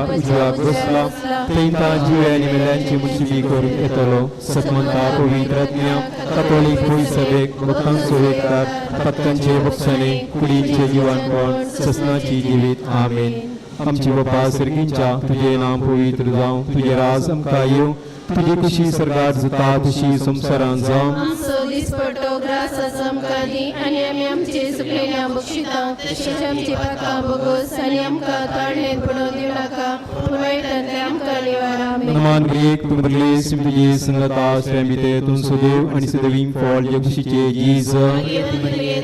उजव्याक बसला, थंय जिव्या आनी मेल्यांची मुनसिफी करूंक येतलो. सतमंता पवित्र आत्म्या, कथोलीक भूंय सभेक, भक्तांचो एकतार, पातकांचे बक्षाने, कुडींचे जिवानपण, ससनाची जिवीत. आमेन. आमची बापा सर्गींच्या, तुजें नांव पवित्र जावं, तुजें राज आमकां येवं, तुजी खुशी सर्गात जाता तशी संवसारांत जावं. आमचो दिसपट्टो ग्रास आमकां दी आनी आमी आमचे सुकलेल्या बक्षिता तशेंच आमची पातकां बोगोस आनी आमकां ताळणेंत पडोवन दिवं नाका, पूण वायटांतले आमकां निवार. आमेन. हनुमान ग्रेक तुमले सिमतुजे संगता श्रेमिते तुम सुदेव आणि सुदेवी फॉल जगशीचे जीज.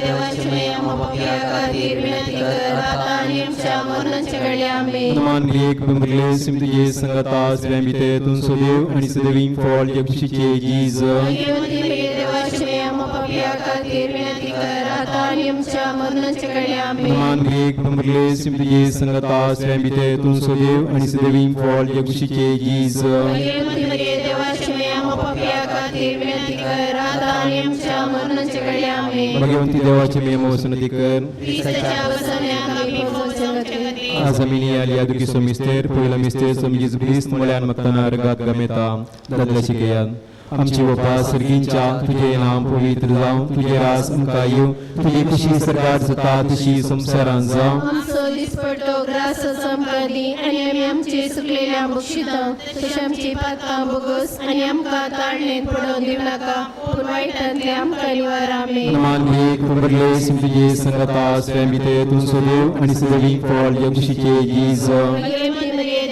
देवाची माया पापया खातीर विनंती कर, आता आनी आमच्या मरणाच्या वेळी. आमेन. हनुमान ग्रेक तुमले सिमतुजे संगता श्रेमिते तुम सुदेव आणि सुदेवी फॉल जगशीचे जीज. देवाची माया पापया खातीर विनंती कर, आता आनी आमच्या मरणाच्या वेळी. आमेन. हनुमान ग्रेक तुमले सिमतुजे संगता श्रेमिते तुम सुदेव आणि सुदेवी फॉल जगशीचे जीज. देवाची माया पापया खातीर विनंती कर, आता आनी आमच्या मरणाच्या वेळी. आमेन. भगवंती देवाची मेम वसनती कर. क्रिस्ताच्या वसन्याक आमी पोचोवचे. आज आमी आली दुखीचो मिस्तेर, पयलो मिस्तेर समजीज क्रिस्त म्हळ्यार मगताना रगात गमेता. दादल्या शिकयात. आमची बापा सर्गींच्या, तुजें नांव पवित्र जावं, तुजें राज आमकां येवं, तुजी खुशी सर्गात जाता तशी संवसारांत जावं. आमचो दिसपट्टो ग्रास आमकां दी आनी आमी आमचे सुकलेल्या बक्षिता तशें आमची पातकां बोगोस आनी आमकां ताळणेंत पडोवन दिवं नाका, पूण वायटांतले आमकां निवार. आमेन. हनुमान लेख तुमले सिमतुजे संगता श्रेमिते तुम सुदेव आणि सुदेवी फॉल जगशीचे जीज.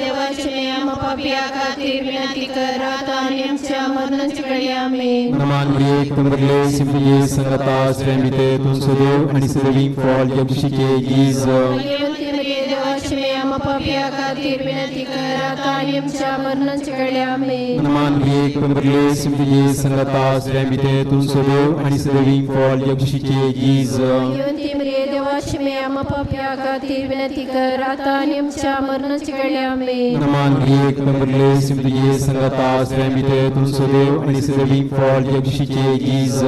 देवाची माया पापया खातीर विनंती कर, आता आनी आमच्या मरणाच्या वेळी. आमेन. हनुमान लेख तुमले सिमतुजे संगता श्रेमिते तुम सुदेव आणि सुदेवी फॉल जगशीचे जीज. देवाची माया पापया खातीर विनंती कर, आता आनी आमच्या मरणाच्या वेळी. आमेन. हनुमान लेख तुमले सिमतुजे संगता श्रेमिते तुम सुदेव आणि सुदेवी फॉल जगशीचे जीज. देवाची माया पापया खातीर विनंती कर, आता आनी आमच्या मरणाच्या वेळी. आमेन. हनुमान लेख तुमले सिमतुजे संगता श्रेमिते तुम सुदेव आणि सुदेवी फॉल जगशीचे जीज.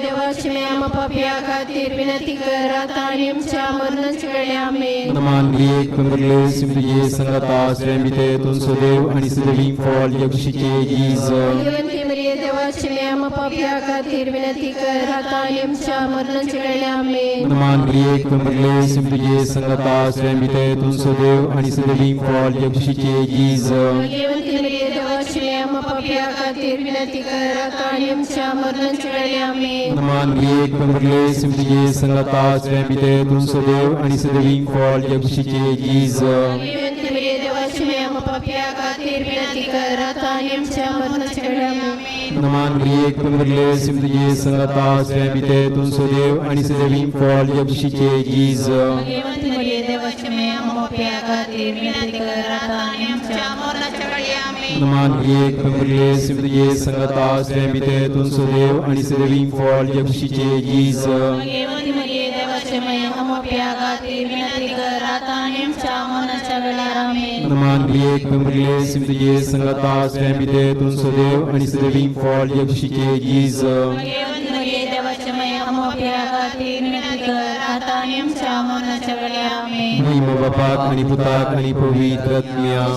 देवाची माया पापया खातीर विनंती कर, आता आनी आमच्या मरणाच्या वेळी. आमेन. हनुमान लेख तुमले सिमतुजे संगता श्रेमिते तुम सुदेव आणि सुदेवी फॉल जगशीचे जीज. देवाची माया पापया खातीर विनंती कर, आता आनी आमच्या मरणाच्या वेळी. आमेन. हनुमान लेख तुमले सिमतुजे संगता श्रेमिते तुम सुदेव आणि सुदेवी फॉल जगशीचे जीज. देवाची माया पापया खातीर विनंती कर, आता आनी आमच्या मरणाच्या वेळी. आमेन. हनुमान लेख तुमले सिमतुजे संगता श्रेमिते तुम सुदेव आणि सुदेवी फॉल जगशीचे जीज. देवाची माया पापया खातीर विनंती कर, आता आनी आमच्या मरणाच्या वेळी. आमेन. हनुमान लेख तुमले सिमतुजे संगता श्रेमिते तुम सुदेव आणि सुदेवी फॉल जगशीचे जीज. देवाची माया पापया खातीर विनंती कर, आता आनी आमच्या मरणाच्या वेळी. आमेन. हनुमान लेख तुमले सिमतुजे संगता श्रेमिते तुम सुदेव आणि सुदेवी फॉल जगशीचे जीज. देवाची माया पापया खातीर विनंती कर, आता आनी आमच्या मरणाच्या वेळार. आमेन. हनुमान लेख तुमले सिमतुजे संगता श्रेमिते तुम सुदेव आणि सुदेवी फॉल जगशीचे जीज. देवाची माया पापया खातीर विनंती कर, आता आनी आमच्या मरणाच्या वेळार. आमेन. महिमा बापाक आणि पुताक आणि पवित्र आत्म्याक.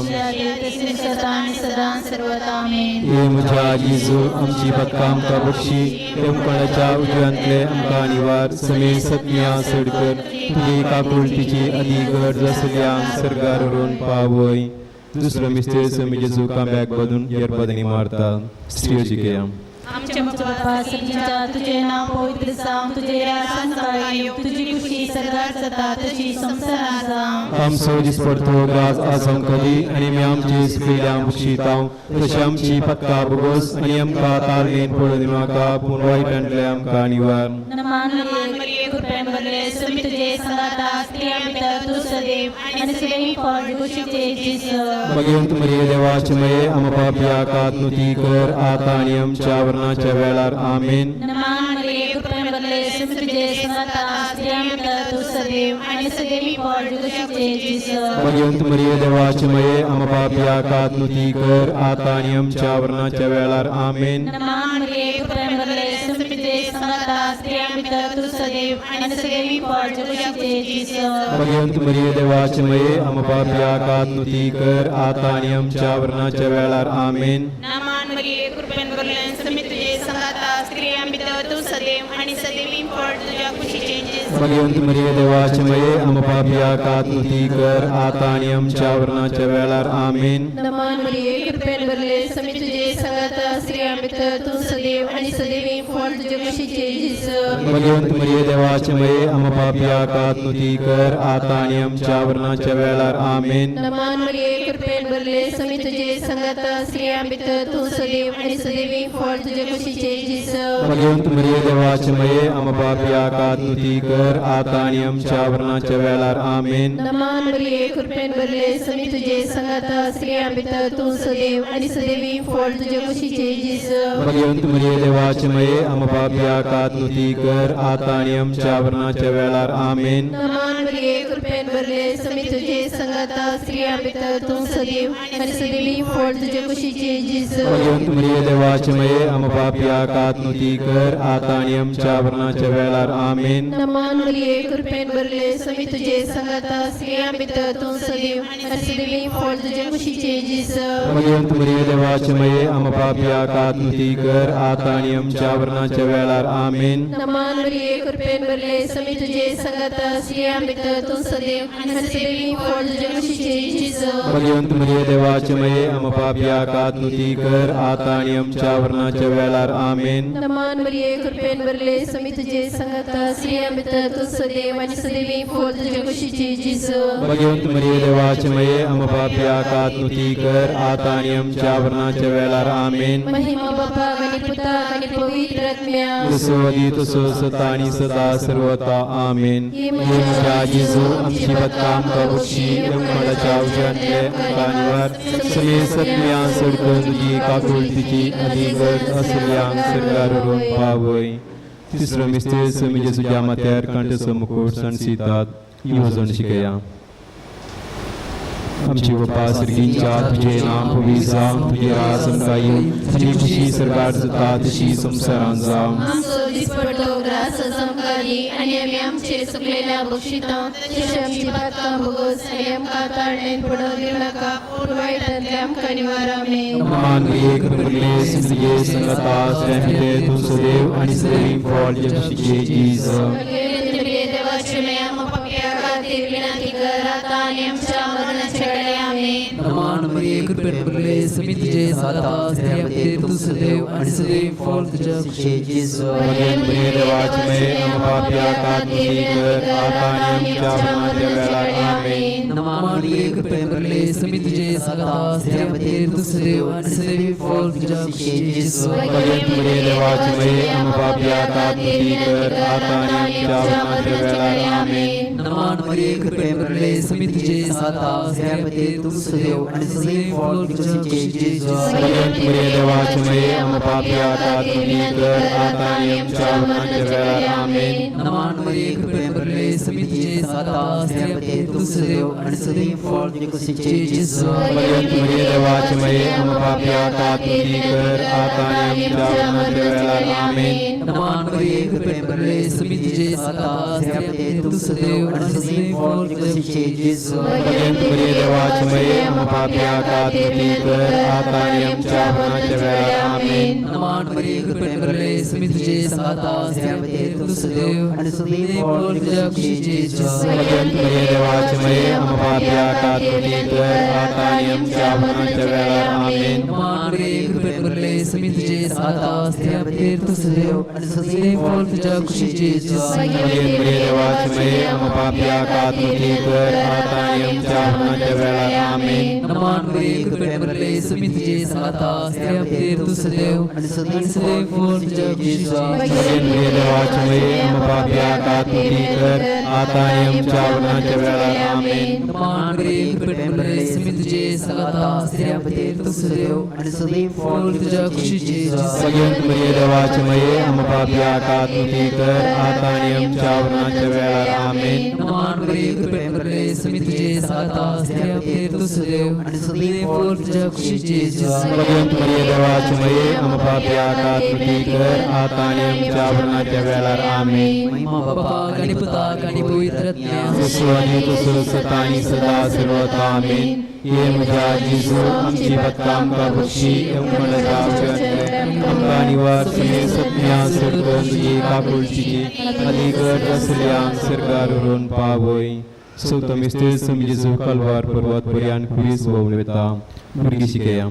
आणि सदा सर्वता. आमेन. हे म्हज्या जेजू, आमची पक्का आमकां बक्षी, कोणाच्या उजव्यांतले आमकां निवार. समेळ सत्म्या सड कर, तुजी काकुळटीची आदी गरज आसल्या सर्गार व्हरून पावय. दुसरो मिस्तेर समी जेजू कांब्याक बांदून येरबादांनी मारता. स्त्रियो शिकया. आमच्या बापा सर्गीच्या, तुझे नाव पवित्र जावं, तुझे राज संसारात येवं, तुझी खुशी सर्गात जाता तशी संवसारात जावं. आमचो दिसपडतो ग्रास आज आमकां दी आनी आमी आमची सुकयल्या बक्षितांव तशी आमची पक्का बोगस आनी आमकां ताळणेन पडून दिवनाका, पूण वायटांतले आमकां निवार. नमान मरिये, कृपेन भरले, स्वामी तुझे संगाता, स्त्रियां भितर तूं सदैव आनी सदैव फळ खुशीचे जेजू. भगवंत मरिये देवाचे मये, आमा पापया कातनुती कर, आता आणि आमच्या वर्णाच्या वेळार. आमेन. नमान मरिये, कृपेन भरले, स्वामी तुझे संगाता, स्त्रियां भितर तूं सदैव आनी सदैव फळ खुशीचे जेजू. भगवंत मरिये देवाचे मये, आमा पापया कातनुती कर, आता आणि आमच्या वर्णाच्या वेळार. आमेन. नमान मरिये, कृपेन भरले, स्वामी तुझे संगाता, स्त्रियां भितर तूं सदैव सदैव आनी सदैवी फळ तुज्या कुशीचे जेजू. भगवंत मरिये देवाचे मये आम पापया कातनुती कर आता आणि आमच्या वर्णाच्या वेळार. आमेन. नामान मरिये, कृपेन भरलें, समी तुझे संगाता, स्त्रियां भितर तूं सदैव आनी सदैवी फळ तुज्या कुशीचे जेजू. भगवंत मरिये देवाचे मये आम पापया कातनुती कर आता आणि आमच्या वर्णाच्या वेळार. आमेन. नमान मरिये, कृपेन भरले, समी तुझे संगाता, स्त्रियां भितर तूं सदैव आणि सदैवी फळ तुझ्या कुशीचे जेजू. भगवंत मरिये देवाचे मये आम पापया कातनुती कर आता आणि आमच्या वर्णाच्या वेळार. आमेन. नमान मरिये, कृपेन भरले, समी तुझे संगाता, स्त्रियां भितर तूं सदैव आणि सदैवी फळ तुझ्या कुशीचे जेजू. भगवंत मरिये देवाचे मये आम पापया कातनुती कर आता आणि आमच्या वर्णाच्या वेळार. आमेन. नमान मरिये, कृपेन भरले, समी तुझे संगाता, स्त्रियां भितर तूं सदैव आणि सदैवी फळ तुझ्या कुशीचे जेजू. भगवंत मरिये देवाचे मये आम पापया कातनुती कर आता आणि आमच्या वर्णाच्या वेळार. आमेन. नमान मरिये, कृपेन भरले, समी तुझे संगाता, स्त्रियां भितर तूं सदैव आणि सदैवी फळ तुझ्या कुशीचे जेजू. भगवंत मरिये देवाचे मये आम पापया कातनुती कर आता आणि आमच्या वर्णाच्या वेळार. आमेन. नमान मरिये, कृपेन भरले, समी तुझे संगाता, स्त्रियां भितर तूं सदैव आणि सदैवी फळ तुझ्या कुशीचे जेजू. भगवंत मरिये देवाचे मये आम पापया कातनुती कर आता आणि आमच्या वर्णाच्या वेळार. आमेन. नमान मरिये, कृपेन भरले, समी तुझे संगाता, स्त्रियां भितर तूं सदैव आणि सदैवी फळ तुझ्या कुशीचे जेजू. भगवंत मरिये देवाचे मये आम पापया कातनुती कर आता आणि आमच्या वर्णाच्या वेळार. आमेन. नमान मरिये, कृपेन भरले, समी तुझे संगाता, स्त्रियां भितर तूं सदैव आणि सदैवी फळ तुझ्या कुशीचे जेजू. भगवंत मरिये देवाचे मये आम पापया कातनुती कर आता आणि आमच्या वर्णाच्या वेळार. आमेन. महिमा बापाक आणि पुताक आणि पवित्र आत्म्याक. जसो आदी तसो सता आणि सदा सर्वता. आमेन. हे हे म्हज्या जेजू, आमची पत्ता आमकां बक्षी, यमकडाच्या उज्यांतले आमकां निवार, समेसत्म्या सडकून तुजी काकुळतीची आनी गरज आसल्ल्यांक सरकार व्हरून पावय. तिसरो मिस्तेर, समी जेजूच्या माथ्यार कांट्याचो मुकुट सणसितात. येवजण शिकया. आमची बापा सर्गींच्या, तुझे नाव पवित्र जावं, तुझे राज आमकां येवं, तुजी खुशी सरकार जाता तशी संवसारांत जावं. आमचो दिसपडतो ग्रास आमकां दी आनी आमी आमचे चुकलेल्या बक्षिता तशी आमची पातकां भोगोस आनी आमकां ताळणेन पडोवंक दिवं नाका, पूण वायटांतले आमकां निवार. आमेन. मान एक प्रभुले सिंधे संगता स्त्रियांभितर तूं सदैव आणि सदैव फळ जगशिचे जीज. देवाचे मे आम्हा पाप्या खातीर विनंती कर आता आणि आमच्या मरणाच्या वेळी. आमेन. नमान मरिये, कृपेन भरले, समी तुझे साता, स्त्रियांमध्ये तू सदैव आणि सदैव फळ तुझ्या कुशीचे जेजू. भगवंत मरिये देवाचे मये आम पाप्या कातनुती कर आता आणि आमच्या मरणाच्या वेळार. आमेन. नमान मरिये, कृपेन भरले, समी तुझे साता, स्त्रियांमध्ये तू सदैव आणि सदैव फळ तुझ्या कुशीचे जेजू. भगवंत मरिये देवाचे मये आम पाप्या कातनुती कर आता आणि आमच्या मरणाच्या वेळार. आमेन. नमान मरिये, कृपेन भरले, समी तुझे साता, स्त्रियांमध्ये तू सदैव आणि सदैव फळ तुझ्या कुशीचे जेजू. भगवंत मरिये देवाचे मये आम पाप्या कातनुती कर आता आणि आमच्या मरणाच्या वेळार. आमेन. नमान मरिये, कृपेन भरले, समी तुझे साता, स्त्रियांमध्ये तू सदैव आणि सदैव फळ तुझ्या कुशीचे जेजू. भगवंत मरिये देवाचे मये आम पाप्या कातनुती कर आता आणि आमच्या मरणाच्या वेळार. आमेन. नमान मरिये, कृपेन भरले, समी तुझे साता, स्त्रियांमध्ये तू सदैव आणि सदैव फळ तुझ्या कुशीचे जेजू. भगवंत मरिये देवाचे मये आम पाप्या कातनुती कर आता आणि आमच्या मरणाच्या वेळार. आमेन. नमान मरिये, कृपेन भरले, समी तुझे साता, स्त्रियांमध्ये तू सदैव आणि सदैव फळ तुझ्या कुशीचे जेजू. भगवंत मरिये देवाचे मये आम पाप्या कातनुती कर आता आणि आमच्या मरणाच्या वेळार. आमेन. नमान मरिये, कृपेन भरले, समी तुझे साता, स्त्रियांमध्ये तू सदैव आणि सदैव फळ तुझ्या कुशीचे जेजू. भगवंत मरिये देवाचे मये आम पाप्या कातनुती कर आता आणि आमच्या मरणाच्या वेळार. आमेन. नमान मरिये, कृपेन भरले, समी तुझे साता, स्त्रियांमध्ये तू सदैव आणि सदैव फळ तुझ्या कुशीचे जेजू. भगवंत मरिये देवाचे मये आम पाप्या कातनुती कर आता आणि आमच्या मरणाच्या वेळार. आमेन. नमान मरिये, कृपेन भरले, समी तुझे साता, स्त्रियांमध्ये तू सदैव आणि सदैव फळ तुझ्या कुशीचे जेजू. भगवंत मरिये देवाचे मये आम पाप्या कातनुती कर आता आणि आमच्या मरणाच्या वेळार. आमेन. नमान मरिये, कृपेन भरले, समी तुझे सांगाता, स्त्रिया भितर तूं सुदेव आनी सदैव फळ तुझ्या कुशीचे जेजू. भगवंत मरिये देवाचे मये, आम पापयाक आत्मती कर, आता आनी आमच्या मरणाच्या वेळार. आमेन. महिमा बापाक आनी पुताक आनी पवित्र आत्म्याक. जसो आनी तसो सता आनी सदा सर्वता. आमेन. ये म्हज्या जेजू, आमची पत्ता आमकां बक्षी, आमकां निवार समे सत्म्या सडकन तुजी काकुळटीची आनी गरज आसल्या सरकार उरून पावय. सो मिस्तेर जेजू कलवार पर्वत पर्यान खुरीस भोंवून वता. भुरगीं शिकया.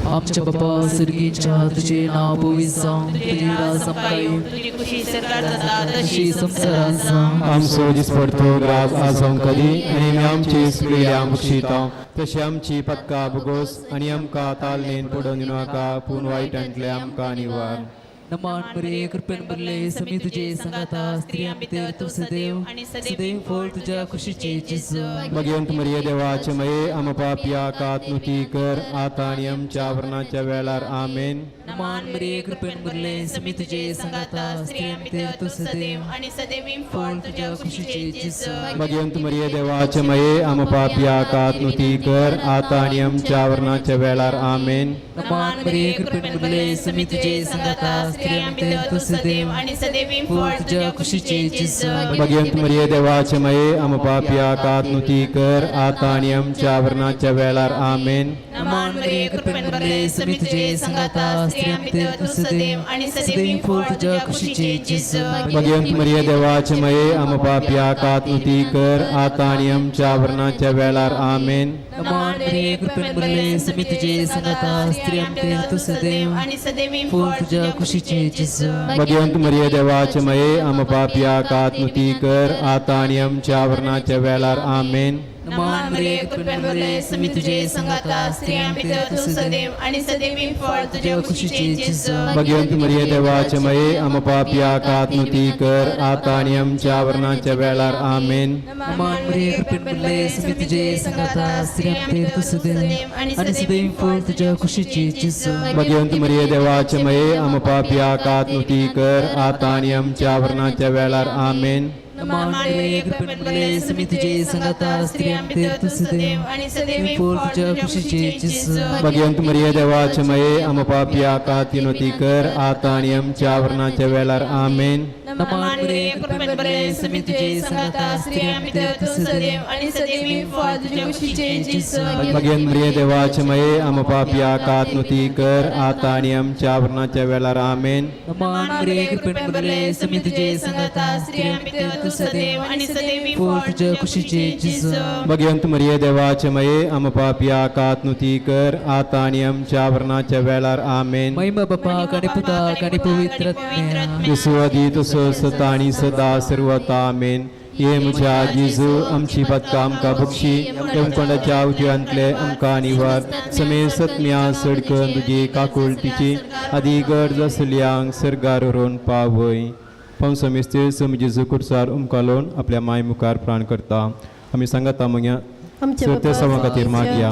आमच्या बापा सर्गीच्या, तुझे नाव पवित्र जावं, तुझे राज आमकां येवं, तुजी कुशी सरकार जाता तशी तशी संवसारांत जावं. आमचो दिसपडतो ग्रास आज आमकां दी आनी आमी आमची सुकलेल्या बक्षिता तशी आमची पक्का बोगोस आनी आमकां तालनेन पडोवन दिवं नाका, पूण वायटांतले आमकां निवार. नमान मरिये, कृपेन भरले, समी तुझे संगाता, स्त्रियां भितर तूं सदैव आनी सदैव फळ तुझ्या कुशीचे जेजू. भगवंत मरिये देवाचे मये, आम पापया कातनुती कर, आता आनी आमच्या मरणाच्या वेळार. आमेन. नमान मरिये, कृपेन भरले, समी तुझे संगाता, स्त्रियां भितर तूं सदैव आनी सदैव फळ तुझ्या कुशीचे जेजू. भगवंत मरिये देवाचे मये, आम पापया कातनुती कर, आता आनी आमच्या मरणाच्या वेळार. आमेन. नमान मरिये, कृपेन भरले, समी तुझे संगाता, स्त्रियां भितर तूं सदैव आनी सदैव फळ तुझ्या कुशीचे जेजू. भगवंत मरिये देवाचे मये, आम पापया कातनुती कर, आता आनी आमच्या मरणाच्या वेळार. आमेन. नमान मरिये, कृपेन भरले, समी तुझे संगाता, स्त्रियां भितर तूं सदैव आनी सदैव फळ तुझ्या कुशीचे जेजू. भगवंत मरिये देवाचे मये, आम पापया कातनुती कर, आता आनी आमच्या मरणाच्या वेळार. आमेन. नमान मरिये, कृपेन भरले, समी तुझे संगाता, स्त्रियां भितर तूं सदैव आनी सदैव फळ तुझ्या कुशीचे जेजू. भगवंत मरिये देवाचे मये, आम पापया कातनुती कर, आता आनी आमच्या मरणाच्या वेळार. आमेन. नमान मरिये, कृपेन भरले, समी तुझे संगाता, स्त्रियां भितर तूं सदैव आनी सदैव फळ तुझ्या कुशीचे जेजू. भगवंत मरिये देवाचे मये, आम पापया कातनुती कर, आता आनी आमच्या मरणाच्या वेळार. आमेन. नमान मरिये, कृपेन भरले, समी तुझे संगाता, स्त्रियां भितर तूं सदैव आनी सदैव फळ तुझ्या कुशीचे जेजू. भगवंत मरिये देवाचे मये, आम पापया कातनुती कर, आता आनी आमच्या मरणाच्या वेळार. आमेन. नमान मरिये, कृपेन भरले, समी तुझे संगाता, स्त्रियां भितर तूं सदैव आनी सदैव फळ तुझ्या कुशीचे जेजू. भगवंत मरिये देवाचे मये, आम पापया कातनुती कर, आता आनी आमच्या मरणाच्या वेळार. आमेन. नमान मरिये, कृपेन भरले, समी तुझे संगाता, स्त्रियां भितर तूं सदैव आनी सदैव फळ तुझ्या कुशीचे जेजू. भगवंत मरिये देवाचे मये, आम पापया कातनुती कर, आता आनी आमच्या मरणाच्या वेळार. आमेन. नमान मरिये, कृपेन भरले, समी तुझे संगाता, स्त्रियां भितर तूं सदैव आनी सदैव फळ तुझ्या कुशीचे जेजू. भगवंत मरिये देवाचे मये, आम पापया कातनुती कर, आता आनी आमच्या मरणाच्या वेळार. आमेन. महिमा बापाक आनी पुताक आनी पवित्र आत्म्याक. येसू आदी तसो सता आनी सदा सर्वता. आमेन. ये म्हज्या जेजू, आमची पदकां आमकां बक्षी, यमकोंडाच्या उजव्यांतले आमकां निवार. समे सत्म्या सडकन तुजी काकुळटीची आदी गरज आसल्यांक सर्गार व्हरून पावय. पावसा मिस्तेर सम जेजू कुर्सार उमकालोन आपल्या माय मुखार प्राण करता. आमी सांगाता मग्या आमच्या सर्ते बापा सवा खातीर मागया.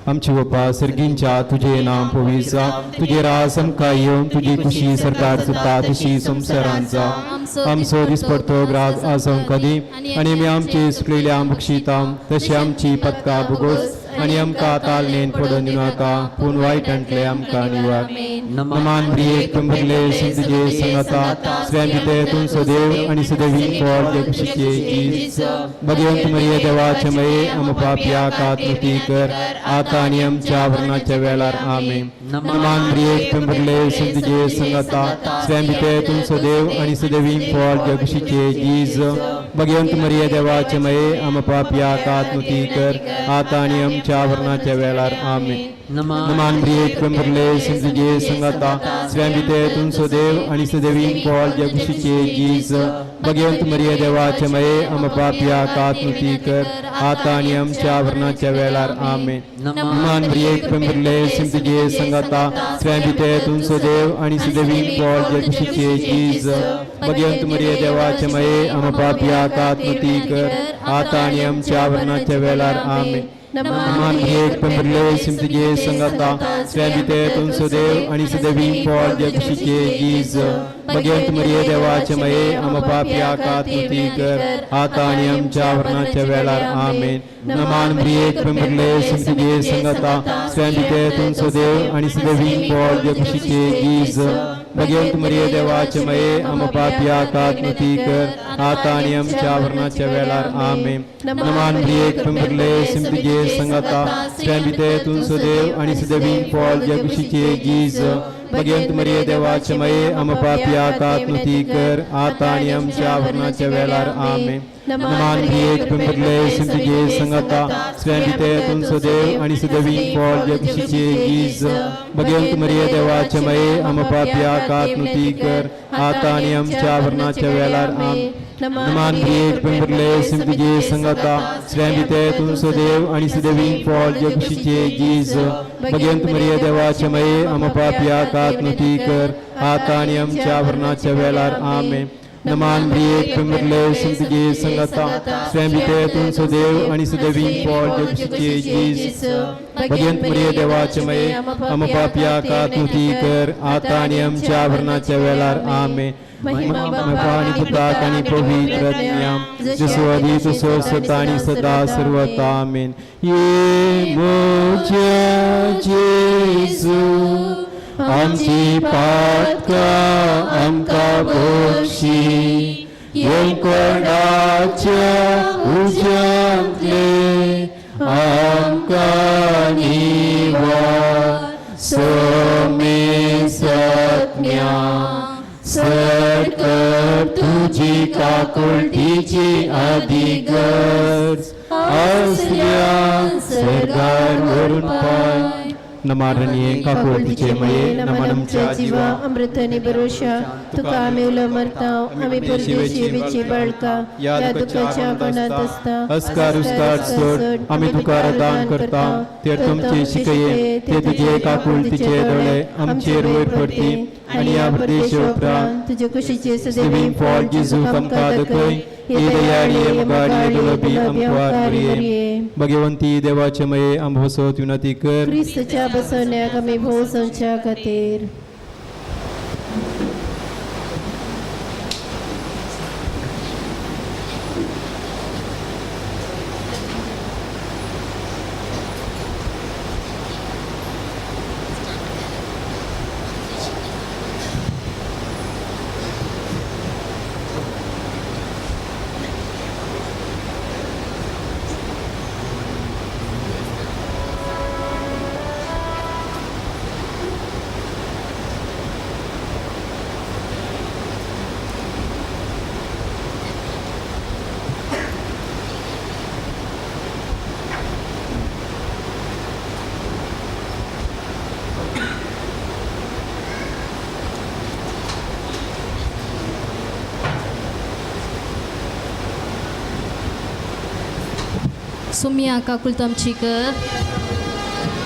आमची बापा सर्गींच्या, तुझे नाम पवित्र जावं, तुझे राज आमकां येवन, तुजी खुशी सरकार जाता तशी संवसारांत जावं. आमचो दिसपडतो ग्रास आज आमकां दी आनी आमी आमची सुकलेल्या बक्षिता तशी आमची पदकां भोगोस आनी आमकां तालनेन पडोवन दिवं नाका, पूण वायटांतले आमकां निवार. नमान प्रिये तुंबरले, तुझे संगता, स्वयं पिते तूं सदैव आनी सदैवी फळ जे खुशीचे जीज. भगवंत मरिये देवाचे मये, आम पापया कातनुती कर, आता आनी आमच्या मरणाच्या वेळार. आमेन. नमान प्रिये तुंबरले, तुझे संगता, स्वयं पिते तूं सदैव आनी सदैवी फळ जे खुशीचे जीज. भगवंत मरिये देवाचे मये, आम पापया कातनुती कर, आता आनी आमच्या मरणाच्या वेळार. आमेन. नमान प्रिये तुंबरले, तुझे संगता, स्वयं पिते तूं सदैव आनी सदैवी फळ जे खुशीचे जीज. भगवंत मरिये देवाचे मये, आम पापया कातनुती कर, आता आनी आमच्या मरणाच्या वेळार. आमेन. नमान प्रिये तुंबरले, तुझे संगता, स्वयं पिते तूं सदैव आनी सदैवी फळ जे खुशीचे जीज. भगवंत मरिये देवाचे मये, आम पापया कातनुती कर, आतां आनी आमच्या मरणाच्या वेळार. आमेन. नमान एक पेंबरले सिमतुजे संगता स्वयं तुमचो देव आणि सदैवी फळ जगशीचे जीज भगवंत मरिये देवाचे मये आम पापया कातनुती कर आता आणि आमच्या मरणाच्या वेळार. आमेन. नमान प्रिये पेंबरले सिमतुजे संगता स्वयं तुमचो देव आणि सदैवी फळ जगशीचे जीज भगवंत मरिये देवाचे मये आम पापया कातनुती कर आता आणि आमच्या मरणाच्या वेळार. आमेन. नमान प्रिये पेंबरले सिमतुजे संगता स्वयं तुमचो देव आणि सदैवी फळ जगशीचे जीज भगवंत मरिये देवाचे मये आम पापया कातनुती कर आता आणि आमच्या मरणाच्या वेळार. आमेन. नमान प्रिये पेंबरले सिमतुजे संगता स्वयं तुमचो देव आणि सदैवी फळ जगशीचे जीज भगवंत मरिये देवाचे मये आम पापया कातनुती कर आता आणि आमच्या मरणाच्या वेळार. आमेन. नमान प्रिये पेंबरले सिमतुजे संगता स्वयं तुमचो देव आणि सदैवी फळ जगशीचे जीज भगवंत मरिये देवाचे मये आम पापया कातनुती कर आता आणि आमच्या मरणाच्या वेळार. आमेन. नमान प्रिये पेंबरले सिमतुजे संगता स्वयं तुमचो देव आणि सदैवी फळ जगशीचे जीज भगवंत मरिये देवाचे मये आम पापया कातनुती कर आता आणि आमच्या मरणाच्या वेळार. आमेन. महिमा आणि पुताक आणि पवित्र आत्म्या, जसो आधी तसो सदा आणि सदा सर्वता. आमेन. ये मोज्या जेजू, आमची पातकां आमकां बक्षी, येवकोणाच्या उज्यांतले आमकां निवार. सोमे सत्म्या सरकर तुझी काकुळटीची आदिगज असल्या सरकार वरून पाय. नमारणीये काकुळटीचे मये, नमन आमच्या जीवा जीवा अमृत आणि बरोशा, तुका आम्ही उलो मरता, आम्ही परदेशी वेची बाळका या दुःखाच्या कोणात असता अस्कार उस्कार सोड आम्ही तुका दान करता, ते तुमचे शिकये ते तुझे काकुळटीचे दोळे आमचेर वयर पडती आणि या प्रदेश उपरांत तुझे कुशीचे सदैवी फळ जेजू आमकां दाखय. ही दयाळी मुगाडी दुलबी आमकां मरिये. भगवंती देवाचे मये, आंबोसोत विनंती कर. क्रिस्तच्या बसवण्याक आम्ही भोवसंच्या खातीर. सुमिया काकुळतमची कर,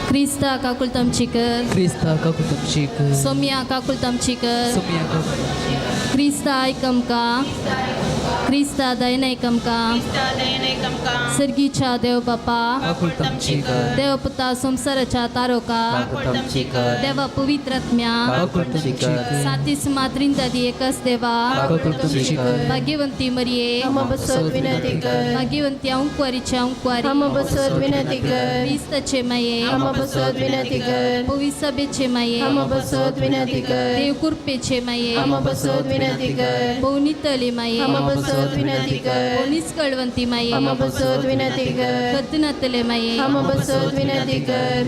क्रिस्ता काकुळतमची कर. क्रिस्ता काकुळतमची कर. सोमिया काकुळतमची कर. सोमिया काकुळतमची कर. क्रिस्ता आयकमका, क्रिस्ता दयनैकमका, सर्गीच्या देव बापा, काकुळतमची कर. देव पुता संसाराच्या तारोका, काकुळतमची कर. देवा पवित्रात्म्या, काकुळतमची कर. सातीस मात्रिंदादी एकच देवा, काकुळतमची कर. भाग्यवंती मरिये, आम्हा बसवत विनंती कर. भाग्यवंती अंकुवारीच्या अंकुवारी, आम्हा बसवत विनंती कर. क्रिस्ताचे माये, आम्हा बसवत विनंती कर. पविसभेचे माये, आम्हा बसवत विनंती कर. देव कृपेचे माये, आम्हा बसवत विनंती कर. पौनितले माये, आम्हा बसवत विनंती कर. निष्कळवंती माये, आम्हा बसवत विनंती कर. खतनातले माये, आम्हा बसवत विनंती कर.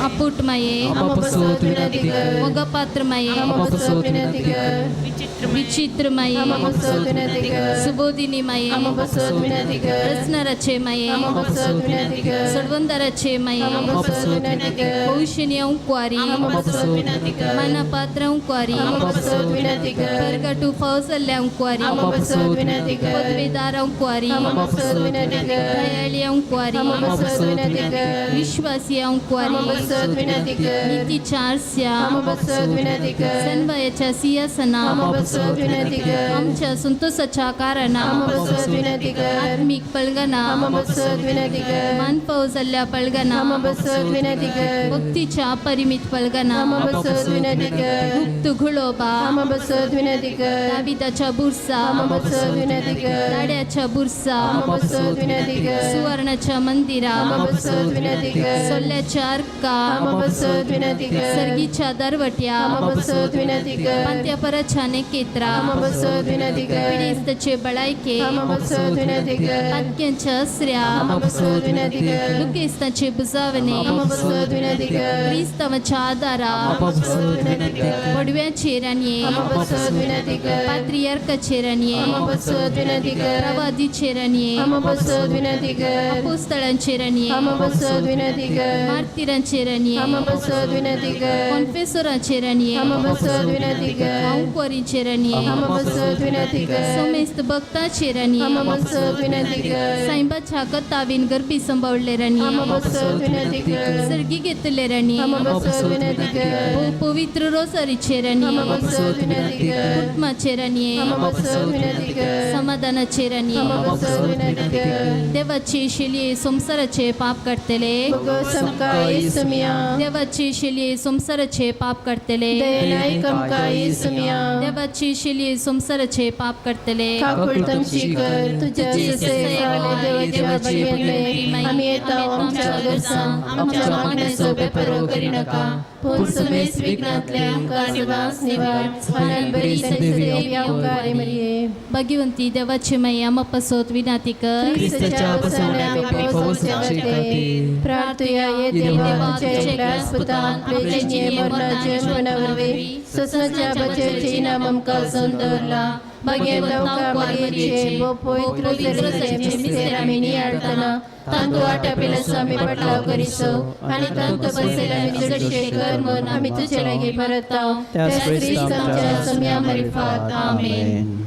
अपुट माये, आम्हा बसवत विनंती कर. मोगपात्र माये, आम्हा बसवत विनंती कर. विचित्र माये, आम्हा बसवत विनंती कर. सुबोधिनी माये, आम्हा बसवत विनंती कर. रचणाराचे माये, आम्हा बसवत विनंती कर. सडवंदाराचे माये, आम्हा बसवत विनंती कर. पौषणी अंकुवारी, आम्हा बसवत विनंती कर. मानापात्र अंकुवारी, आम्हा बसवत विनंती कर. परगटू फौजल्या अंकुवारी, आम्हा बसवत विनंती कर. पदवीदार अंकुवारी, आम्हा बसवत विनंती कर. दयाळी अंकुवारी, आम्हा बसवत विनंती कर. विश्वासी अंकुवारी, आमा पासत विनंती कर. नीतीच्या आरस्या, आमा पासत विनंती कर. सनवयाच्या सिंहासना, आमा पासत विनंती कर. आमच्या संतोषाच्या कारणा, आमा पासत विनंती कर. आत्मिक पळगना, आमा पासत विनंती कर. मानपाव जाल्ल्या पळगना, आमा पासत विनंती कर. भक्तीच्या परिमित पळगना, आमा पासत विनंती कर. गुप्त घुलोबा, आमा पासत विनंती कर. दाविदाच्या बुरसा, आमा पासत विनंती कर. लाड्याच्या बुरसा, आमा पासत विनंती कर. सुवर्णाच्या मंदिरा, आमा पासत विनंती कर. सोल्याच्या अर्का, आमा पासत विनंती कर. सर्गीच्या दरवट्या, आमा पासत विनंती कर. पांत्यापराच्या नेकेत्रा, आमा पासत विनंती कर. पिडेस्तचे बळायके, आमा पासत विनंती कर. पातक्यांच्या असऱ्या, आमा पासत विनंती कर. दुखेस्ताचे बुजावणे, आमा पासत विनंती कर. क्रिस्तावाच्या आधारा, आमा पासत विनंती कर. पडव्याचे राणये, आमा पासत विनंती कर. पात्रियार्काचे राणये, आमा पासत विनंती कर. प्रवादीचे राणये, आमा पासत विनंती कर. अपोस्तळांचे राणये, आमा पासत विनंती कर. मार्तिरांचे राणये, आमा पासत विनंती कर. कॉन्फेसोरांचे राणये, आमा पासत विनंती कर. अंकुरीचे राणये, आमा पासत विनंती कर. समेस्त भक्ताचे राणये, आमा पासत विनंती कर. साईबाच्या कथावीन गर्भी संभावले आमा राणये, पासत विनंती कर. सर्गी घेतले राणये, आमा पासत विनंती कर. पवित्र रोजरीचे आमा राणये, पासत विनंती कर. कुटुंबाचे राणये, आमा पासत विनंती कर. समाधानाचे राणये, आमा पासत विनंती कर. देवाची शिलिये संसाराचे पाप काडटले, भगवत आमकां येसुमिया. देवाची शिलिये संसाराचे पाप काडटले, दयनायक आमकां येसुमिया. देवाची शिलिये संसाराचे पाप काडटले, काकुळ तुमची कर. तुझ्या सुसेगाले देवाच्या भगिनी आम्ही येता आमच्या गरजां आमच्या मागण्याचो बेपरो करिनाका, पूण समेस विघ्नांतले आमकां सदांच निवार. आनंद बरी सदेवी आमकां मरिये. भाग्यवंती देवाची माई, आम्हा पासत विनाती कर. क्रिस्ताच्या बसवण्या आमी पावसाच्या वरती. प्रार्थुया ये देवा, तुझ्या एकल्याच पुतान आपले जिणे मरणाचे मरणावरवीं सोसणाच्या बचेचे इनाम आमकां जोन दवरला. भाग्यवंत आमकां मरियेचे भोव पवित्र जरीचे मिस्तेर आमी नियाळतना तांतू आटापिलाचो आमी पाटलाव करिसो आनी तांतू बसयला आमी चडशे कर म्हूण आमी तुजे लागीं परताव. त्याच क्रिस्त आमच्या सम्या मरिफात. आमेन.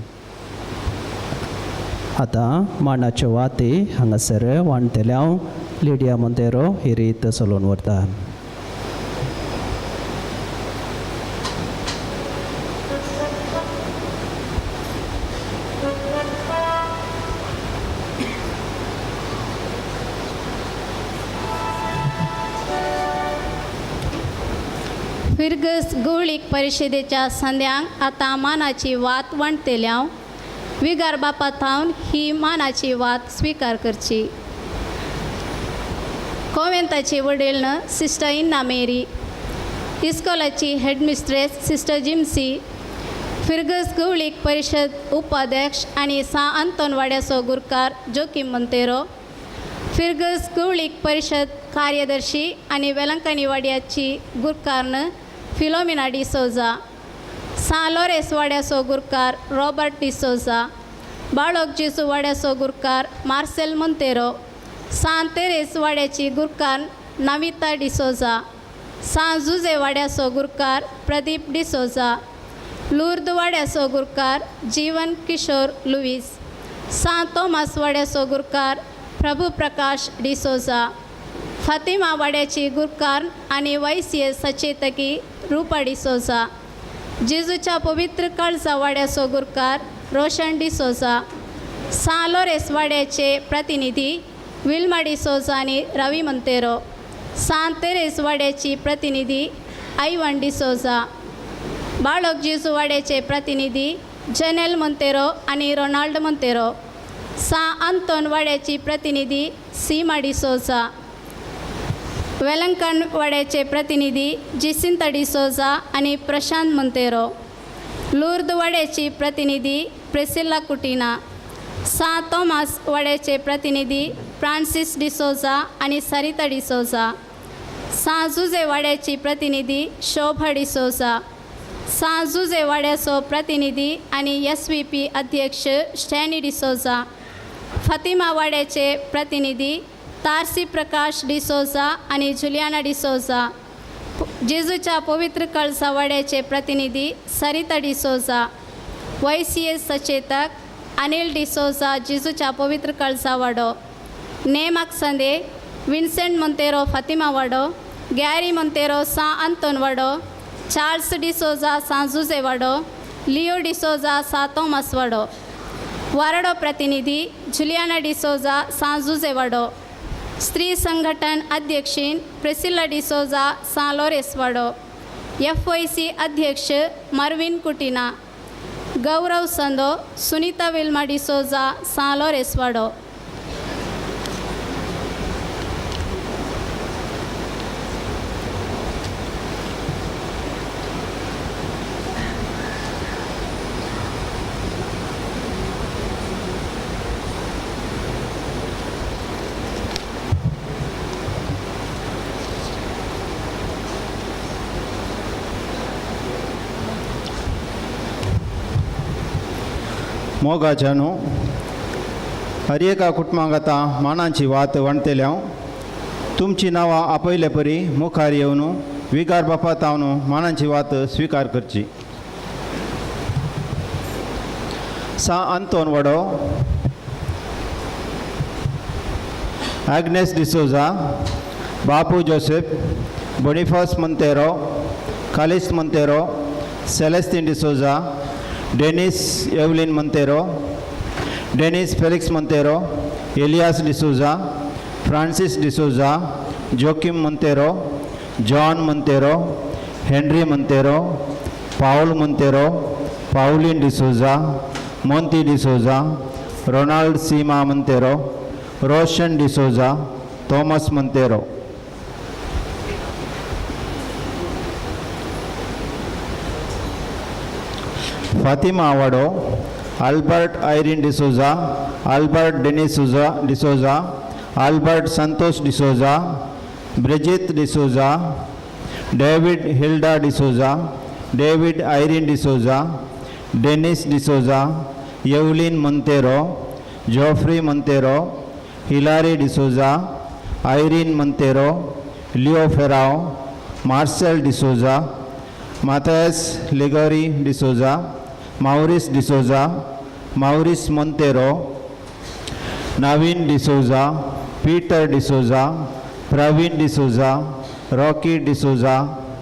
आतां मांडाच्यो वाती हांगासर वांटतले हांव लिडिया मोंतेरो ही रीत चलोवन व्हरता. फिरगस गवळीक परिशदेच्या संद्यांक आतां मानाची वात वांटतले हांव. विगार बापा थावन ही मानाची वात स्विकार करची. कोवेंताची वडील सिस्टर इन्ना मेरी, इस्कोलाची हेडमिस्ट्रेस सिस्टर जिम्सी, फिरगस गवळीक परिशद उपाध्यक्ष आनी सा आंतोन वाड्याचो गुरकार जोकीम मोंतेरो, फिरगस गवळीक परिशद कार्यदर्शी आनी वेलंकणी वाड्याची गुरकारन फिलोमिना डिसोजा, सा लोरेस वाड्याचो गुरकार रॉबर्ट डिसोजा, बाळोक जेसू वाड्याचो गुरकार मार्सेल मोंतेरो, सान तेरेस वाड्याची गुरकार नविता डिसोजा, सान जुजे वाड्याचो गुरकार प्रदीप डिसोजा, लुर्द वाड्याचो गुरकार जीवन किशोर लुईस, सान तोमास वाड्याचो गुरकार प्रभू प्रकाश डिसोजा, फातिमा वाड्याची गुरकार आनी वैसीय सचेतकी रुपा डिसोजा, जेजूच्या पवित्र काळजा वाड्याचो गुरकार रोशन डिसोजा, सान लोरेस वाड्याचे प्रतिनिधी विल्मा डिसोजा आनी रवी मोंतेरो, सान तेरेस वाड्याची प्रतिनिधी आयवन डिसोजा, बाळक जेजू वाड्याचे प्रतिनिधी जनेल मोंतेरो आनी रोनाल्ड मोंतेरो, सा आंतोन वाड्याची प्रतिनिधी सीमा डिसोजा, वेलंकण वाड्याचे प्रतिनिधी जिसिंता डिसोजा आनी प्रशांत मोंतेरो, लुर्द वाड्याची प्रतिनिधी प्रेसिल्ला कुटिना, सा तोमास वाड्याचे प्रतिनिधी फ्रांसीस डिसोजा आनी सरिता डिसोजा, सा जुजे वाड्याची प्रतिनिधी शोभा डिसोजा, सा जुजे वाड्याचो प्रतिनिधी आनी एस व्ही पी अध्यक्ष स्टॅनी डिसोजा, फातिमा वाड्याचे प्रतिनिधी तारसी प्रकाश डिसोजा आनी जुलियाना डिसोजा, जेजूच्या पवित्र कळसा वाड्याचे प्रतिनिधी सरिता डिसोजा, वैसीएस सचेतक अनिल डिसोजा जेजूच्या पवित्र कळसा वाडो, नेमाक संदे विन्सेंट मोंतेरो फातिमा वाडो, गॅरी मोंतेरो सां आंतोन वाडो, चार्ल्स डिसोजा सां जुजे वाडो, लिओ डिसोजा सां तोमास वाडो. वारडो प्रतिनिधी जुलियाना डिसोजा सां जुजे वाडो. स्त्री संघटन अध्यक्षीन प्रेसिल्ला डिसोजा सां लोरेस वाडो. एफ.वाय.सी अध्यक्ष मर्विन कुटिना. गौरव संदो सुनीता विल्मा डिसोजा सां लोरेस वाडो. मोगाच्या न्हू हर एका कुटुंबाक आतां मानाची वात वणतेल्या. तुमची नांवां आपयले परी मुखार येवन विगार बापा तावन मानाची वात स्विकार करची. सां आंतोन वाडो, Agnes D'Souza, Bapu Joseph, Boniface Monteiro, Kalis Monteiro, Celestine D'Souza, Denis Evelyn Monteiro, Denis Felix Monteiro, Elias D'Souza, Francis D'Souza, Joachim Monteiro, John Monteiro, Henry Monteiro, Paul Monteiro, Pauline D'Souza, Monty D'Souza, Ronald Seema Monteiro, Roshan D'Souza, Thomas Monteiro. Fatima Awado, Albert Irene D'Souza, Albert Denis D'Souza, Albert Santosh D'Souza, Bridget D'Souza, David Hilda D'Souza, David Irene D'Souza, Denis D'Souza, Evelyn Monteiro, Joffrey Monteiro, Hillary D'Souza, Irene Monteiro, Leo Ferrao, Marcel D'Souza, Mathias Ligori D'Souza, Maurice D'Souza, Maurice Monteiro, Naveen D'Souza, Peter D'Souza, Praveen D'Souza, Rocky D'Souza,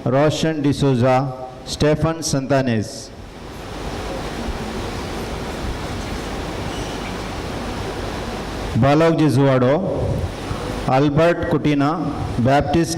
Roshan D'Souza, Stephen Santanes. Balog Jesuado, Albert Coutinho, Baptist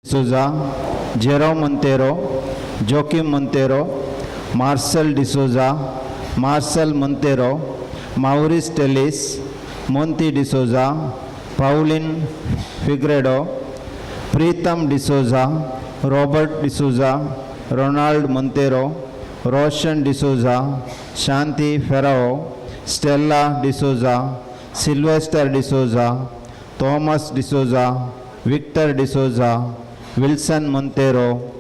Souza, Jerome Monteiro, Joachim Monteiro, Marcel D'Souza, Marcel Monteiro, Maurice Tellis, Monty D'Souza, Pauline Figueiredo, Pritam D'Souza, Robert D'Souza, Ronald Monteiro, Roshan D'Souza, Shanti Ferrao, Stella D'Souza, Sylvester D'Souza, Thomas D'Souza, Victor D'Souza, Wilson Monteiro.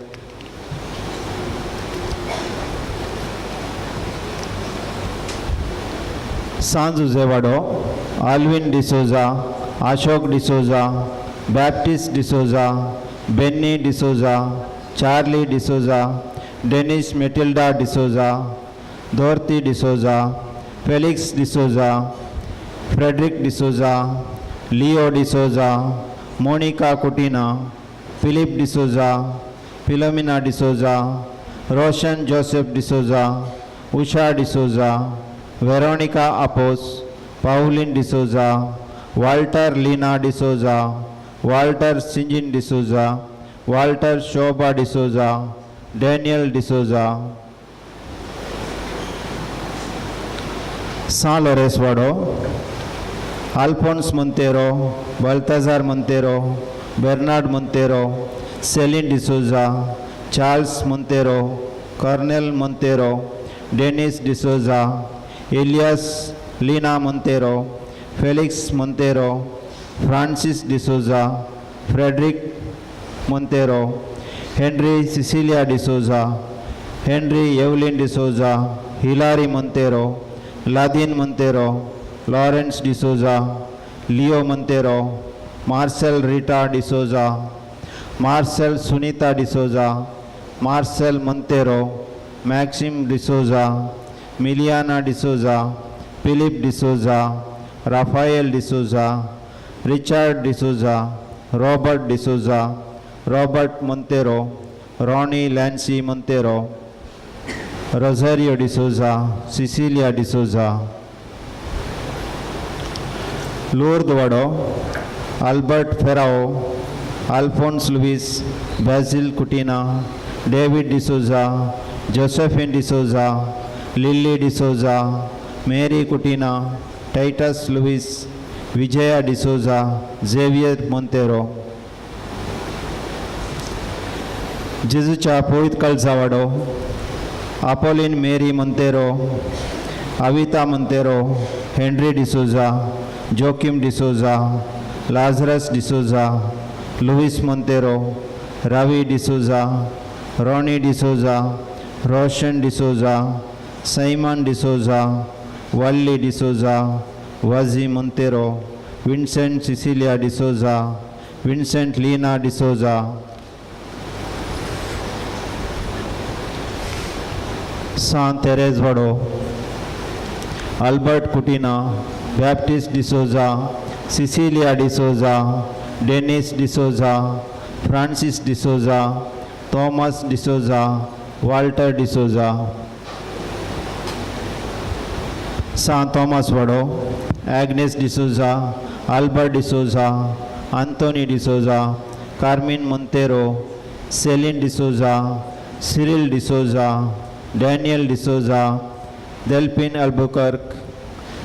San Jose Wado, Alvin D'Souza, Ashok D'Souza, Baptist D'Souza, Benny D'Souza, Charlie D'Souza, Denis Matilda D'Souza, Dorothy D'Souza, Felix D'Souza, Frederick D'Souza, Leo D'Souza, Monica Coutinho, Philip D'Souza, Philomena D'Souza, Roshan Joseph D'Souza, Usha D'Souza, Veronica Apos, Pauline D'Souza, Walter Leena D'Souza, Walter Sinjin D'Souza, Walter Shobha D'Souza, Daniel D'Souza. San Lores Wado, Alphonse Monteiro, Baltazar Monteiro, Bernard Monteiro, Celine D'Souza, Charles Monteiro, Colonel Monteiro, Denis D'Souza, Elias Leena Monteiro, Felix Monteiro, Francis D'Souza, Frederick Monteiro, Henry Cecilia D'Souza, Henry Evelyn D'Souza, Hillary Monteiro, Ladin Monteiro, Lawrence D'Souza, Leo Monteiro, Marcel Rita D'Souza, Marcel Sunita D'Souza, Marcel Monteiro, Maxim D'Souza, Miliana D'Souza, Philip D'Souza, Raphael D'Souza, Richard D'Souza, Robert D'Souza, Robert Montero, Ronnie Lancy Montero, Rosario D'Souza, Cecilia D'Souza. Lourdes Vado, Albert Ferrao, Alphonse Luis, Basil Coutinho, David D'Souza, Josephine D'Souza, Lily D'Souza, Mary Coutinho, Titus Luis, Vijaya D'Souza, Xavier Montero. जेजूच्या पोळीत कळसावाडो, Apolline Mary Monteiro, Avita Monteiro, Henry D'Souza, Joachim D'Souza, Lazarus D'Souza, Luis Monteiro, Ravi D'Souza, Ronnie D'Souza, Roshan D'Souza, Simon D'Souza, Valli D'Souza, Vazi Monteiro, Vincent Cecilia D'Souza, Vincent Lina D'Souza. Sant Therese Vado, Albert Coutinho, Baptist D'Souza, Cecilia D'Souza, Dennis D'Souza, Francis D'Souza, Thomas D'Souza, Walter D'Souza. Sant Thomas Vado, Agnes D'Souza, Albert D'Souza, Anthony D'Souza, Carmen Montero, Celine D'Souza, Cyril D'Souza, Daniel D'Souza, Delphine Albuquerque,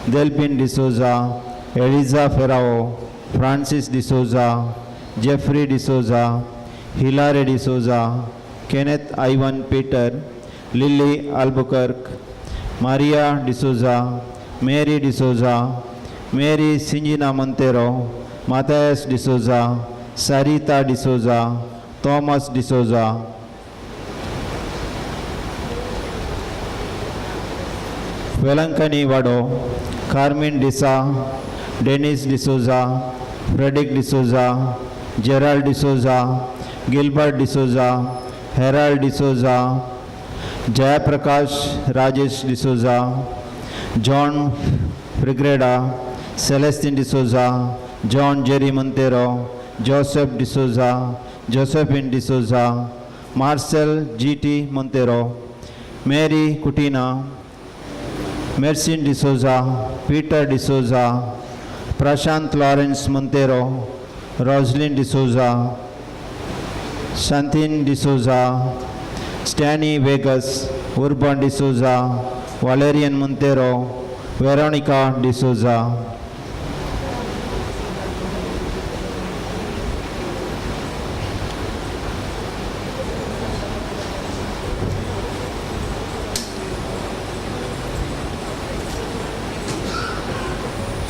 Delphine D'Souza, Eliza Ferrao, Francis D'Souza, Jeffrey D'Souza, Hilary D'Souza, Kenneth Ivan Peter, Lily Albuquerque, Maria D'Souza, Mary D'Souza, Mary Sinjina Montero, Matthias D'Souza, Sarita D'Souza, Thomas D'Souza. Velankanni Vado, Carmen D'Sa, Dennis D'Souza, Frederick D'Souza, Gerald D'Souza, Gilbert D'Souza, Harold D'Souza, Jayaprakash Rajesh D'Souza, John Frigreda, Celestine D'Souza, John Jerry Montero, Joseph D'Souza, Josephine D'Souza, Marcel G.T. Montero, Mary Coutinho, Mercin D'Souza, Peter D'Souza, Prashant Lawrence Montero, Roslyn D'Souza, Shantin D'Souza, Stany Vegas, Urban D'Souza, Valerian Montero, Veronica D'Souza.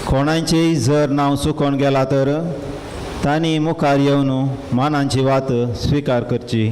कोणाचेय जर नांव चुकोन गेला तर तांणी मुखार येवन मानांची वात स्विकार करची.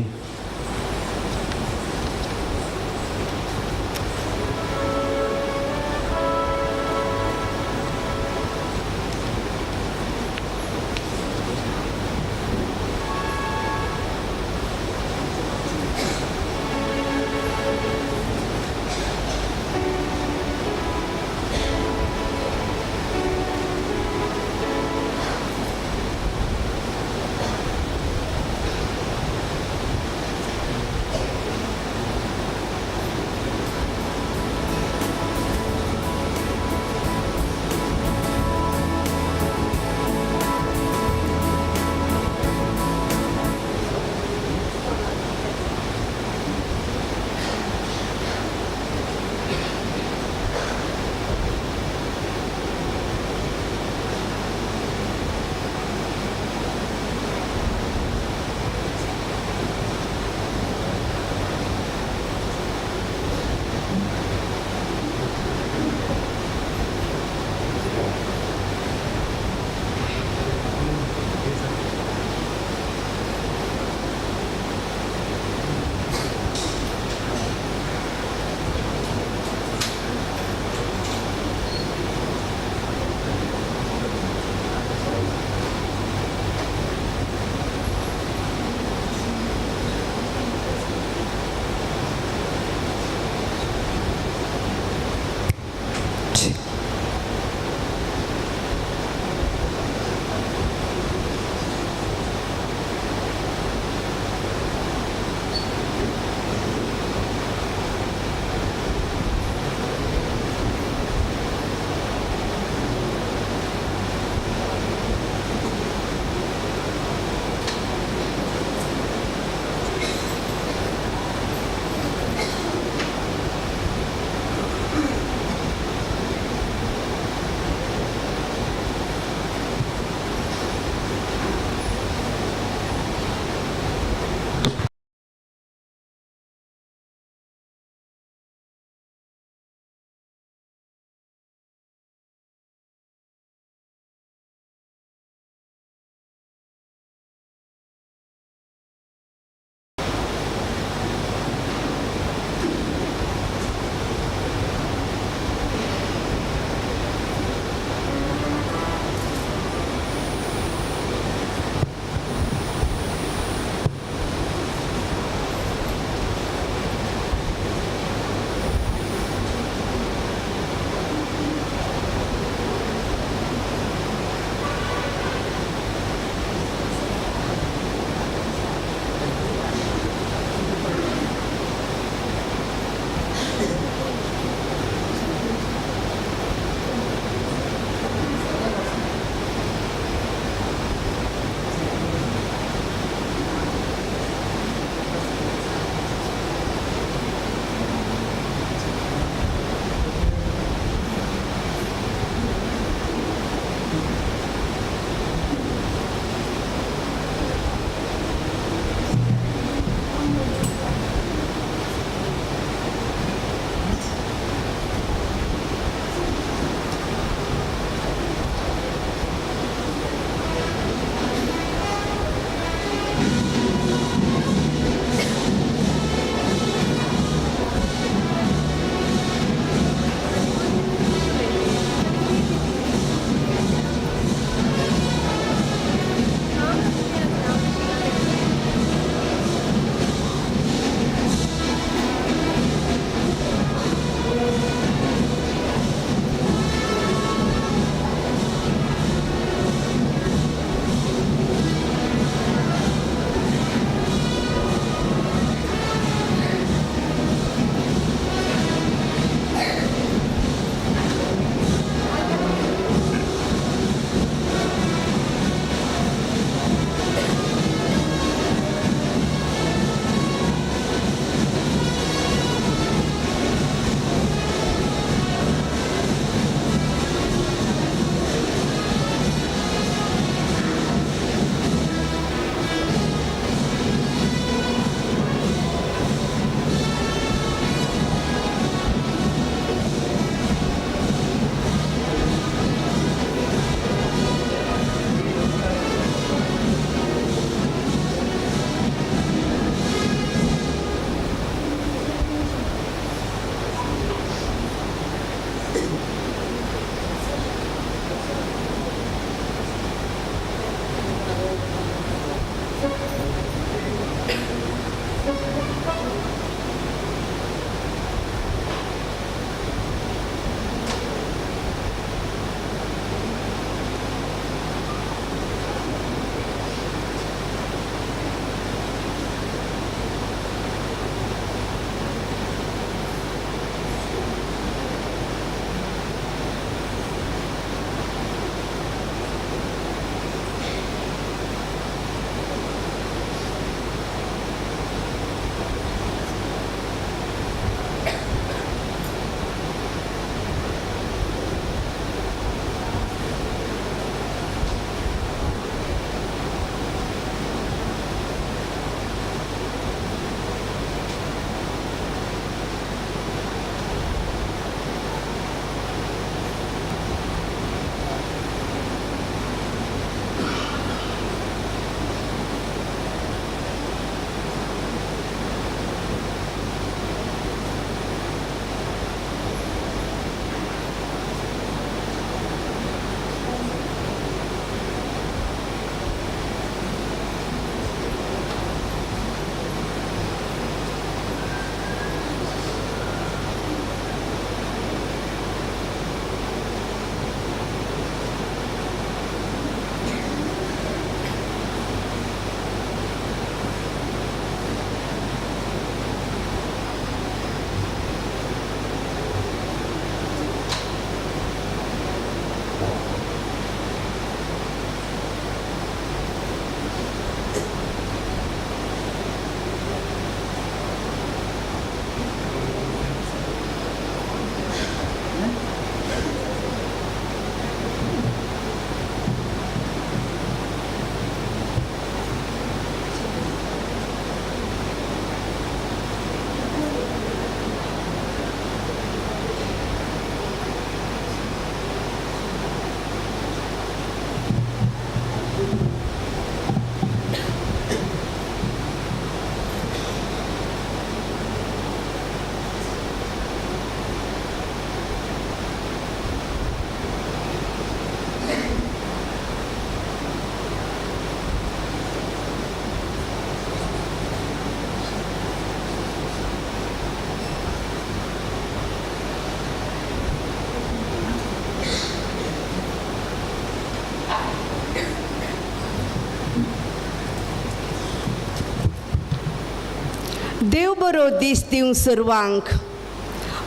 देव बरो दीस दिवं सर्वांक.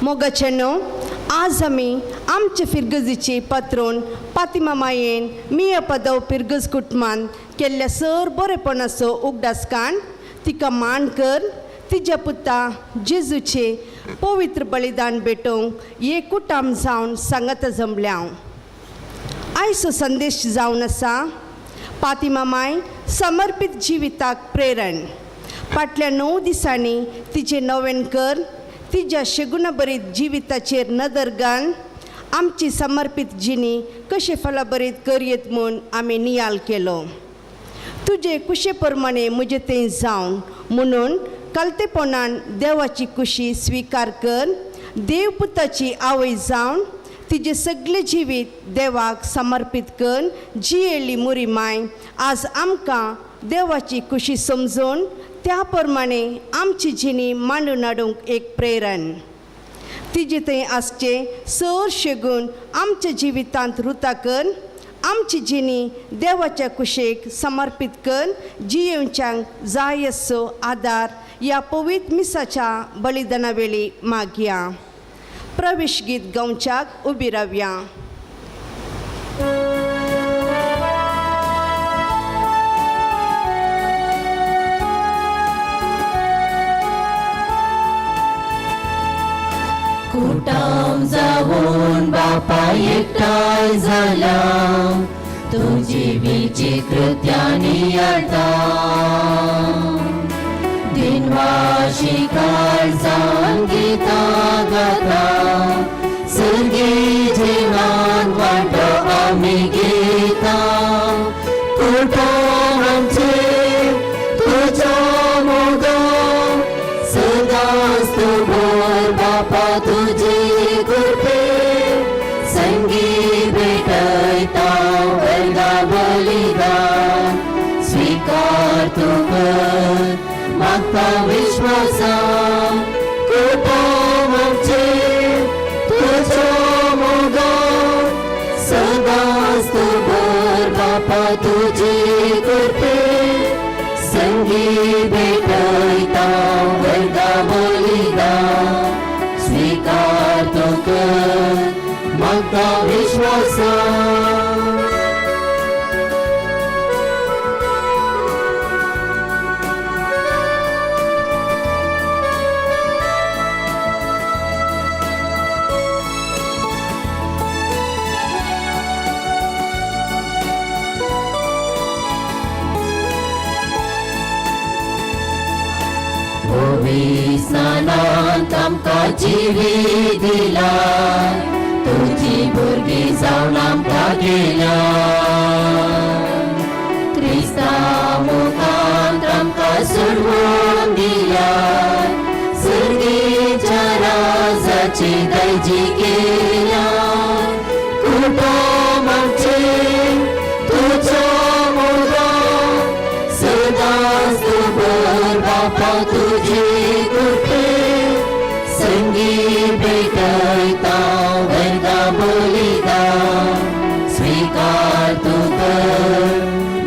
मोगाचे न्हू, आज आमी आमचे फिरगजीचे पात्रोन पातिमा मायेन मिया पदव फिरगज कुटुंबान केल्ल्या सर बरेपणाचो उगडास काण तिका मान कर तिज्या पुता जेजूचे पवित्र बलिदान भेटोवंक एक कुटाम जावन सांगाता जमल्या. आयचो संदेश जावन आसा पातिमा माय समर्पीत जिविताक प्रेरण. फाटल्या 9 दिसांनी तिचें नवेन कर तिज्या शेगुणाभरीत जिविताचेर नदर घाल आमची समर्पीत जिणी कशें फलाभरीत करयेत म्हूण आमी नियाल केलो. तुजे कुशे प्रमाणे म्हजें तें जावन म्हणून कलतेपणान देवाची कुशी स्विकार कर देवपुताची आवय जावन तिजें सगळें जिवीत देवाक समर्पीत कर जियेली मुरी माय आज आमकां देवाची कुशी समजून त्या प्रमाणे आमची जिणी मांडून हाडूंक एक प्रेरण. तिजे थंय आसचें सर शेगून आमच्या जिवितांत रुता कर आमची जिणी देवाच्या कुशेक समर्पीत कर जियेवच्यांक जाय असो आदार ह्या पवित्र मिसाच्या बलिदाना वेळी मागया. प्रवेश गीत गावच्याक उबी रावया. कुटाम जावन बापा एकठांय जाला तुजी विचिकृत्यांनी आता दिनवाशी काळजान गीतां गाता सर्गी जिवान वांटो आमी घेता. कुटाम आमचे तुज्या मोगान सदांच तूं भर बापा तुजे कृपे संगी भेटयता वर्गा बलिदान स्विकार तूं कर मागता विश्वासान. कुटाम आमचे तुज्या मोगान सदांच तूं भर बापा तुजे कृपे संगी भेटयता वर्गा बलिदान स्विकार तूं कर मागता विश्वासान. स्नानांत आमकां जिवीत दिला तुजी भुरगीं जावन आमकां केल्या. क्रिस्ता मुखांत आमकां सोडवून दिल्या सर्गीच्या राजाची दैजी केल्या. कुटुंब आमचे तुज्या मोगान सदांच तूं भर बापा तुजे कृपे संगी भेटयता वर्गा बलिदान स्विकार तूं कर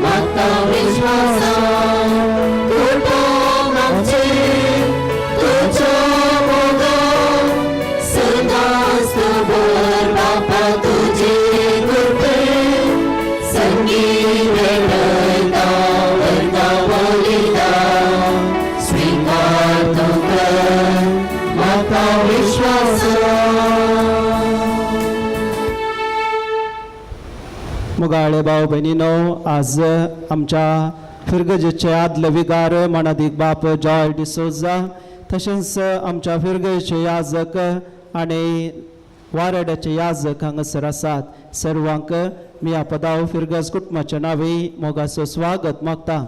मागता विश्वासान. कुटुंब आमचे तुज्या मोगान सदांच तूं भर बापा तुजे कृपे संगी भेटयता वर्गा बलिदान स्विकार तूं कर मागता विश्वासान. मोगाळे भाव भयणीनो, आज आमच्या फिरगजेचे आदले विगार मानादीक बाप जॉय डिसोजा तशेंच आमच्या फिरगजेचे याजक आनी वारड्याचे याजक हांगासर आसात. सर्वांक मिया पदाव फिरगज कुटुंबाच्या नांवी मोगाचो स्वागत मागता.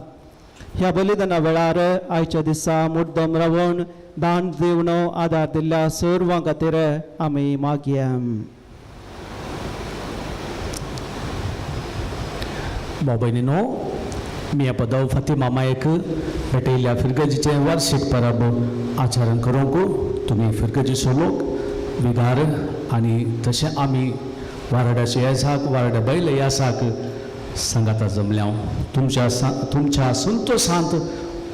ह्या बलिदाना वेळार आयच्या दिसा मुद्दम रावन दान दिवन आदार दिल्ल्या सर्वां खातीर आमी मागया. भाव भयणीनो, मिया पदाव फातिमा मायक भेटयल्ल्या फिरगजीचें वार्षीक परब आचरण करूंक तुमी फिरगजीचो लोक विगार आनी तशें आमी वारड्याचे येसाक वारड्या बैल यासाक सांगाता जमल्या. तुमच्या संतोशांत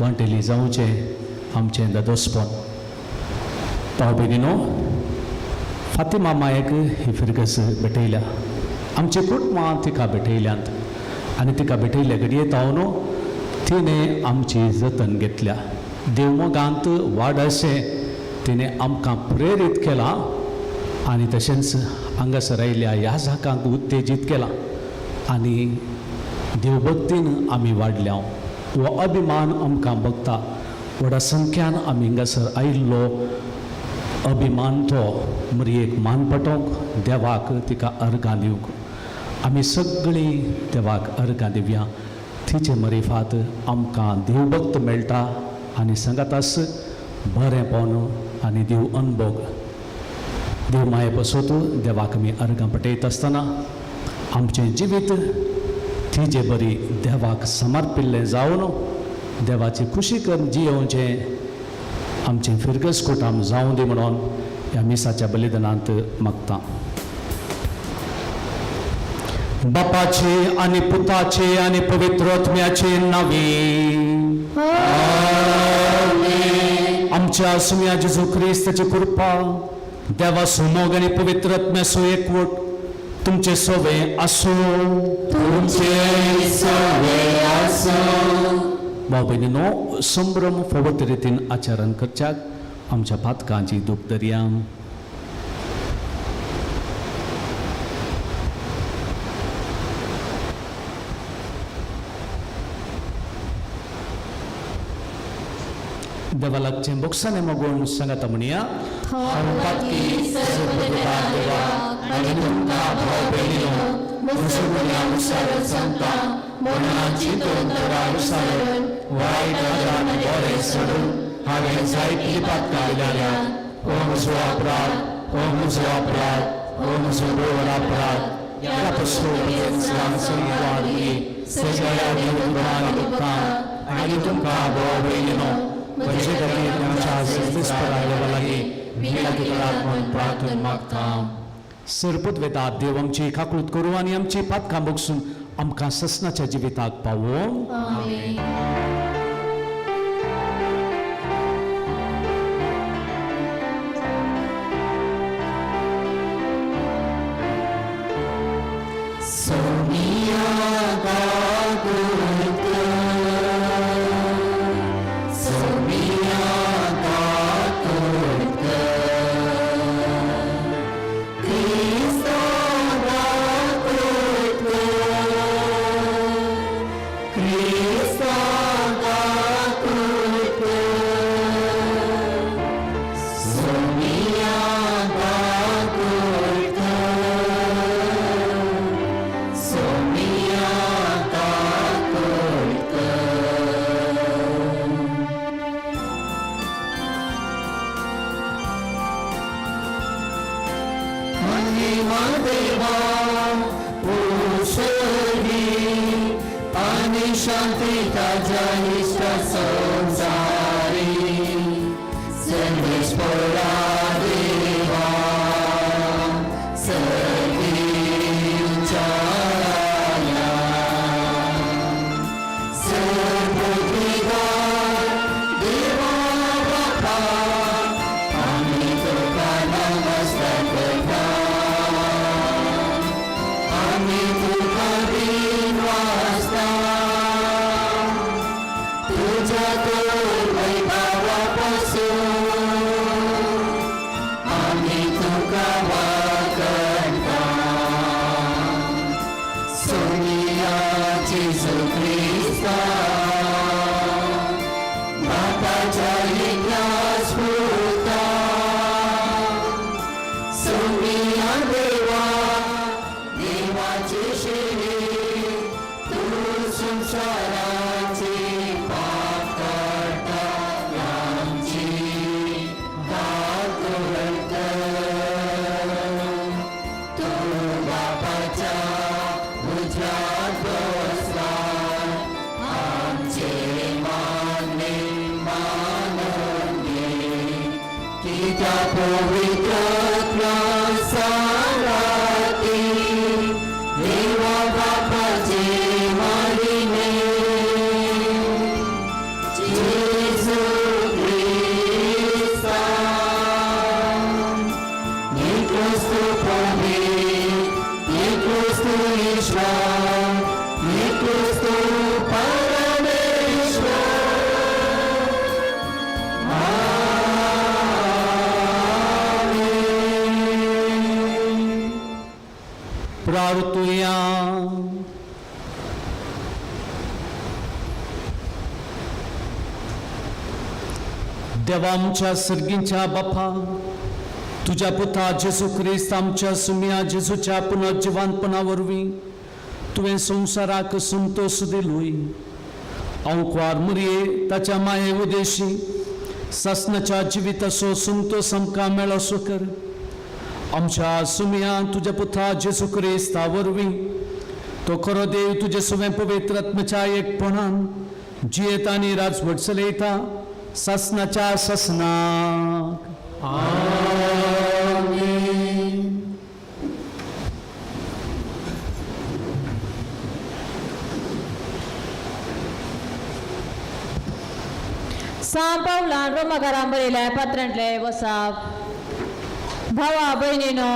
वांटेली जावचें आमचें दादोसपण. भाव भयणीनो, फातिमा मायक ही फिरगज भेटयल्या, आमचे कुटुंबां तिका भेटयल्यांत आनी तिका भेटयल्ल्या घडये तावन तिणें आमची जतन घेतल्या. देवमोगांत वाड अशें तिणें आमकां प्रेरीत केलां आनी तशेंच हांगासर आयिल्ल्या ह्या जाकांक उत्तेजीत केलां आनी देवभक्तीन आमी वाडल्या. हो अभिमान आमकां भोगता. व्हडा संख्यान आमी हांगासर आयिल्लो अभिमान तो मरयेक मान पटोवंक, देवाक तिका अर्गां दिवंक. आमी सगळीं देवाक अर्गां दिवया. तिचे मरिफात आमकां देवभक्त मेळटा आनी सांगातास बरेंपण आनी देव अनभोग. देव माये पसत देवाक आमी अर्गां पटयत आसतना आमचें जिवीत तिजे बरी देवाक समर्पिल्लें जावन देवाची खुशी करून जियोवचें आमचें फिरगज कुटाम जावं दी म्हणून ह्या मिसाच्या बलिदानांत मागता. बापाचे आनी पुताचे आनी पवित्र आत्म्याचे नांवे आमच्या सुम्या जेजू क्रिस्ताची कृपा, देवा सुमोग आनी पवित्र आत्म्याचो एकवट तुमचे सोवे आसूं. तुमचे सोवे आसूं. भाव भयणीनो, संभ्रम फावो रितीन आचरण करच्याक आमच्या पातकांची दूख दर्या. देवा लागचें बोक्साने मागून सांगाता म्हणया, हांव पातकी सर्वदेवा देवा आनी तुमकां भाव भयणीनो म्हजो गुन्यांव विसरून सांगता, मनां चिंतून तरा विसरून वायट आदान बरें सोडून हांवें जायतीं पातकां जाल्यांत. हो म्हजो अपराध, हो म्हजो अपराध, हो म्हजो व्हड अपराध. ह्या पसून सगळ्या देवदूतां दुःखां आनी तुमकां भाव भयणीनो म्हजे खातीर आमच्या सर्वेस्परा देवा लागीं विनंती करात म्हूण प्रार्थना मागता. सरपदवेता देव आमची काकळूत करूं आनी आमची पातकां बगसून आमकां ससनाच्या जिविताक पावोवं. देवा बापाचे मारिने. परमेश्वर, एकूच तूं परमेश्वर. आमेन. प्रार्थुया. देवा आमच्या सर्गींच्या बापा, तुज्या पुता जेजू क्रिस्त आमच्या सुम्या जेजूच्या पुनर्जिवानपणा वरवीं तुवें संवसाराक संतोश दिलोय. आंकवार मुरये ताच्या माये उदेशी सासनाच्या जिविताचो संतोश आमकां मेळोसो कर. आमच्या सुम्या तुज्या पुता जेजू क्रिस्ता वरवीं, तो खरो देव तुजे सुवें पवित्र आत्म्याच्या एकपणान जियेता आनी राजवट चलयता सासनाच्या सासनाक. आमेन. सां पावलान रोमाकारां बरयल्या पात्रांतले वसाप. भावा भयणीनो,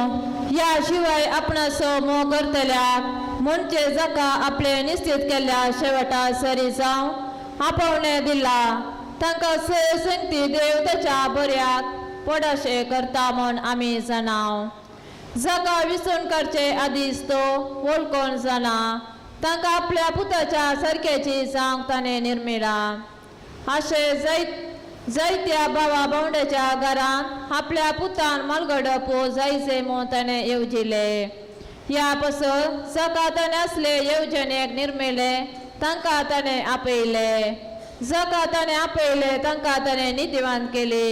ह्या शिवाय आपणाचो मोग करतल्याक म्हणजे जाका आपले निश्चित केल्ल्या शेवटा सरी जावं आपोवणें दिला, तांकां सय संगती देव ताच्या बऱ्याक पडशें करता म्हूण आमी जाणाव. जाका विसरून करचे आदींच तो वळखून जाणा, तांकां आपल्या पुताच्या सारक्याची जावंक ताणें निर्मिला. अशें जायत जायत्या भावा भावंड्याच्या घरांत आपल्या पुतान मालगडप जायचे म्हूण ताणें येवजिलें. ह्या पासत जाका ताणें असले येवजणेक निर्मिले तांकां ताणें आपयले, जाका ताणें आपयले तांकां ताणें नितीवान केली,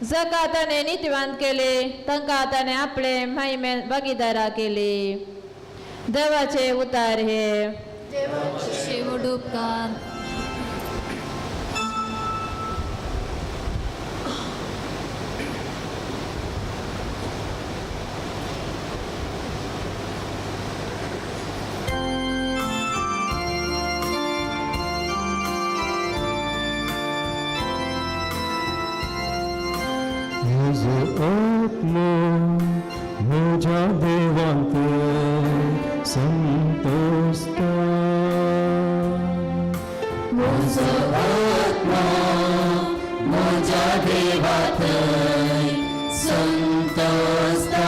जाका ताणें नितीवान केली तांकां ताणें आपले माहिमे भागीदारा केली. देवाचे उतार हे. शेवट उपकार. म्हजो आत्मो म्हज्या देवांत संतोषता. म्हजो आत्मो म्हज्या देवात संतोषता.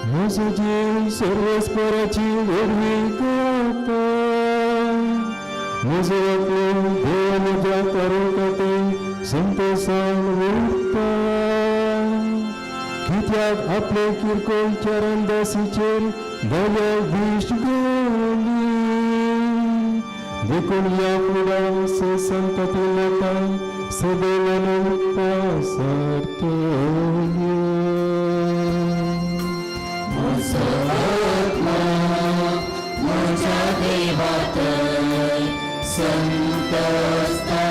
म्हजो जीव सर्वस्पराची व्हडवी करता. म्हजो आत्मो देव म्हज्या तारकात संतोषान उरता. कित्याक आपले किरकोळ चरणदासीचेर दया दिश्ट गेली, देखून ह्या फुडां संतती लोकां सदैवान पसरतली. म्हजो आत्मो म्हज्या देवात संतोषता.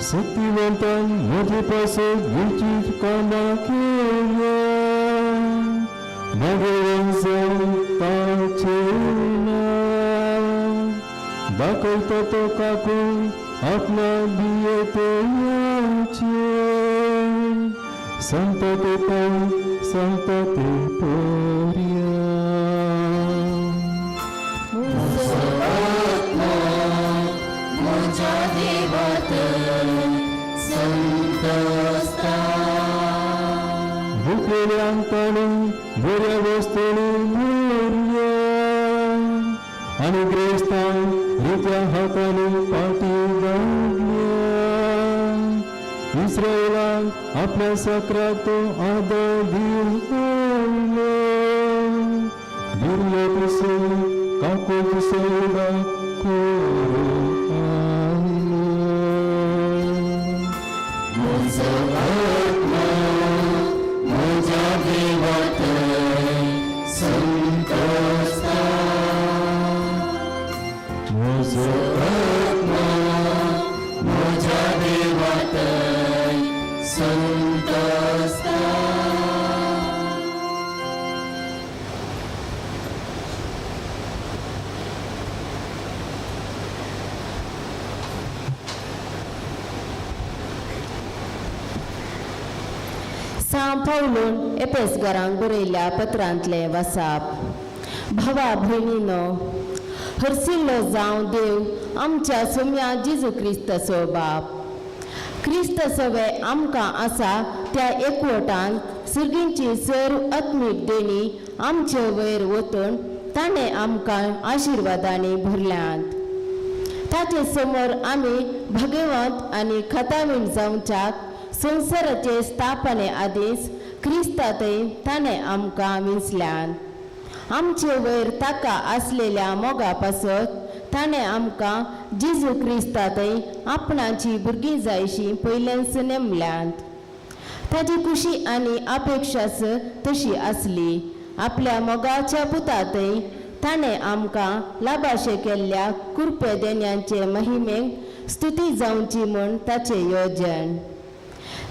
शक्तिवंतान म्हजे पासत विचीत कामां केल्या, भगवंत ताचें नांव. दाखयता तो काकून आपल्या भियेतल्याचें, संतते पण संतते पर्यंत. म्हजो आत्मो म्हज्या देवात संतोषता. भुकेल्यांक ताणें बऱ्या वस्तूंनी भरल्या आनी ग्रेस्तांक रित्या हातांनी फाटी धाडल्या. इस्रायलाक आपल्या सकराक तो आदर दिवन आयलो, दिल्लो पसून काकूट सौदा करून आयलो. म्हजो आत्मो म्हज्या देवात संतोषता. म्हजो आत्मो म्हज्या देवात संतोषता. सां पावलून एपेसगारांक बरयल्ल्या पत्रांतलें वासाप. भावा भयणीनो, हरसिल्लो जावं देव आमच्या सोम्या जेजू क्रिस्ताचो बाप. क्रिस्त सवे आमकां आसा त्या एकवटान सुर्गींची सर्व आत्मीक देणी आमचे वयर वतून ताणें आमकां आशिर्वादांनी भरल्यांत. ताचे समोर आमी भगवंत आनी खतावीण जावच्याक संवसाराचे स्थापने आदींच क्रिस्तांतय ताणें आमकां विंचल्यान. आमचे वयर ताका आसलेल्या मोगा पासत ताणें आमकां जेजू क्रिस्तांतय आपणाची भुरगीं जायशी पयलेंच नेमल्यांत. ताजी खुशी आनी अपेक्षाच तशी आसली. आपल्या मोगाच्या पुतांतय ताणें आमकां लाभाशे केल्ल्या कुरपे देण्यांचे महिमेक स्तुती जावची म्हूण ताचें योजन.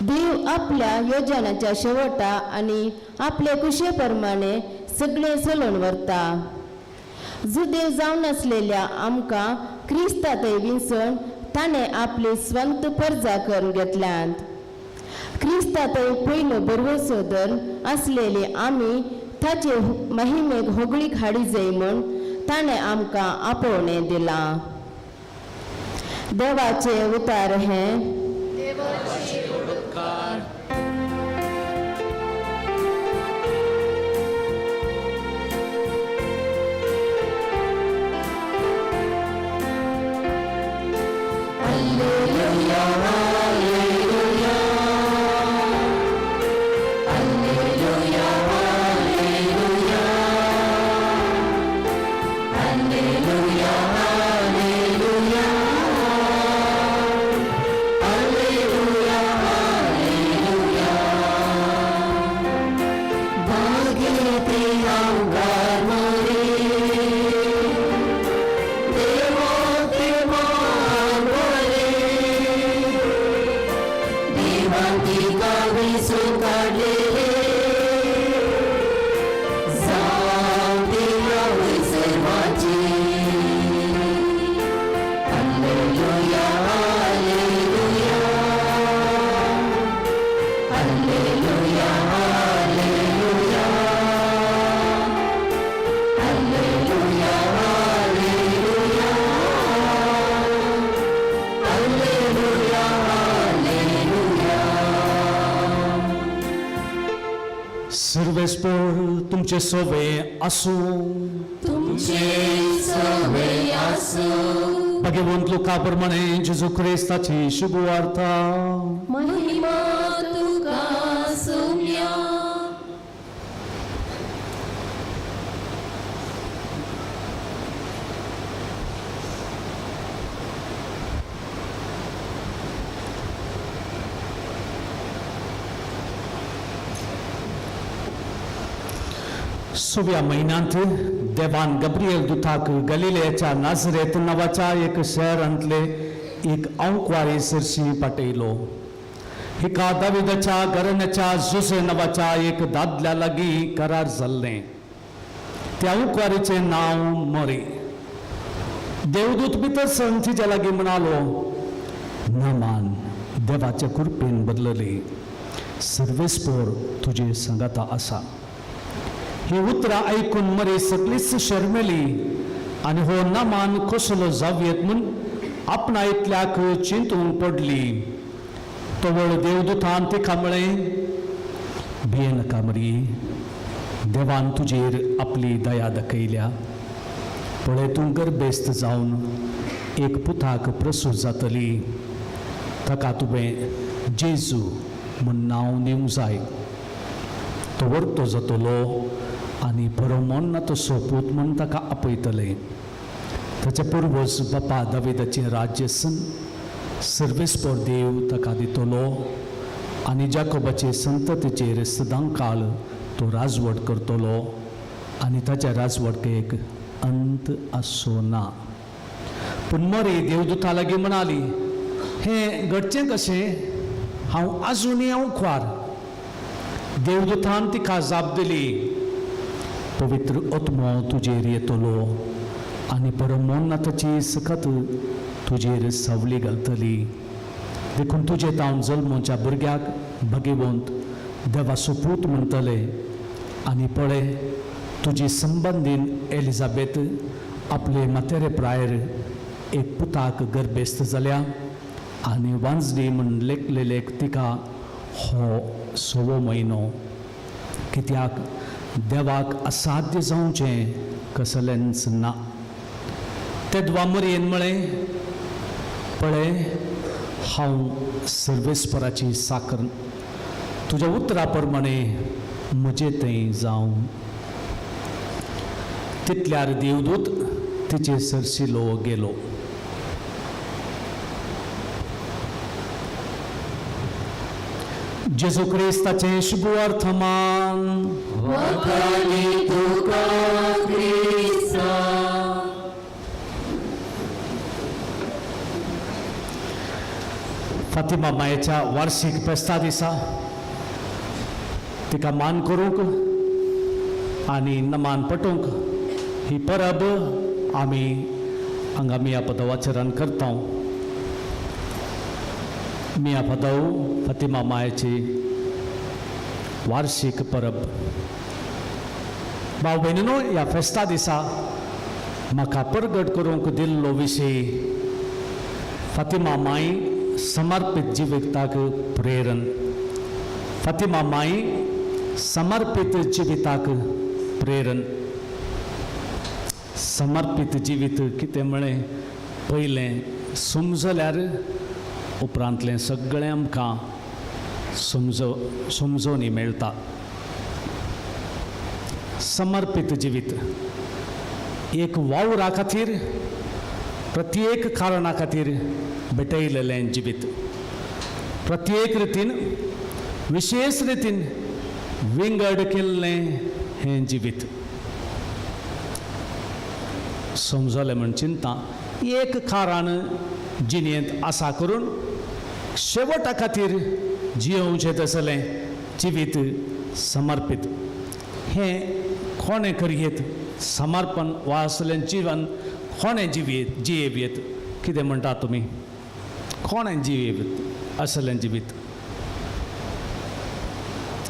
देव आपल्या योजनाच्या शेवटा आनी आपले कुशे प्रमाणे सगळें चलोवन व्हरता. जुदेव जावन आसलेल्या आमकां क्रिस्तांतय विंचून ताणें आपली स्वंत परजा करून घेतल्यांत. क्रिस्तांतय पयलो बरवसो धर्म आसलेली आमी ताचे महिमेक होगळीक हाडी जाय म्हूण ताणें आमकां आपोवणें दिलां. देवाचे उतार हें. सर्वेस्पर तुमचे सोवे आसूं. तुमचे सोवे आसूं. भगवंत लुका प्रमाणे जेजू क्रिस्ताची शुभवार्ता. महिमा तुका सोम्या. सव्या म्हयन्यांत देवान गब्रियल दुताक गलिलेच्या नाजरेत नांवाच्या एक शहरांतले एक अंकवारी सरशी पाटयलो. हिका दाविदाच्या घराण्याच्या जुसे नांवाच्या एक दादल्या लागीं करार जाल्लें. त्या अंकवारीचें नांव मरी. देवदूत भितर सरून तिच्या लागीं म्हणालो, नमान देवाचे कृपेन बदलली, सर्वेस्पर तुजे सांगाता आसा. ही उतरां आयकून मरी सगळीच शर्मेली आनी हो नामान कसलो जावयेत म्हूण आपणा इतल्याक चिंतूंक पडली. तवळ देवदूतान तिका म्हळें, भियेनाका मरी, देवान तुजेर आपली दया दाखयल्या. पळय तूं गर्भेस्त जावन एक पुताक प्रसूत जातली, ताका तुवें जेजू म्हूण नांव दिवंक जाय. तो वर्तो जातलो आनी परमोन्ना तसो पूत म्हूण ताका आपयतले. ताचे पुर्वज बापा दाविदाचें राज्य सर्वेस्पर देव ताका दितलो आनी जाकोबाचे संततीचेर सदांकाळ तो राजवट करतलो आनी ताच्या राजवटकेक अंत आसचो ना. पूण मरी देवदूता लागीं म्हणाली, हें घडचें कशें? हांव आजुनूय अंकवार. देवदूतान तिका जाप दिली, पवित्र आत्मो तुजेर येतलो आनी परमोन्नताची सकत तुजेर सावली घालतली. देखून तुजे तावन जल्मोच्या भुरग्याक भगवंत देवाचो पूत म्हणटले. आनी पळय, तुजी संबंदीन एलिजाबेथ आपले म्हातेरे प्रायर एक पुताक गर्भेस्त जाल्या आनी वांजडी म्हूण लेखलेलेक तिका हो 6वो म्हयनो. कित्याक देवाक असाध्य जावचें कसलेंच ना. तेदवा मरयेन म्हळें, पळय हांव सर्वेस्पराची साकर, तुज्या उतरा प्रमाणे म्हजे थंय जावं. तितल्यार देवदूत तिचे सरशिलो गेलो. जेजू क्रिस्ताचें शुभ वर्तमान. फातिमा मायेच्या वार्षिक फेस्ता दिसा तिका मान करूंक आनी नमान पटोवंक ही परब आमी हांगा मिया पदवाचरण करता. मिया पदव फातिमा मायेची वार्षिक परब. भाव भयणीनो, ह्या फेस्ता दिसा म्हाका परगट करूंक दिल्लो विशय फातिमा माई समर्पित जिविताक प्रेरण. फातिमा माई समर्पित जिविताक प्रेरण. समर्पित जिवीत कितें म्हळें पयलें समजल्यार उपरांतलें सगळें आमकां समजोवणी मेळटा. समर्पित जिवीत एक वावरा खातीर, प्रत्येक कारणा खातीर भेटयलेलें जिवीत, प्रत्येक रितीन विशेष रितीन विंगड केल्लें हें जिवीत. समजलें म्हण चिंता एक कारण जिणेंत आसा करून शेवटा खातीर जियोवचें तसलें जिवीत समर्पित. हें कोणें करयेत समर्पण वा असलें जिवन कोणें जिवयेत जियेवयेत? कितें म्हणटा तुमी? कोणें जियेवयेत असलें जिवीत,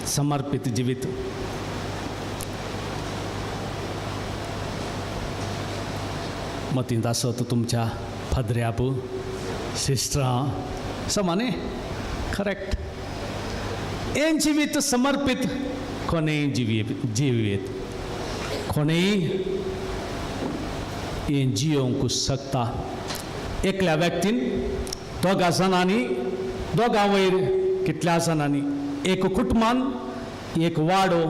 समर्पित जिवीत? मतींत आसत तुमच्या फादऱ्याप सिस्टरां समा न्ही? करेक्ट. हें जिवीत समर्पित कोणेंय जिवयेत, कोणेंय हें जियोवंक शकता. एकल्या व्यक्तीन, दोगा जाणांनी, दोगां वयर कितल्या जाणांनी, एक कुटुंबान, एक वाडो,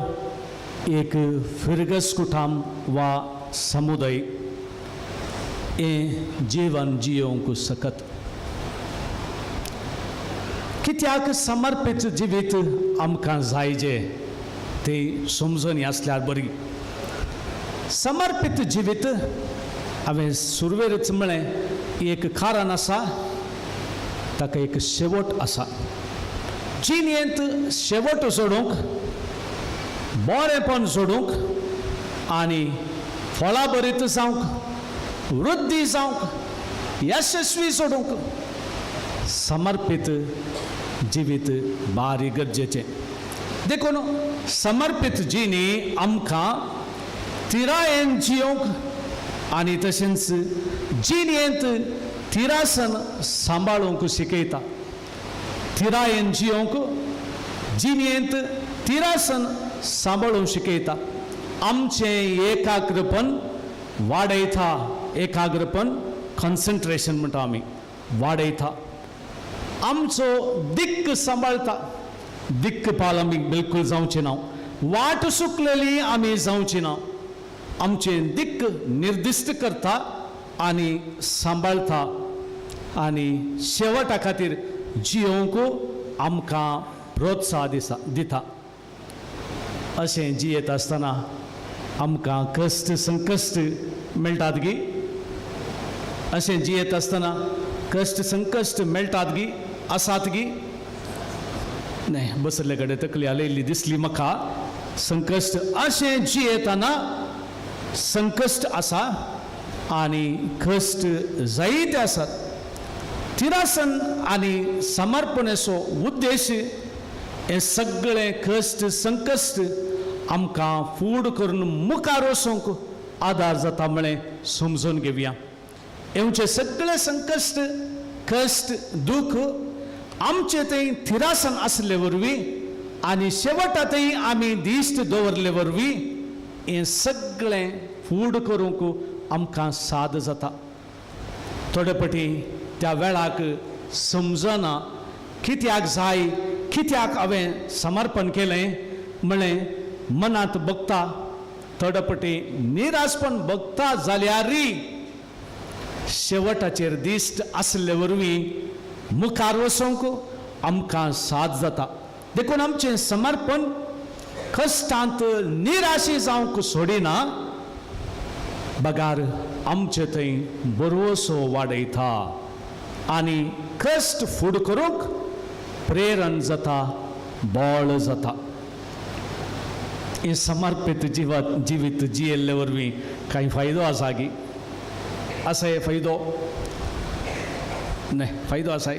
एक फिरगस कुटाम वा समुदाय हें जीवन जियोवंक शकत. कित्याक समर्पित जिवीत आमकां जाय जे तें समजणी आसल्यार बरी. समर्पित जिवीत हांवें सुरवेरच म्हळें एक कारण आसा, ताका एक शेवट आसा. जिणेंत शेवट सोडूंक, बरेंपण सोडूंक आनी फळां भरीत जावंक, वृद्धी जावंक, यशस्वी सोडूंक समर्पित जिवीत बारी गरजेचें. देखून समर्पित जिणी आमकां तिरायेन जियोवंक आनी तशेंच जिणेंत तिरासन सांबाळूंक शिकयता. तिरायेन जियोवंक, जिणेंत तिरासन सांबाळूंक शिकयता. आमचें एकाग्रपण वाडयता. एकाग्रपण, कॉन्सन्ट्रेशन म्हणटा आमी, वाडयता. आमचो दिक्क सांबाळता. दिक्क पाल आमी बिलकूल जावचे ना, वाट सुकलेली आमी जावची ना. आमचें दिक्क निर्दिश्ट करता आनी सांबाळता आनी शेवटा खातीर जियोवंक आमकां प्रोत्साह दिता. अशें जियेत आसतना आमकां कश्ट संकश्ट मेळटात गी? अशें जियेत आसतना कश्ट संकश्ट मेळटात गी, आसात गी? न्हय, बसले कडेन तकली हालयल्ली दिसली म्हाका. संकश्ट अशें जियेतना संकश्ट आसा आनी कश्ट जायते आसात. तिरासन आनी समर्पणेचो उद्देश हें सगळें कश्ट संकश्ट आमकां फूड करून मुखार वचूंक आदार जाता म्हळें समजून घेवया. येवचे सगळे संकश्ट कश्ट दुख्ख आमचे थंय थिरासन आसले वरवीं आनी शेवटा थंय आमी दिश्ट दवरले वरवीं हें सगळें फूड करूंक आमकां साद जाता. थोडे पटी त्या वेळाक समजना कित्याक जाय, कित्याक हांवें समर्पण केलें म्हळें मनांत बगता. थोडे पटी निराशपण बगता जाल्यारय शेवटाचेर दिश्ट आसले वरवीं मुखार वचूंक आमकां साथ जाता. देखून आमचें समर्पण कश्टांत निराशी जावंक सोडिना, बगार आमचे थंय बरोसो वाडयता आनी कश्ट फूड करूंक प्रेरण जाता, बळ जाता. हें समर्पीत जिवीत जियेल्ले वरवीं कांय फायदो आसा की? आसा हे फायदो? न्हय, फायदो आसाय?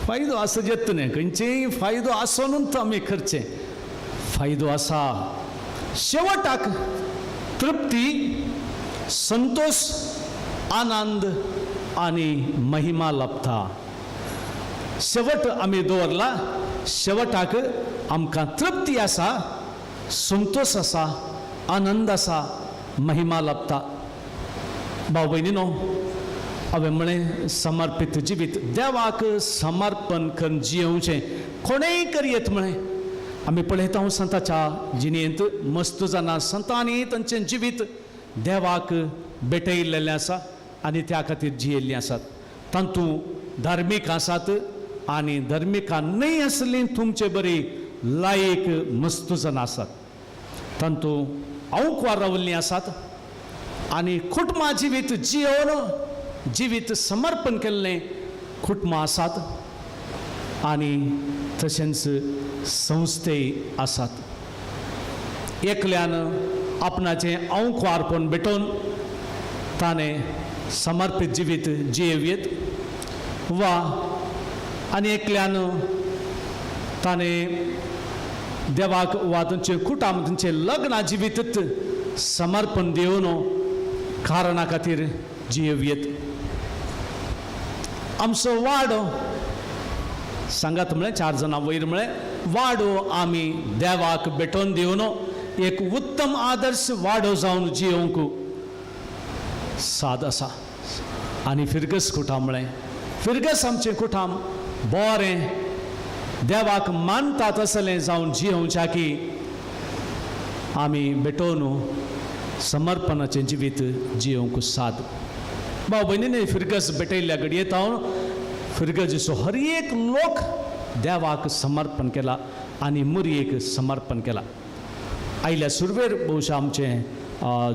फायदो आसा जेत न्हय, खंयचेय फायदो आसोनूच आमी करचें. फायदो आसा, शेवटाक तृप्ती, संतोष, आनंद आनी महिमा लाभता. शेवट आमी दवरला, शेवटाक आमकां तृप्ती आसा, संतोष आसा, आनंद आसा, महिमा लाभता. भाव भयणीनो, हांवें म्हळें समर्पीत जिवीत देवाक समर्पण करून जियेवचें कोणेय करयेत म्हळें. आमी पळयता संताच्या जिणेंत मस्त जाणां संतांनी तांचें जिवीत देवाक भेटयिल्लें आसा आनी त्या खातीर जियेल्लीं आसात. तातूंत धार्मीक आसात आनी धार्मिकां न्हय आसलीं तुमचे बरी लायक मस्त जाणां आसात. तातूंत आंकवार रावल्लीं आसात आनी कुटुंबा जिवीत जियोवन जिवीत समर्पण केल्लें कुटुंबां आसात आनी तशेंच संस्थेय आसात. एकल्यान आपणाचें आंकवारपण भेटोवन ताणें समर्पीत जिवीत जियेवयेत वा आनी एकल्यान ताणें देवाक वा तांचें कुटुंब तांचें लग्न जिवीतच समर्पण दिवन कारणा खातीर जियेवयेत. आमचो वाडो सांगात म्हळें 4 जाणां वयर म्हळें वाडो आमी देवाक भेटोवन दिवन एक उत्तम आदर्श वाडो जावन जियोवंक साद आसा. आनी फिरगस कुटाम म्हळें, फिरगस आमचें कुटाम बरें देवाक मानता तसलें जावन जियोवच्या की आमी भेटोवन समर्पणाचें जिवीत जियोवंक साद. भाव भयणीने, फिरगस भेटयल्ल्या घडयेत हांव फिरगजीचो हर एक लोक देवाक समर्पण केला आनी मुरयेक समर्पण केला. आयल्या सुरवेर बहुशा आमचें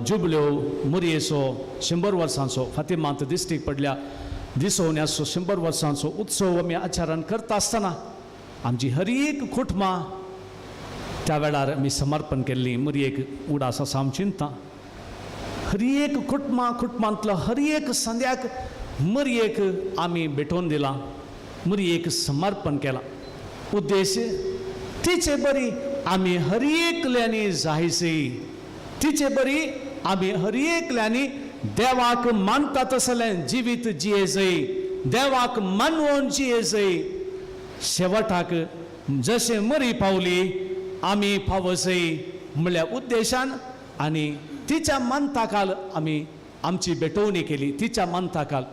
जुबल्यो मुरयेचो 100 वर्सांचो फातिमांत दिश्टीक पडल्या दिसोवण्याचो 100 वर्सांचो उत्सव आमी आचरण करता आसतना आमची हर एक कुटुंबां त्या वेळार आमी समर्पण केल्ली मुरयेक उडास आसा आमी चिंता. हर एक कुटुंबां कुटुंबांतलो हर एक संद्याक मुरयेक आमी भेटोवन दिलां, मुरयेक समर्पण केलां. उद्देश तिचे बरी आमी हर एकल्यांनी जायसी, तिचे बरी आमी हर एकल्यांनी देवाक मानता तसलें जिवीत जियेजय, देवाक मानवोन जियेजय. शेवटाक जशें मरी पावली आमी पावसय म्हणल्या उद्देशान आनी तिच्या मानताकाल आमी आमची भेटवणी केली. तिच्या मानताकाल,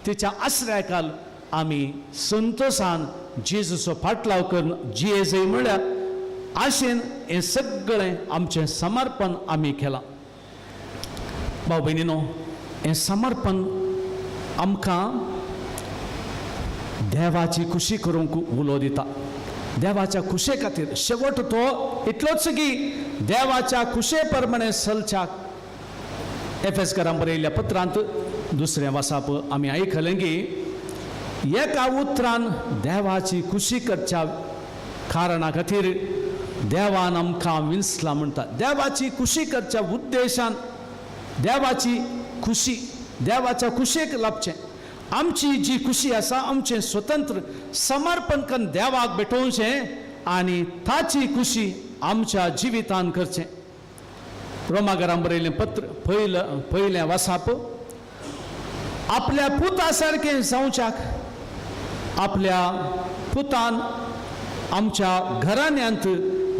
तिच्या आश्रयाकाल आमी संतोशान जेजूचो फाटलाव करून जियेजय म्हळ्यार आशेन हें सगळें आमचें समर्पण आमी केलां. भाव भयणीनो, हें समर्पण आमकां देवाची खुशी करूंक उलो दिता. देवाच्या खुशे खातीर शेवट तो इतलोच की देवाच्या खुशे प्रमाणे चलच्याक एफएस करां बरयल्ल्या पत्रांत दुसरें वासाप आमी आयकलें की एका उतरान देवाची खुशी करच्या कारणा खातीर देवान आमकां विंचला म्हणटा. देवाची खुशी करच्या उद्देशान देवाची खुशी, देवाच्या खुशेक लाभचें. आमची जी खुशी आसा आमचें स्वतंत्र समर्पण करून देवाक भेटोवचें आनी ताची खुशी आमच्या जिवितान करचें. रोमागरान बरयलें पत्र पयलें वासाप आपल्या पुता सारकें जावच्याक आपल्या पुतान आमच्या घराण्यांत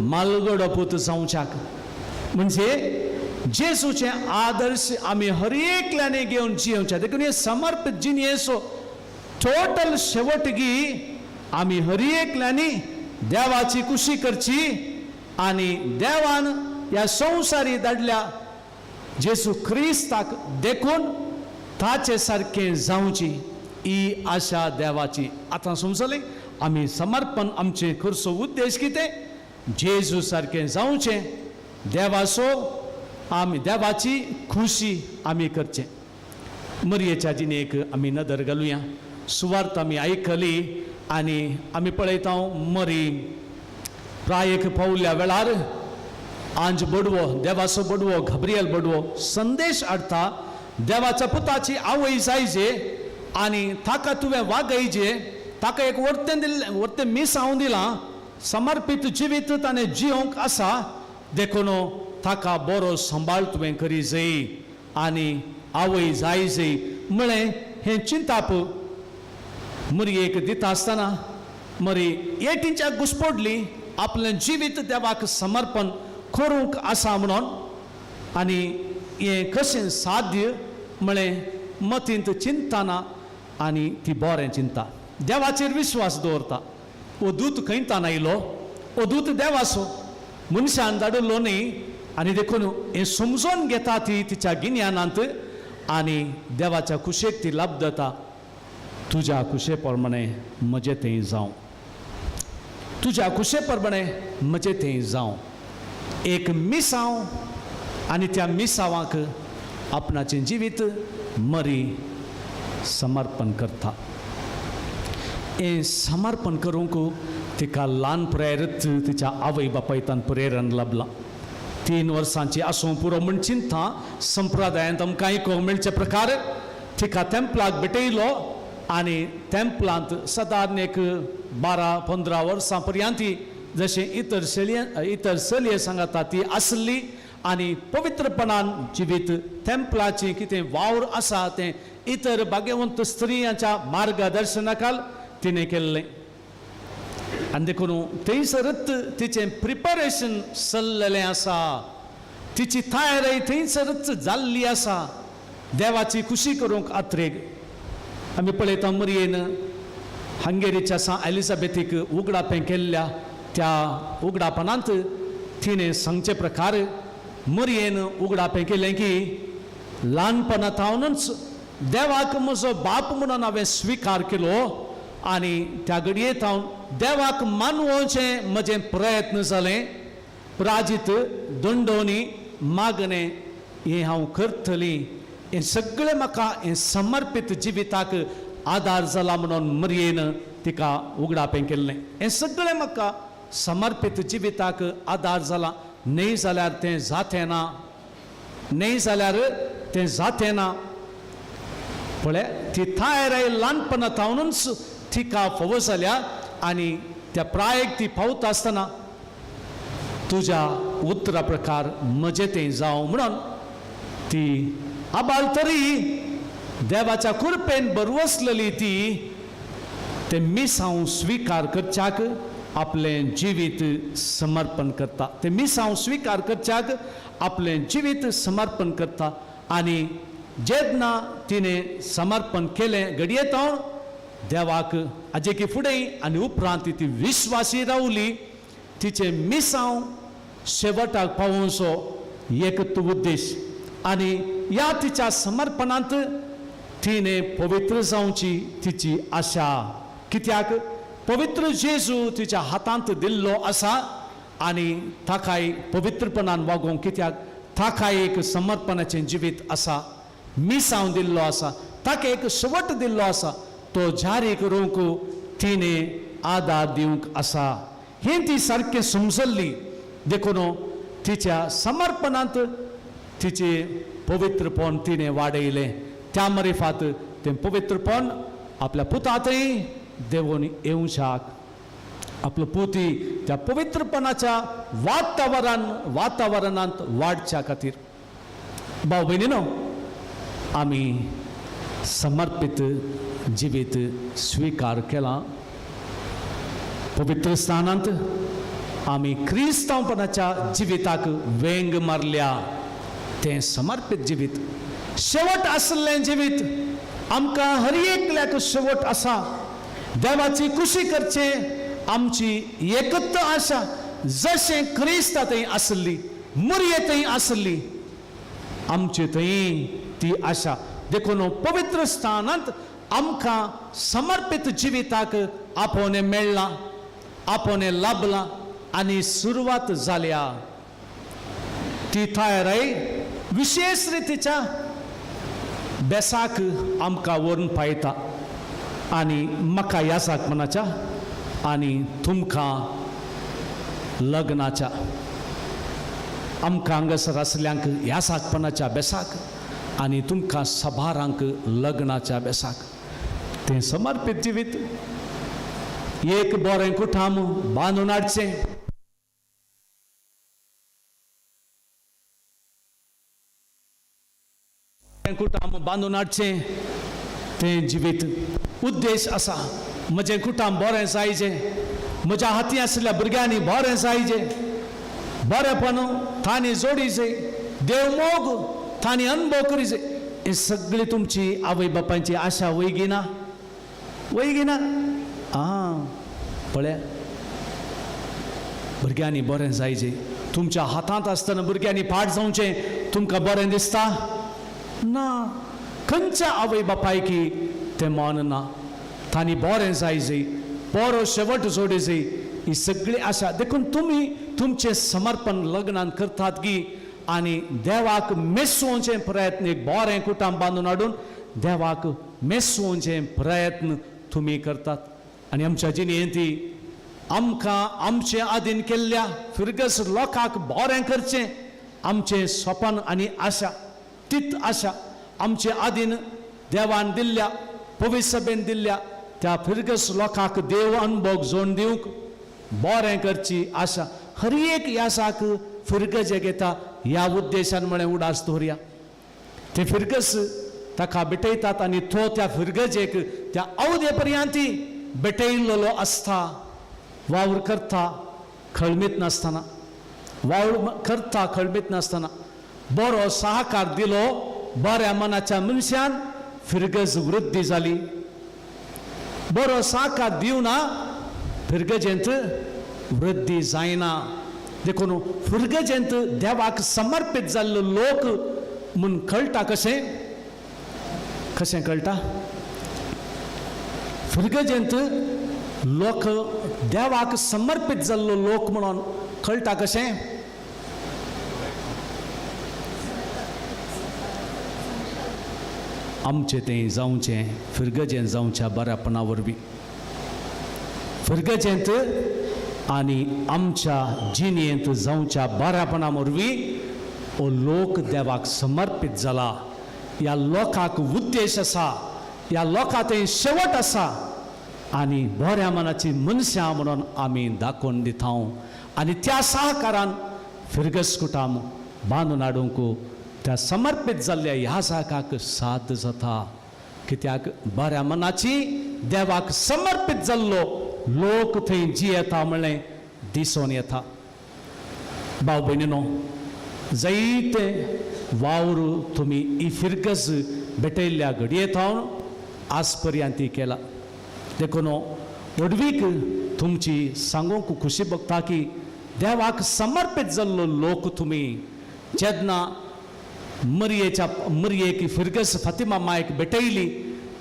मालगडो पूत जावच्याक म्हणजे जेजूचे आदर्श आमी हर एकल्याने घेवन जियोवचे. देखून हे समर्पित जिणेचो टोटल शेवटगी आमी हर एकल्यांनी देवाची खुशी करची आनी देवान ह्या संवसारी धाडल्या जेजू क्रिस्ताक देखून ताचे सारकें जावची ही आशा देवाची. आतां समजलें आमी समर्पण आमचें करचो उद्देश कितें? जेजू सारकें जावचें, देवाचो आमी देवाची खुशी आमी करचें. मरयेच्या जिणेक आमी नदर घालुया. सुवार्थ आमी आयकली आनी आमी पळयता मरी प्रायेक पावल्या वेळार आंज बडवो देवाचो बडवो घाब्रियल बडवो संदेश हाडटा देवाच्या पुताची आवय जायजे आनी ताका तुवें वागयजे, ताका एक वर्तें दिल्लें वर्तें मिसांव दिलां, समर्पीत जिवीत ताणें जियोंक आसा, देखून ताका बरो सांबाळ तुवें करी जाय आनी आवय जाय जाय म्हळें. हें चिंताप मरयेक दिता आसतना मरी एटींच्या घुसपडली आपलें जिवीत देवाक समर्पण करूंक आसा म्हणून आनी हें कशें साध्य म्हळें मतींत चिंतना आनी ती बरें चिंता देवाचेर विश्वास दवरता. हो दूत खंयतान आयलो? हो दूत देवाचो मनशान धाडिल्लो न्ही आनी देखून हें समजून घेता ती तिच्या गिन्यानांत आनी देवाच्या खुशेक ती लाभ जाता. तुज्या खुशे प्रमाणे म्हजें थंय जावं, तुज्या खुशे प्रमाणे म्हजें थंय जावं. एक मिसांव आनी त्या मिसांवाक आपणाचें जिवीत मरी समर्पण करता. हें समर्पण करूंक तिका ल्हान प्रेरीत तिच्या आवय बापायतान प्रेरण लाबलां. 3 वर्सांची आसूं पुरो म्हण चिंता संप्रदायांत आमकां आयकूंक मेळचे प्रकार तिका तेंपलाक भेटयलो आनी तेंपलांत सादारण एक 12-15 वर्सां पर्यंत जशें इतर चलये सांगता ती आसली आनी पवित्रपणान जिवीत तेंपलाची कितें वावर आसा तें इतर भाग्यवंत स्त्रियांच्या मार्गदर्शनाखाल तिणें केल्लें. आनी देखून थंयसरच तिचें प्रिपरेशन चल्लेलें आसा, तिची तयारी थंयसरच जाल्ली आसा देवाची खुशी करूंक आत्रेग. आमी पळयता मरयेन हंगेरीच्या सां एलिझाबेथीक उगडापें केल्ल्या त्या उगडापणांत तिणें सांगचे प्रकार मरयेन उगडापें केलें की ल्हानपणा थावनूच देवाक म्हजो बाप म्हणून हांवें स्विकार केलो आनी त्या घडये थावन देवाक मानवचें म्हजें प्रयत्न जालें. प्राजीत दंडोनी मागणें हें हांव करतली, हें सगळें म्हाका हें समर्पीत जिविताक आदार जाला म्हणून मरयेन तिका उगडापें केल्लें. हें सगळें म्हाका समर्पीत जिविताक आदार जाला, न्हय जाल्यार तें जातें ना, न्हय जाल्यार तें जातें ना. पळय ती तयाराय ल्हानपणा थावनूच तिका फावो जाल्या आनी त्या प्रायेक ती पावता आसतना तुज्या उतरा प्रकार म्हजें तें जावं म्हणून ती आबाल तरी देवाच्या कृपेन बरवसलेली ती ते मिसांव स्विकार करच्याक आपलें जिवीत समर्पण करता. ते मिसांव स्विकार करच्याक आपलें जिवीत समर्पण करता आनी जेन्ना तिणें समर्पण केलें घडये तो देवाक आजेकी फुडें आनी उपरांत ती विश्वासी रावली. तिचें मिसांव शेवटाक पावोवचो एक उद्देश आनी ह्या तिच्या समर्पणांत तिणें पवित्र जावची तिची आशा. कित्याक पवित्र जेजू तिच्या हातांत दिल्लो आसा आनी ताकाय पवित्रपणान वागोवंक कित्याक ताकाय एक समर्पणाचें जिवीत आसा, मिसांव दिल्लो आसा, ताका एक शेवट दिल्लो आसा, तो जारी करूंक तिणें आदार दिवंक आसा. हें ती सारकें समजल्ली देखून तिच्या समर्पणांत तिचें पवित्रपण तिणें वाडयलें. त्या मरिफात तें पवित्रपण आपल्या पुतांतय देवून येवच्याक आपलो पुती त्या पवित्रपणाच्या वातावरणांत वाडच्या खातीर. भाव भयणीनो, आमी समर्पीत जिवीत स्विकार केलां. पवित्र स्थानांत आमी क्रिस्तांवपणाच्या जिविताक वेंग मारल्या. तें समर्पीत जिवीत, शेवट आशिल्लें जिवीत. आमकां हर एकल्याक शेवट आसा. देवाची खुशी करचें आमची एकत्त आशा, जशें क्रिस्ता थंय आसली, मुरये थंय आसली, आमचे थंय ती आशा. देखून पवित्र स्थानांत आमकां समर्पीत जिविताक आपोवणें मेळ्ळां, आपोवणें लाभलां आनी सुरवात जाल्या. ती तयाराय विशेश रितीच्या बेसाक आमकां व्हरून पायता आनी म्हाका ह्या साकमनाच्या आनी तुमकां लग्नाच्या, आमकां हांगासर आसल्यांक ह्या साकपणाच्या बेसाक आनी तुमकां सभारांक लग्नाच्या बेसाक. तें समर्पीत जिवीत एक बरें कुठाम बांदून हाडचें. कुटाम बांदून हाडचें तें जिवीत उद्देश आसा. म्हजें कुटाम बरें जायजें, म्हज्या हाती आशिल्ल्या भुरग्यांनी बरें जायजें, बरेंपण तांणी जोडीजे, देव मोग तांणी अनुभव करीजे. हें सगळी तुमची आवय बापायची आशा वयगी ना, वयगी ना. आं पळय, भुरग्यांनी बरें जायजें. तुमच्या हातांत आसतना भुरग्यांनी पाठ जावचें तुमकां बरें दिसता ना? खंयच्या आवय बापायकी तें मन ना. तांणी बरें जायजे, बरो शेवट जोडीजे, ही सगळी आशा. देखून तुमी तुमचें समर्पण लग्नान करतात की आनी देवाक मेसोवचें प्रयत्न, एक बरें कुटाम बांदून हाडून देवाक मेसोवचें प्रयत्न तुमी करतात. आनी आमच्या जिणेंत ती आमकां आमचे आदीन केल्ल्या फिरगस लोकांक बरें करचें आमचें सपन आनी आशा, तीत आशा आमचे आदीन देवान दिल्ल्या, पवित्र सभेन दिल्ल्या त्या फिरगस लोकांक देव अनुभव जोड दिवंक बरें करची आशा हर एक यासाक फिरगजेक येता. ह्या उद्देशान म्हळें उडास दवरया. ते फिरगस ताका भेटयतात आनी तो त्या फिरगजेक त्या अवधे पर्यंत भेटयल्लो आसता. वावर करता खळमीत नासतना, वावर करता खळमीत नासतना बरो सहकार दिलो बऱ्या मनाच्या मनशान फिरगज वृद्धी जाली. बरो सहकार दिवना फिरगजेंत वृद्धी जायना. देखून फिरगजेंत देवाक समर्पीत जाल्लो लोक म्हूण कळटा. कशें कशें कळटा? फिरगजेंत लोक देवाक समर्पीत जाल्लो लोक म्हणून कळटा कशें? आमचें तें जावचें फिरगजेंत जावच्या बऱ्यापणा वरवीं, फिरगजेंत आनी आमच्या जिणेंत जावच्या बऱ्यापणा वरवीं हो लोक देवाक समर्पीत जाला. ह्या लोकांक उद्देश आसा, ह्या लोकां थंय शेवट आसा आनी बऱ्या मनाची मनशां म्हणून आमी दाखोवन दिता. आनी त्या सहकारान फिरगस कुटाम बांदून हाडूंक त्या समर्पीत जाल्ल्या ह्या जागाक साथ जाता. कित्याक बऱ्या मनाची देवाक समर्पीत जाल्लो लोक थंय जियेता म्हणलें दिसून येता. भाव भयणीनो, जायते वावर तुमी ही फिरगज भेटयल्ल्या घडये थावन आज पर्यंत केला. देखून व्हडवीक तुमची सांगूंक खुशी भोगता की देवाक समर्पीत जाल्लो लोक तुमी. जेन्ना मरयेच्या मरयेक फिरगज फातिमा मायक भेटयली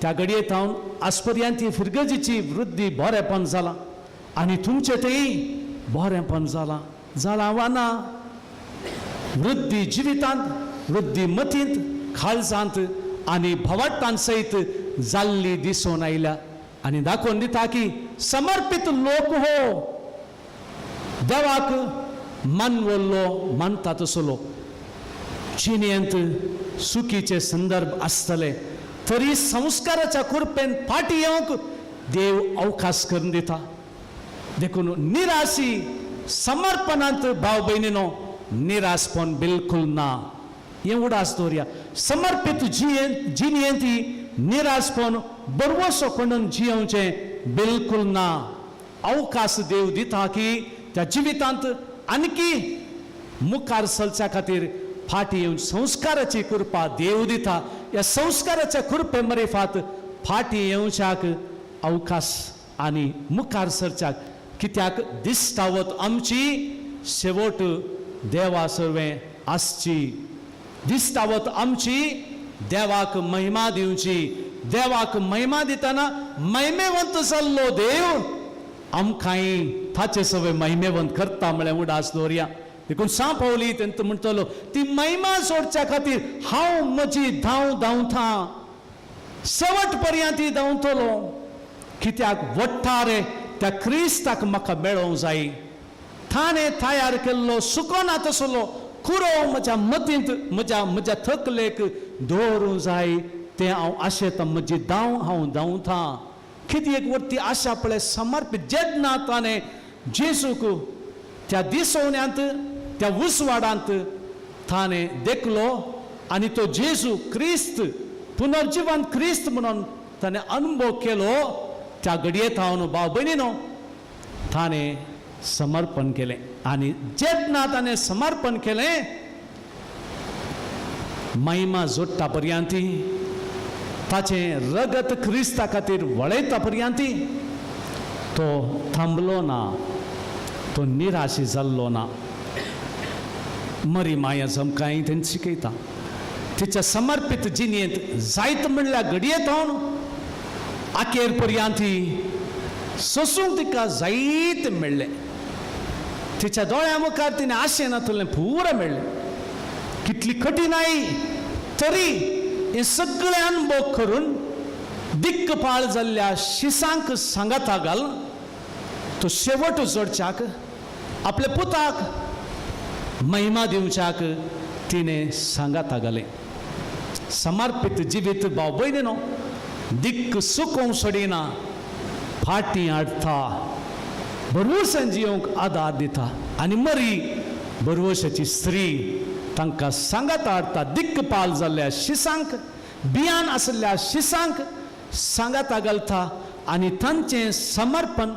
त्या घडये थावन आज पर्यंत ही फिरगजीची वृद्धी बरेंपण जालां आनी तुमचें तेय बरेंपण जालां जालां वा ना. वृद्धी जिवितांत, वृद्धी मतींत, काळजांत आनी भवाटान सयत जाल्ली दिसून आयल्या आनी दाखोवन दिता की समर्पीत लोक हो देवाक मानवल्लो मानता तसलो. जिणेंत सुखीचे संदर्भ आसतले तरी संस्काराच्या कृपेन फाटी येवंक देव अवकाश करून दिता. देखून निराशी समर्पणांत भाव भयणीनो निराशपण बिलकुल ना. हें उडास दवरया. समर्पीत जिणेंत निराशपण बरवसो कोणून जियेवचें बिलकुल ना. अवकाश देव दिता की त्या जिवितांत आणखी मुखार चलच्या खातीर फाटी येवन संस्काराची कृपा देव दिता. ह्या संस्काराच्या कृपे मरिफात फाटी येवच्याक अवकाश आनी मुखार सरच्याक, कित्याक दिश्टावत आमची शेवट देवा सर्वें आसची. दिश्टावत आमची देवाक महिमा दिवची. देवाक महिमा दितना महिमेवंत जाल्लो देव आमकांय ताचे सवे महिमेवंत करता म्हळ्यार उडास दवरया. देखून सांव पावली तेंत म्हणटलो ती महिमा सोडच्या खातीर हांव म्हजी धांव धांवता, शेवट पर्यंत ती धांवतलो, कित्याक वट्टारे त्या क्रिस्ताक म्हाका मेळोवंक जाय. ताणें तयार केल्लो सुकोना तसलो कुरो म्हज्या मतींत म्हज्या म्हज्या थकलेक दवरूंक जाय. तें हांव आशेतां, म्हजी धांव हांव धांवता. कितें एक वरती आशा पळय समर्पीत जेन्ना ताणें जेजूक त्या दिसवण्यांत त्या उजवाडांत ताणें देखलो आनी तो जेजू क्रिस्त पुनर्जिवन क्रिस्त म्हणून ताणें अनुभव केलो. त्या घडये थावन भाव भयणीनो ताणें समर्पण केलें आनी जेन्ना ताणें समर्पण केलें महिमा जोडटा पर्यंत ताचें रगत क्रिस्ता खातीर वळयता पर्यंत तो थांबलो ना, तो निराशी जाल्लो ना. मरी माया आमकां तें शिकयता. तिच्या समर्पीत जिणेंत जायत म्हणल्यार घडये थावन आखेर पर्यंत सोसूंक तिका जायत मेळ्ळें. तिच्या दोळ्या मुखार तिणें आशेन नातलें पुरो मेळ्ळें. कितली कठीणाय तरी हे सगळे अनुभव करून दिक्कपाळ जाल्ल्या शिसांक सांगाता घाल तो शेवट जोडच्याक आपल्या पुताक महिमा दिवच्याक तिणें सांगाता घालें. समर्पीत जिवीत भाव भयणीनो दिक्क सुकोवंक सोडिना, फाटीं हाडटा, भरवंसान जियोवंक आदार दिता आनी मरी भरवंशाची स्त्री तांकां सांगाता हाडटा. दिक्कपाल जाल्ल्या शिसांक, बियान आशिल्ल्या शिसांक सांगाता घालता आनी तांचें समर्पण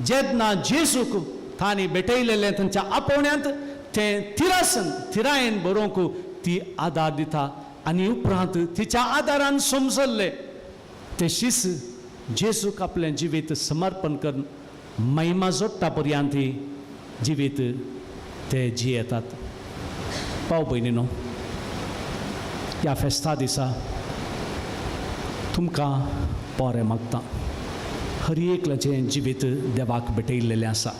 जेन्ना जेजूक तांणी भेटयलेलें तांच्या आपोवण्यांत तें तिरासन थिरायेन बरोवंक ती आदार दिता आनी उपरांत तिच्या आदारान समजल्ले ते शीस जेजूक आपलें जिवीत समर्पण करून महिमा जोडटा पर्यंत जिवीत ते जियेतात. भाव भयणीनो, ह्या फेस्ता दिसा तुमकां बरें मागता. हर एकल्याचें जिवीत देवाक भेटयल्लेलें आसा.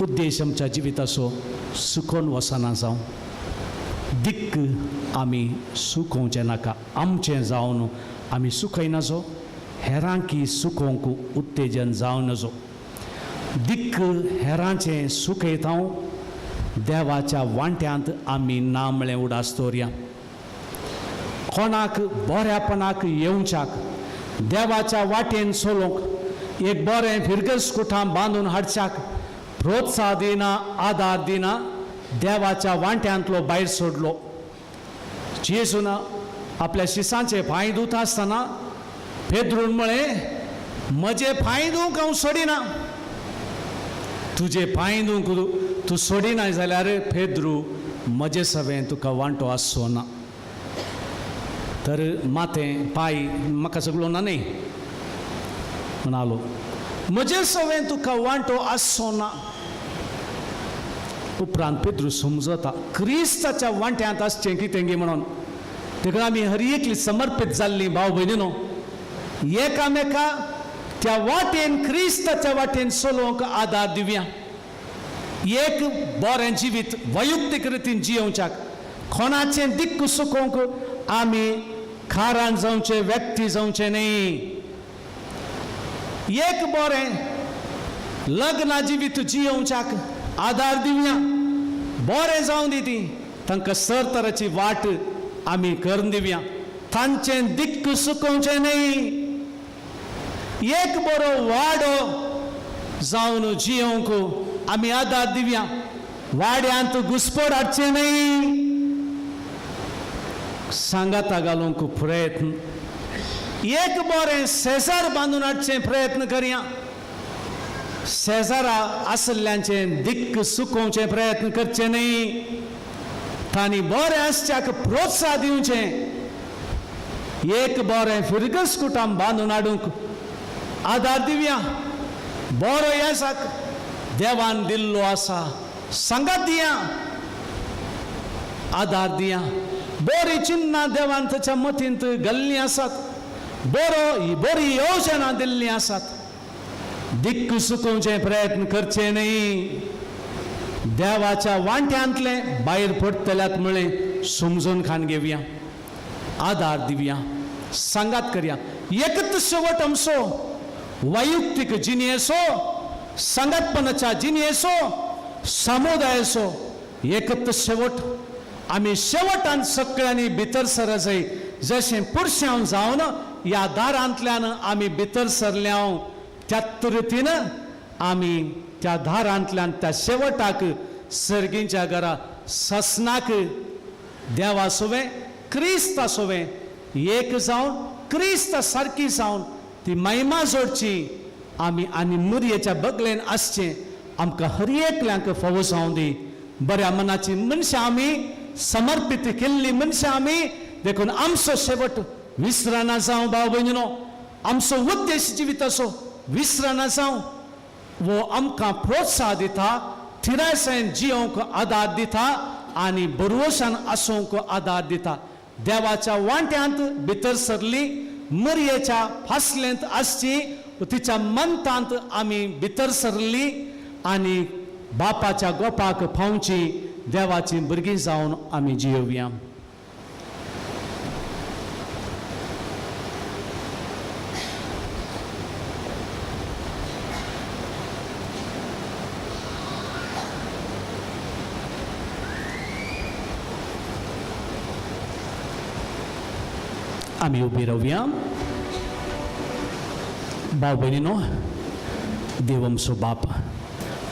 उद्देश आमच्या जिविताचो सुकोवन वचना जावं, दिक्क आमी सुकोवचें नाका. आमचें जावन आमी सुकयना जो, हेरांकी सुकोवंक उत्तेजन जावं नजो. दिक्क हेरांचें सुकयता देवाच्या वांट्यांत आमी ना म्हळें उडास दवरया. कोणाक बऱ्यापणाक येवच्याक देवाच्या वाटेन चलोवंक एक बरें फिरगस कुठां बांदून हाडच्याक प्रोत्साह दिना, आदार दिना, देवाच्या वांट्यांतलो भायर सोडलो. जेजून आपल्या शिसांचे पांय धुता आसतना पेद्रून म्हळें, म्हजे पांय धुवंक हांव सोडिना, तुजे पांय धुवंक तूं सोडिना जाल्यार पेद्रू म्हजे सवें तुका वांटो आसचो ना. तर माथें पांय म्हाका सगळो ना न्ही म्हणालो, म्हजे सवें तुका वांटो आसचो ना. उपरांत पेद्रू समजता क्रिस्ताच्या वांट्यांत आसचें कितें गी म्हणून. देखून आमी हर एकली समर्पीत जाल्ली भाव भयणीनो एकामेका त्या वाटेन क्रिस्ताच्या वाटेन चलोवंक आदार दिवया. एक बरें जिवीत वैयक्तीक रितीन जियोवच्याक कोणाचें दिक्क सुकोवंक आमी कारण जावचें, व्यक्ती जावचें न्ही. एक बरें लग्न जिवीत जियोवच्याक आदार दिवया. बरें जावं दी ती तांकां सरतराची वाट आमी करून दिवया, तांचें दिक्क सुकोवचें न्ही. एक बरो वाडो जावन जियोंक आमी आदार दिवया. वाड्यांत घुसपड हाडचें न्हय, सांगाता घालूंक प्रयत्न, एक बरें शेजार बांदून हाडचें प्रयत्न करया. शेजारा आसल्ल्यांचें दिक्क सुकोवचें प्रयत्न करचें न्हय, तांणी बरें आसच्याक प्रोत्साह दिवचें. एक बरें फिरगस कुटाम बांदून हाडूंक आदार दिवया. बरो येसाक देवान दिल्लो आसा, सांगात दिया, आदार दिया. बरी चिन्नां देवान ताच्या मतींत घाल्लीं आसात, बरो बरी योजना दिल्लीं आसात. दिक्क सुकोवचें प्रयत्न करचें न्हय. देवाच्या वांट्यांतलें भायर पडटल्यात म्हळें समजून खान घेवया, आदार दिवया, सांगात करया. एकच शेवट आमचो वैयक्तीक जिणेचो, सांगातपणाच्या जिणेचो, समुदायाचो एकच शेवट. आमी शेवटान सगळ्यांनी भितर सरत जाय. जशें पुरशांव जावन ह्या दारांतल्यान आमी भितर सरल्या त्याच रितीन आमी त्या दारांतल्यान त्या शेवटाक सर्गींच्या घरा ससनाक देवा सोवें क्रिस्ता सोवें एक जावन क्रिस्ता सारकी जावन ती महिमा जोडची आमी आनी मुरयेच्या बगलेन आसचें आमकां हर एकल्यांक फावो जावं दी. बऱ्या मनाची मनशां आमी, समर्पीत केल्ली मनशां आमी, देखून आमचो शेवट विसराना जावं भाव भयणीनो, आमचो उद्देश जिविताचो विसराना जावं. वो आमकां प्रोत्साह दिता, थिरायसायन जियोंक आदार दिता आनी बरवशान आसूंक आदार दिता. देवाच्या वांट्यांत भितर सरली, मरयेच्या फासलेंत आसची तिच्या मंतांत आमी भितर सरली आनी बापाच्या गोपाक पावची देवाची भुरगीं जावन आमी जियोवया. आमी उबी रावया. भाव भयणीनो, देव आमचो बाप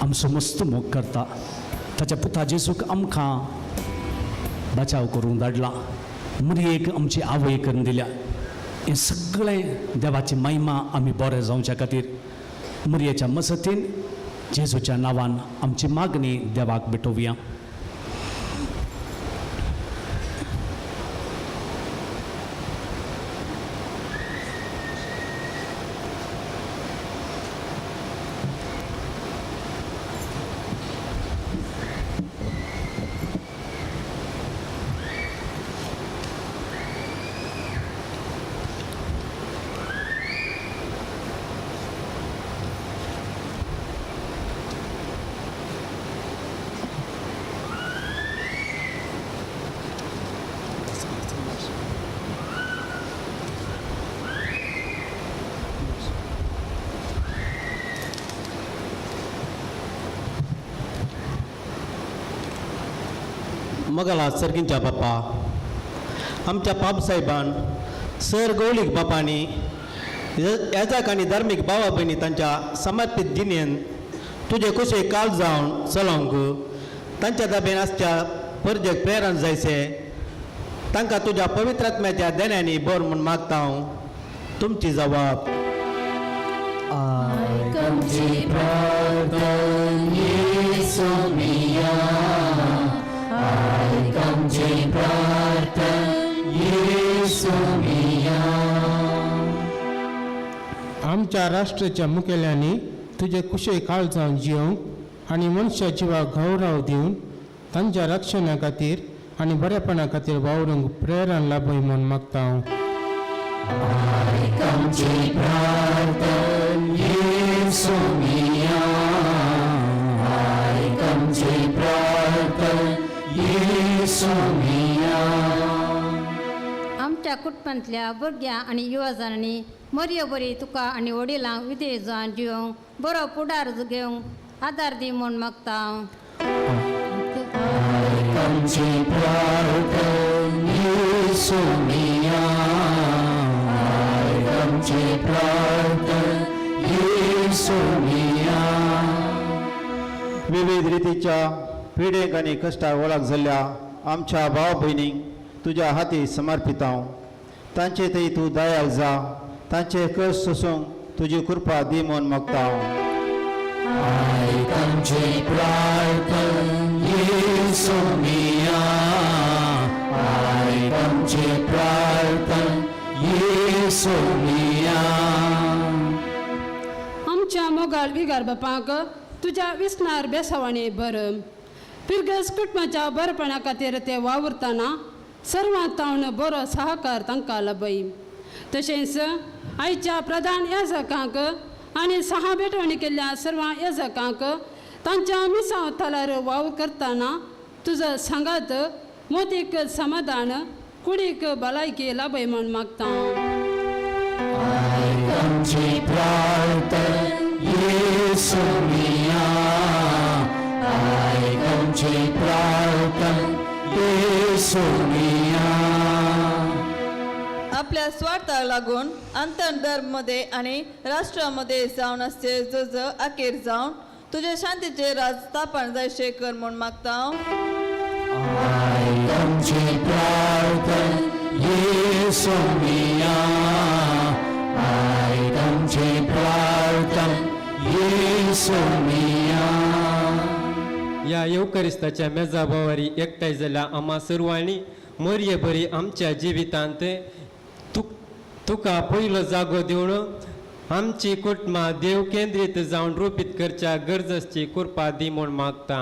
आमचो मस्त मोग करता. ताच्या पुता जेजूक आमकां बचाव करूंक धाडला, मरयेक आमची आवय करून दिल्या. हें सगळें देवाची महिमा आमी बरें जावच्या खातीर मरयेच्या मसतीन जेजूच्या नांवान आमची मागणी देवाक भेटोवया. मगला सर्गींच्या बापा, आमच्या पाप साहेबान सर गौलीक बापांनी याजाक आनी धार्मीक भावा भयणी तांच्या समर्पीत जिणेन तुजे कुशे काल जावन चलोवंक तांच्या दाबेन आसच्या परजेक प्रेरण जायचे तांकां तुज्या पवित्र आत्म्याच्या देण्यांनी बर म्हूण मागता हांव. तुमची जवाब. आमच्या राष्ट्राच्या मुखेल्यांनी तुजे कुशे काळ जावन जियोंक आनी मनशा जिवाक गौरव दिवन तांच्या रक्षणा खातीर आनी बरेपणा खातीर वावरूंक प्रेरण लाभय म्हूण मागता हांव. आमच्या कुटुंबांतल्या भुरग्यां आनी युवजांनी मरयो बरी तुका आनी वडिलांक विधेय जावन जिवंक बरो फुडार घेवंक आदार दी म्हूण मागता हांव. येसुमिया. विविध रितीच्या पिडेक आनी कश्टाक वळख जाल्ल्या आमच्या भाव भयणींक तुज्या हाती समर्पित हांव. तांचे थंय तूं दयाळ जा, तांचे कश्ट सोसूंक तुजी कृपा दी म्हूण मागता हांव. आयक आमचें प्रार्थन येसुमिया, आयक आमचें प्रार्थन येसुमिया. आमच्या मोगाळ विगार बापांक तुज्या विसनार बेसावाणी बरं पिरगस कुटुंबाच्या बरेपणा खातीर ते वावुरतना सर्वांत तावन बरो सहकार तांकां लाभय. तशेंच आयच्या प्रधान याजकांक आनी सहा भेटवणी केल्ल्या सर्व याजकांक तांच्या मिसांव थलार वावर करतना तुजो सांगात मोतीक समाधान कुडीक भलायकी लाभय म्हूण मागता. आयक आमचें प्रार्थन येसुमिया, आयक आमचें प्रार्थन येसुमिया. आपल्या स्वार्थाक लागून आंतरधर्ममध्ये आनी राष्ट्रामध्ये जावन आसचे झुज अखेर जावन तुजे शांतीचे राज स्थापन जायशे कर म्हूण मागता. आयक आमचें प्रार्थन येसुमिया, आयक आमचें प्रार्थन येसुमिया. ह्या येवकरिस्ताच्या मेजा भोंवारी एकठांय जाल्या आमा सर्वांनी मोरये बरी आमच्या जिवितांत तुका पयलो जागो दिवन आमची कुटुंबां देव केंद्रीत जावन रुपीत करच्या गरजेची कृपा दी म्हूण मागता.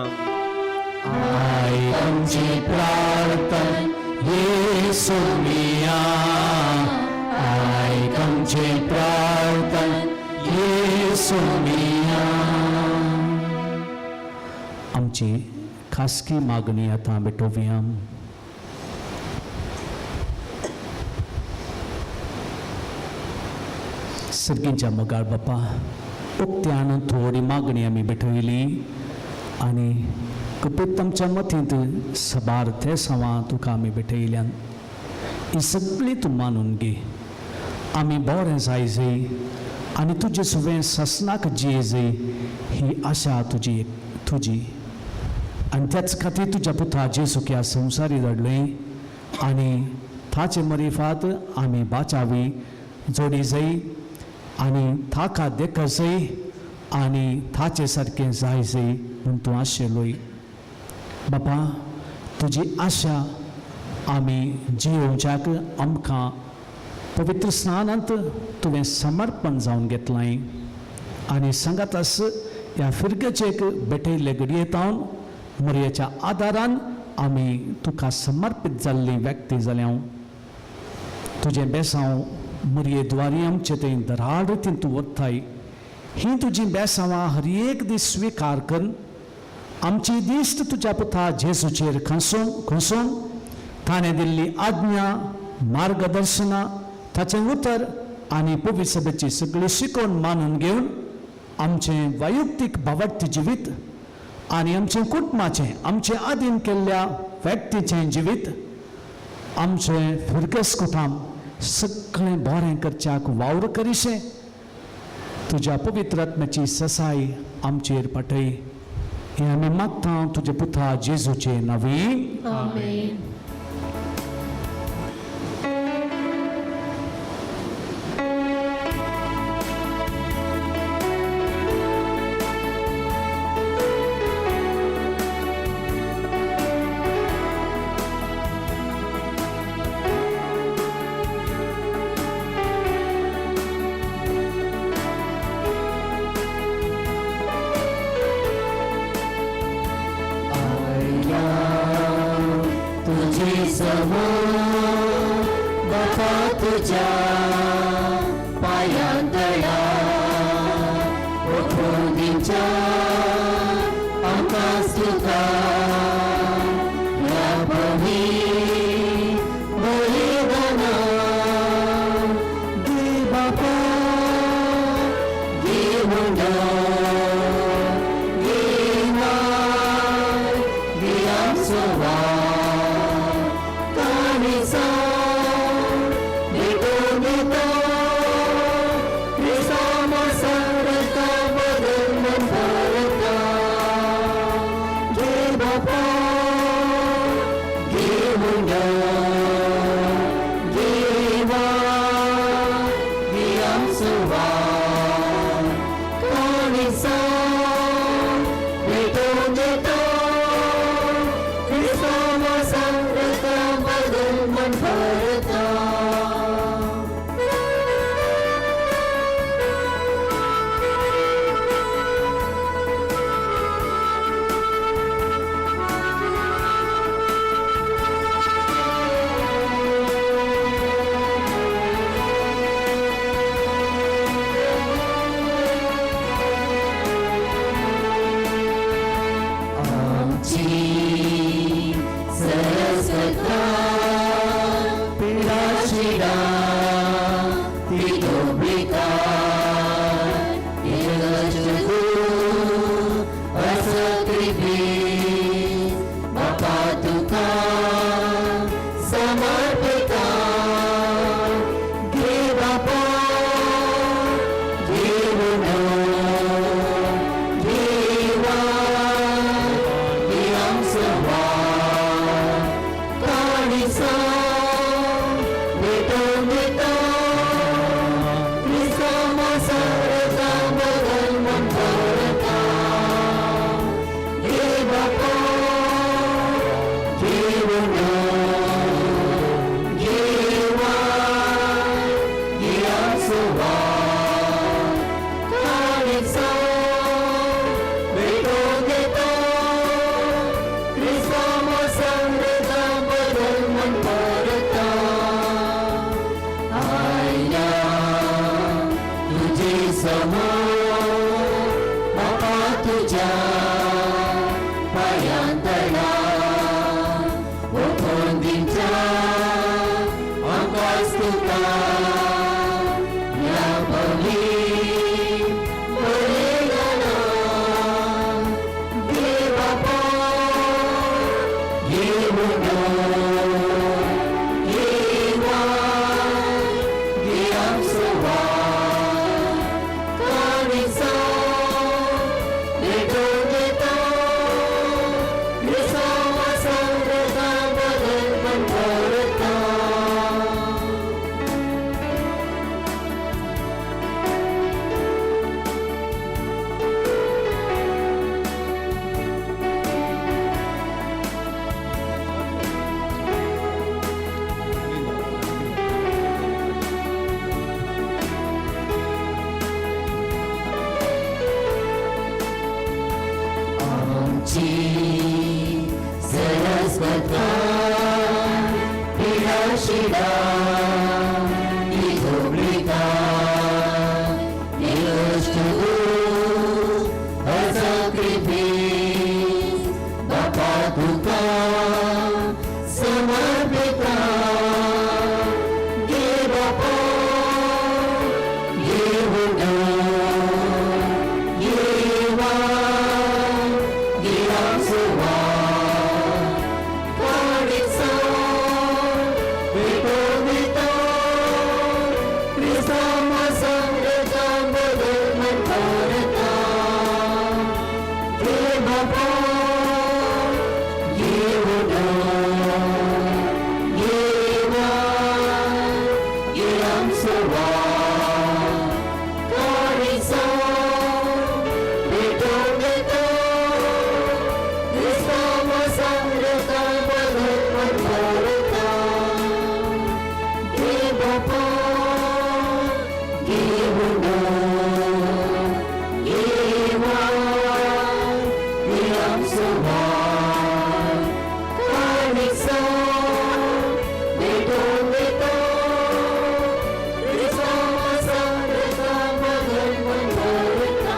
आयक आमचें प्रार्थन येसुमिया, आयक आमचें प्रार्थन येसुमिया. आमची खासगी मागणी आतां भेटोवया. सर्गींच्या मोगाळ बापा, उक्त्यान थोडी मागणी आमी भेटयली आनी गुपीत आमच्या मतींत सबार ते सवां तुका आमी भेटयल्यान, ही सगळी तूं मानून घे. आमी बरें जाय जय आनी तुजे सुवें ससनाक जिये जय ही आशा तुजी तुजी आनी त्याच खातीर तुज्या पुता जेजूक ह्या संवसारी धाडलें आनी ताचे मरिफात आमी बाचावी जोडी जाय आनी ताका देख जाय आनी ताचे सारकें जाय जाय म्हूण तूं आशिल्लोय. बापा, तुजी आशा आमी जियोवच्याक आमकां पवित्र स्नानांत तुवें समर्पण जावन घेतलां आनी सांगातास ह्या फिरगचेक भेटयल्ले घडये तावन मरयेच्या आदारान आमी तुका समर्पीत जाल्ली व्यक्ती जाल्या. तुजें बेसांव मरये द्वारी आमचे थंय दराड रितीन तूं वताय. ही तुजी बेसांवां हर एक दीस स्विकार कर. आमची दिश्ट तुज्या पुता जेजूचेर खंसून खंसून ताणें दिल्ली आज्ञा, मार्गदर्शनां, ताचें उतर आनी पवित्र सभेची सगळी शिकवण मानून घेवन आमचें वैयक्तीक भावार्थी जिवीत आनी आमचें कुटुंबाचें, आमचें आदीन केल्ल्या व्यक्तीचें जिवीत, आमचें फिरगस कुटाम सगळें बरें करच्याक वावर करिशें तुज्या पवित्र आत्म्याची ससाय आमचेर पाठय. हें आमी मागता तुज्या पुता जेजूचे नांवी. आमेन. Sowa, पिडा ही होगळिका हे कश्ट दूख हो साक्रिफीस बापा तुका समर्पिता घे बापा घेऊन घेवा घेवा सुवा काडीचो विटो विटो क्रिस्तांव संगता बदल मन करता घे बापा घेऊन घेवा घेवा सुवा काडीचो विटो विटो क्रिस्तांव संगता बदल मन करता घे बापा घेऊन घेवा घेवा सुवा काडीचो विटो विटो क्रिस्तांव संगता बदल मन करता.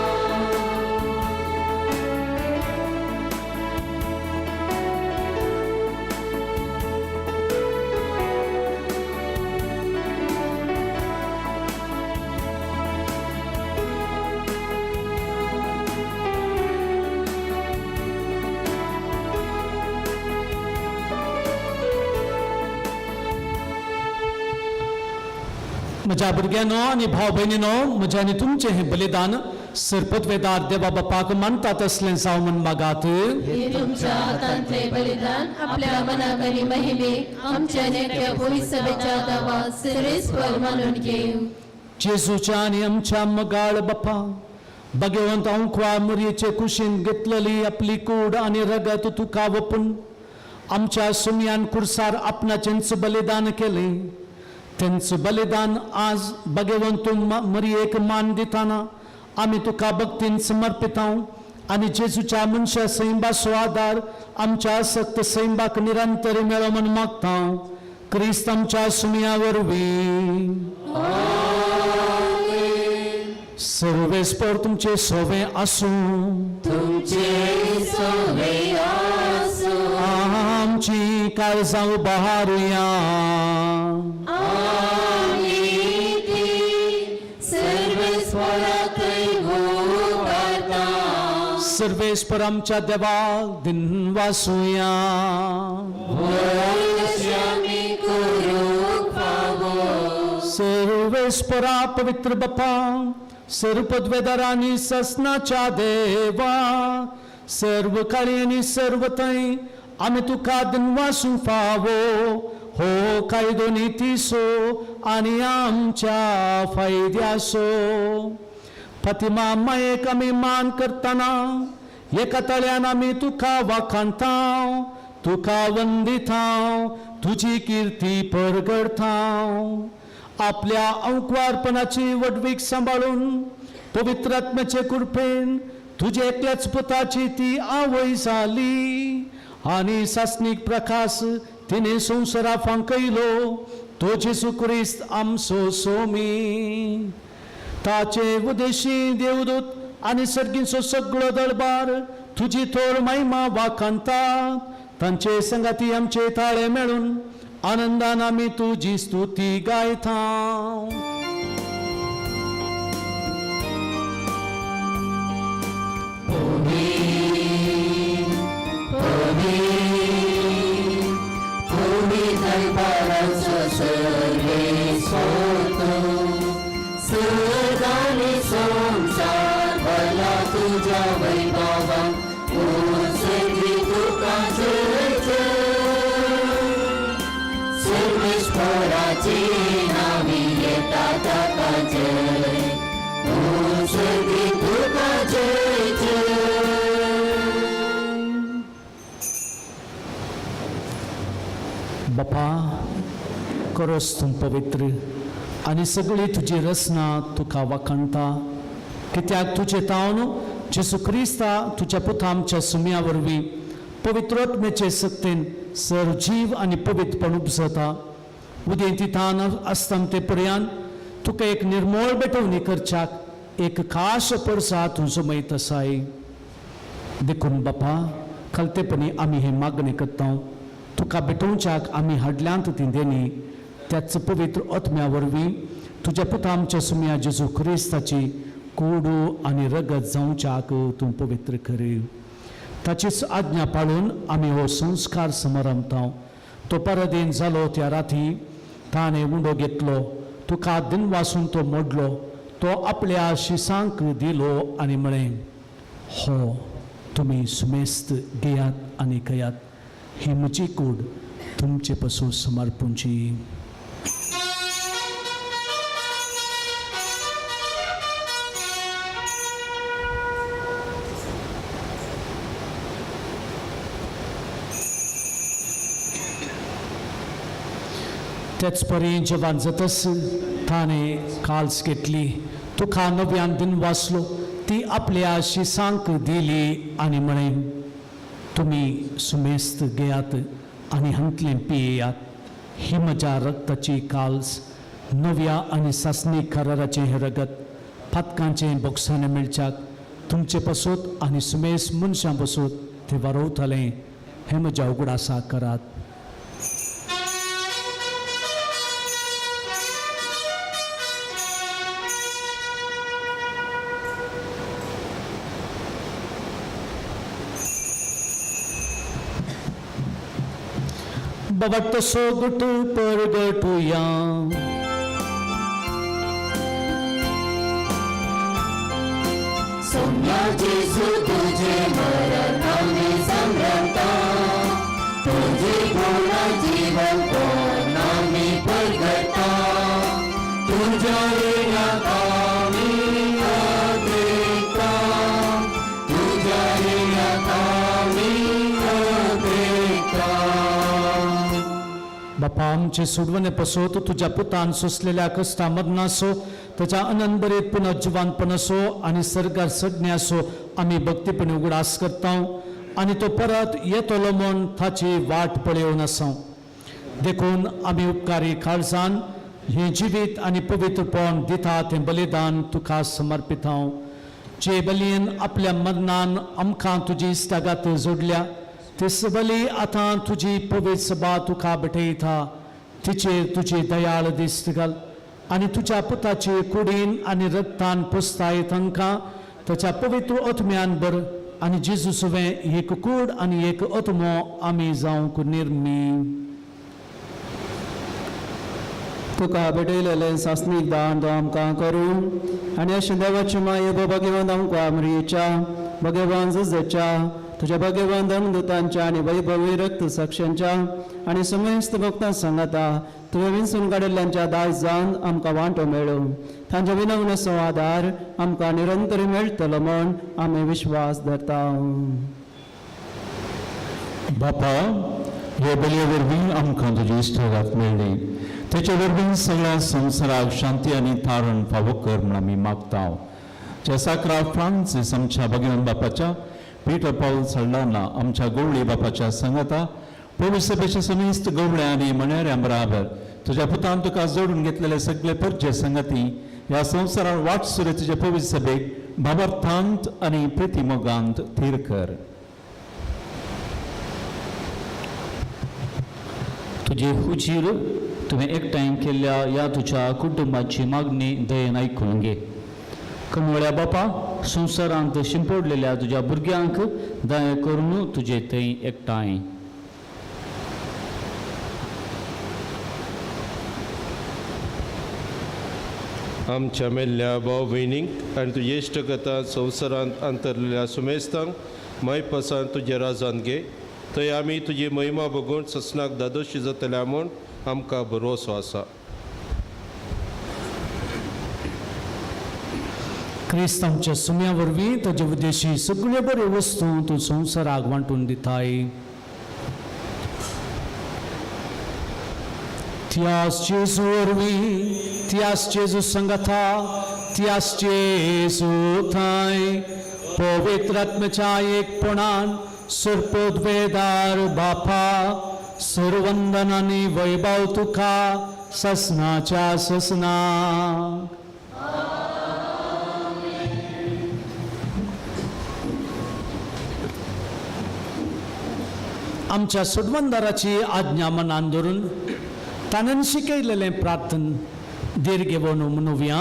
म्हज्या भुरग्यांनो आनी भाव भयणीनो, म्हज्या आनी तुमचें हें बलिदान सरपतवेदार देवा बापाक मानता तसलें जावं म्हूण मागात. हे तुमच्या हातांतले बलिदान आपल्या मनाक आनी महिमेक आमच्या नेत्या सभेच्या दावा सिरेस्वर मानून घेऊ. जेजूच्या आनी आमच्या मगाळ बापा, भगवंत अंकवा मुरयेचे कुशीन घेतलेली आपली कूड आनी रगत तुका वपून आमच्या सुमयान कुर्सार आपणाचेंच बलिदान केलें. तेंच बलिदान आज भगवंत मरयेक मान दिताना आमी तुका भक्तीन समर्पितां आनी जेजूच्या मनशा सैंबाचो आदार आमच्या सक्त सैंबाक निरंतर मेळो म्हूण मागता, क्रिस्त आमच्या सुमया वरवीं. सर्वेस्पर तुमचे सोवे आसूं. तुमचे सोवे आसूं. आमची काळजां उबारुया. आमी ती सर्वेस्पराकय उबारता. सर्वेस्पर आमच्या देवा दिनवासुया. अशें आमी करूंक फावो. सर्वेस्परा पवित्र बापा, सर्वपदवेदारांनी ससनाच्या देवा, सर्व काळी आनी सर्व थंय आमी तुका दिनवासूंक फावो. हो कायदो नितीसो आनी आमच्या फायद्यासो. फातिमा मायेक आमी मान करतना एका तळ्यान आमी तुका वाखाणता, तुका वंदिता, तुजी किर्ती परगडता. आपल्या अंकवारपणाची वडवीक सांबाळून पवित्र आत्म्याचे कृपेन तुजे एकल्याच पुताची ती आवय जाली आनी सासणीक प्रकाश तिणें संवसारा फांकयलो, तो जेजू क्रिस्त आमचो सोमी. ताचे उदेशी देवदूत आनी सर्गींचो सगळो दरबार तुजी थोर महिमा वाखाणता. तांचे संगाती आमचे ताळे मेळून आनंदान आमी तुजी स्तुती गायता. संसार भरला तुझ्या वैभवान, उत्सर्गी तुका जय जय. सर्वेश्वराचे नावी येता ताका जय, उत्सर्गी तुका जय जय. बापा, करोस तूं पवित्र आनी सगळी तुजी रचना तुका वाखाणता, कित्याक तुजे तावन जेजू क्रिस्ता तुज्या पुता आमच्या सुम्या वरवीं पवित्रोत्मेचे सक्तेन सर जीव आनी पवित्रपण उपजता. उदेंतीतान अस्तमते पर्यान तुका एक निर्मोळ भेटवणी करच्याक एक खास परसा तूं जमयत आसाय. देखून बापा खालतेपणी आमी हें मागणें करता, तुका भेटोवच्याक आमी हाडल्यांत ती देणी त्याच पवित्र आत्म्या वरवीं तुज्या पुता आमच्या सुम्या जेजू क्रिस्ताची कोडू आनी रगत जावच्याक तूं पवित्र कर. ताचीच आज्ञा पाळून आमी हो संस्कार समारंभता. तो परदेन जालो त्या राती ताणें उंडो घेतलो, तुका दिनवासून तो मोडलो, तो आपल्या शिसांक दिलो आनी म्हळें, हो तुमी सुमेस्त घेयात आनी खयात, ही म्हजी कूड तुमचे पसून समर्पूंची. तेच परी जेवण जातच ताणें काल्स घेतली, तुका नव्यान दिन वाचलो, ती आपल्या शिसांक दिली आनी म्हळें, तुमी सुमेस्त घेयात आनी हांतलें पियेयात, ही म्हज्या रक्ताची काल्स, नव्या आनी सासणी कराराचें हें रगत पातकांचें बोक्साणें मेळच्याक तुमचे पसूत आनी सुमेस मनशां पसूत तें वारोवतलें, हें म्हज्या उगडासा करात. बाबा सोगटू परगटुया. सोम्या जेजू तुझे मरण आमी संभ्रमता, तुझे गुण जीवन कोण आमी परगटा, तुझ्या ऋणाक आमी अद्रेकता, तुझ्या ऋणाक आमी अद्रेकता. बापा आमचे सोडवणे पसोत तुज्या पुतान सोंसलेल्या कश्टा मरणासो ताच्या अनंतभरीत पुनर्जिवानपणासो आनी सर्गार सडण्यासो आमी भक्तीपणी उगडास करता आनी तो परत येतलो म्हूण ताची वाट पळयोवन आसा. देखून आमी उपकारी काळजान हें जिवीत आनी पवित्रपण दिता तें बलिदान तुका समर्पिता. जे बलयेन आपल्या मरणान आमकां तुजी इश्टागात जोडल्या तेच बली आतां तुजी पवित्र सभा तुका भेटयता, तिचेर तुजी दयाळ दिश्ट घाल आनी तुज्या पुताचे कुडीन आनी रक्तान पोसताय तांकां ताच्या पवित्र आत्म्यान बर आनी जेजू सुवें एक कूड आनी एक आत्मो आमी जावंक निर्मी. तुका भेटयलेलें सासणीक दान तो आमकां करूं आनी अशें देवाची माये भगवान आमकां मरियेच्या भगवान जुजेच्या तुज्या भगवान धर्मदूतांच्या आनी वैभवी रक्त साक्षांच्या आनी समेस्त भक्तां सांगाता तुवें विंचून काडिल्ल्यांच्या दायज जावन आमकां वांटो मेळूं. तांच्या विनवणेचो आदार आमकां निरंतर मेळटलो म्हूण आमी विश्वास धरता. बापा, हे बलये वरवीं आमकां तुजी इश्टागात मेळ्ळी, तेचे वरवीं सगळ्या संवसाराक शांती आनी तारण फावो कर म्हूण आमी मागता. जेसाक्रा फ्रांसीस आमच्या भगवान बापाच्या, पीटर पावल सल्डाना आमच्या गवळी बापाच्या सांगाता, पवित्र सभेच्या समेस्त गवळ्या आनी मण्याऱ्यां बराबर तुज्या पुतान तुका जोडून घेतलेले सगळे परजे संगती ह्या संवसारान वाट सुरे तुज्या पवित्र सभेक भावार्थांत आनी प्रितीमोगांत थीर कर. तुजे हुजीर तुवें एकठांय केल्ल्या ह्या तुज्या कुटुंबाची मागणी दयेन आयकून घे. कमवळ्या बापा, संवसारांत शिंपडलेल्या तुज्या भुरग्यांक दया करून तुजे थंय एकठांय. आमच्या मेल्ल्या भाव भयणींक आनी तुजे इश्टगतान संवसारांत अंतरलेल्या सुमेस्तांक मायपासान तुज्या राजान घे, थंय आमी तुजी महिमा बघून ससनाक दादोशी जातल्या म्हूण आमकां भरवसो आसा. क्रिस्त आमच्या सुम्या वरवीं ताजे उद्देशी सगळ्यो बऱ्यो वस्तू तूं संवसाराक वांटून दिताय. त्यास जेजू वरवीं, त्यास जेजू संगता, त्यास जेजू थंय पवित्र आत्म्याच्या एकपणान सर्पोद्वेदार बापा सर्वंदन आनी वैभव तुका ससनाच्या ससना. आमच्या सोडवंदाराची आज्ञा मनान धरून ताणें शिकयलेलें प्रार्थन दीर्घ घेवन म्हणुया.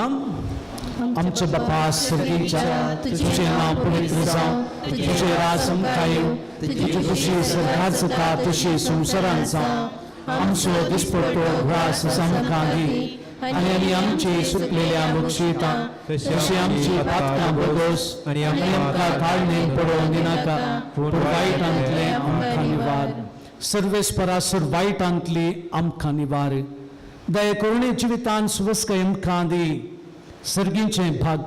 आमचे बापा सर्गीच्या, तुझें नांव पवित्र जावं, तुझें राज आमकां येवं, तुजी खुशी सरकार जाता तशी संवसारांत जावं. आमचो दिसपट्टो ग्रास आमकां दी आनी आमी आमची सुकलेल्या बक्षिता तशी आमची पातकां बगोस आनी आमकां ताळणेन पडोवन दिनाका, पूण वायटांतलें आमकां निवार. सर्वेस्परा सर वायटांतली आमकां निवार. दया करुणे जिवितान सुवस्काय आमकां दी. सर्गींचें भाग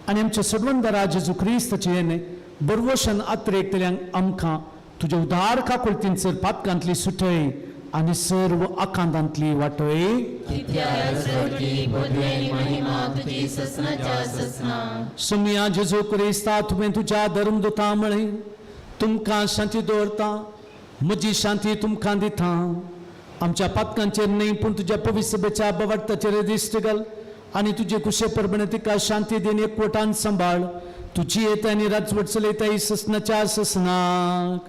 आनी आमच्या सर्वंदरा जेजू क्रिस्ताचें बरवशन आत्रेकतल्यांक आमकां तुज्या उदार काकुळतीन सर पातकांतली सुटय आनी सर्व आकांतांतली वाटय. सुमया जेजू क्रिस्ता, तुवें तुज्या धर्मदुता म्हळें, तुमकां शांती दवरता, म्हजी शांती तुमकां दिता. आमच्या पातकांचेर न्हय पूण तुज्या पवित्र बवार्ताचेर दिश्ट घाल आनी तुजे कुशे परबणे तिका शांती दिन एकवटान सांबाळ. तुजी येता आनी राजवट चलयता ससनाच्या ससनाक.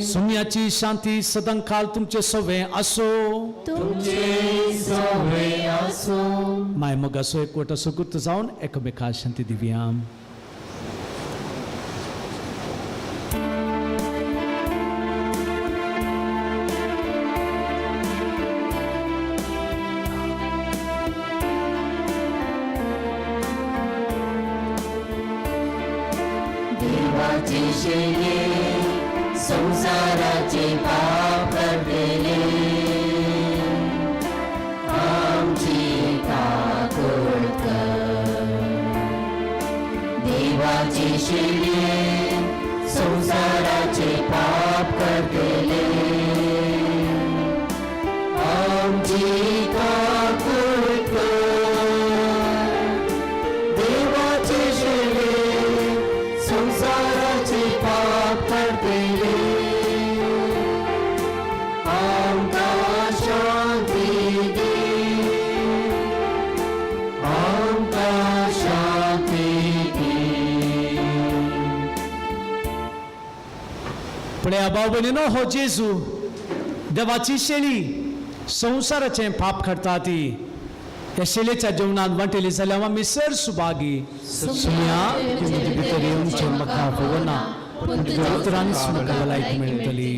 सुम्याची शांती सदांकाल तुमचे सवे आसो. तुमचे सवे आसो. माय मोगाचो एकवट सुकृत जावन एकामेका शांती दिवया. संसाराचे पाप काडटले, आमची काकूळ कर. देवाचे शेळये संसाराचे पाप काडटले, आमची काकूळ कर. देवाचे शेळये संसाराचे पाप काडटले, आमकां शांती दी, आमकां शांती दी. पळया भाव भयणीनो, हो जेजू देवाची शेळी संवसाराचें पाप काडटा ती. ह्या शेळेच्या जेवणांत वांटेली जाल्यार आमी सर सुभागी. सुमया, तुजी भितर येवचें म्हाका फवना, पूण तुज्या उतरानच म्हाका भलायकी मेळटली.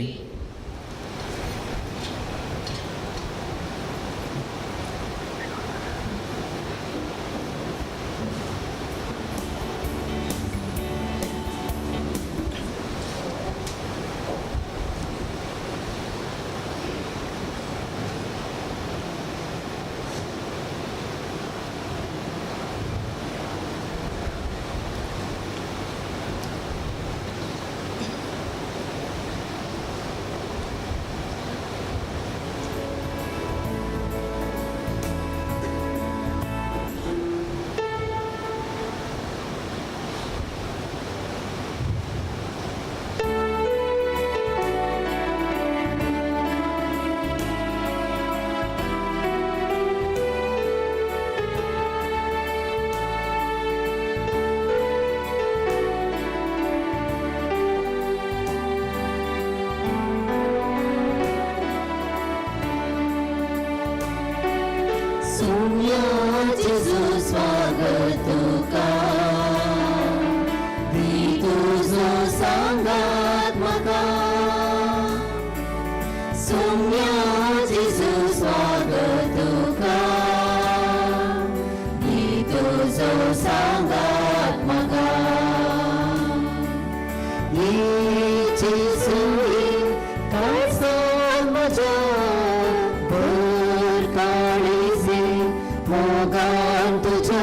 स्वागत तुका, दी तुजो सांगात म्हाका. सोम्या जेजू स्वागत तुका, दी तुजो सांगात म्हाका. ये जेजू काय सांग म्हज्या भर काळीजे मोगान तुज्या.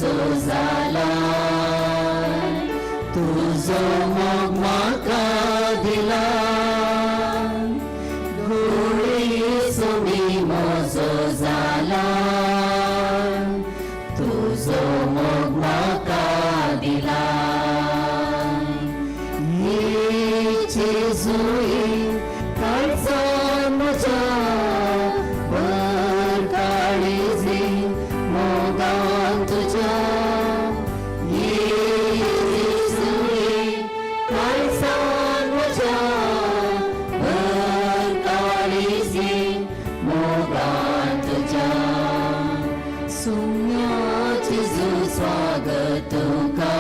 मोजो जाला तुजो मोग म्हाका दिला गुळी सुमी मोजो जाला तुजो मोग म्हाका दिला जेजूई काळजान म्हज्या भर काळजी मोगान तुज्या जेजूई काळजान म्हज्या भर काळजी मोगान तुज्या सुम्या जेजू स्वागत तुका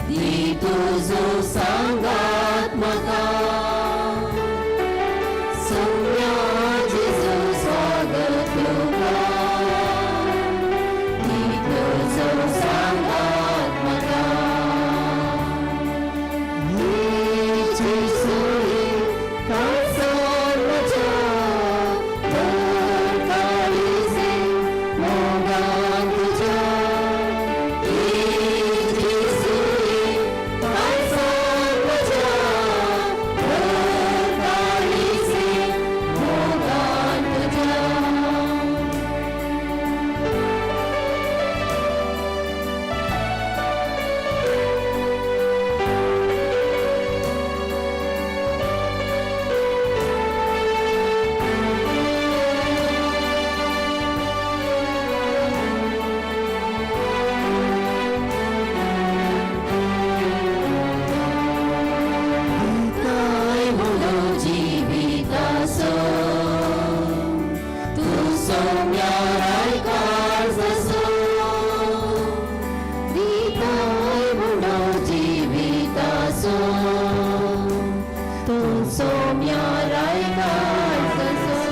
दी तुजो सांगात म्हाका सौम्या जेजू स्वागत तुका दी तुजो सांगात म्हाका जेजूई काळजान म्हज्या भर काळजी मोगान तुज्या जेजूई काळजान म्हज्या भर काळजी मोगान तुज्या. काय म्हणो जिवितासो तूं सौम्या रायकार जसो दिताय म्हणो जिवितासो तूं सौम्या रायकार जसो.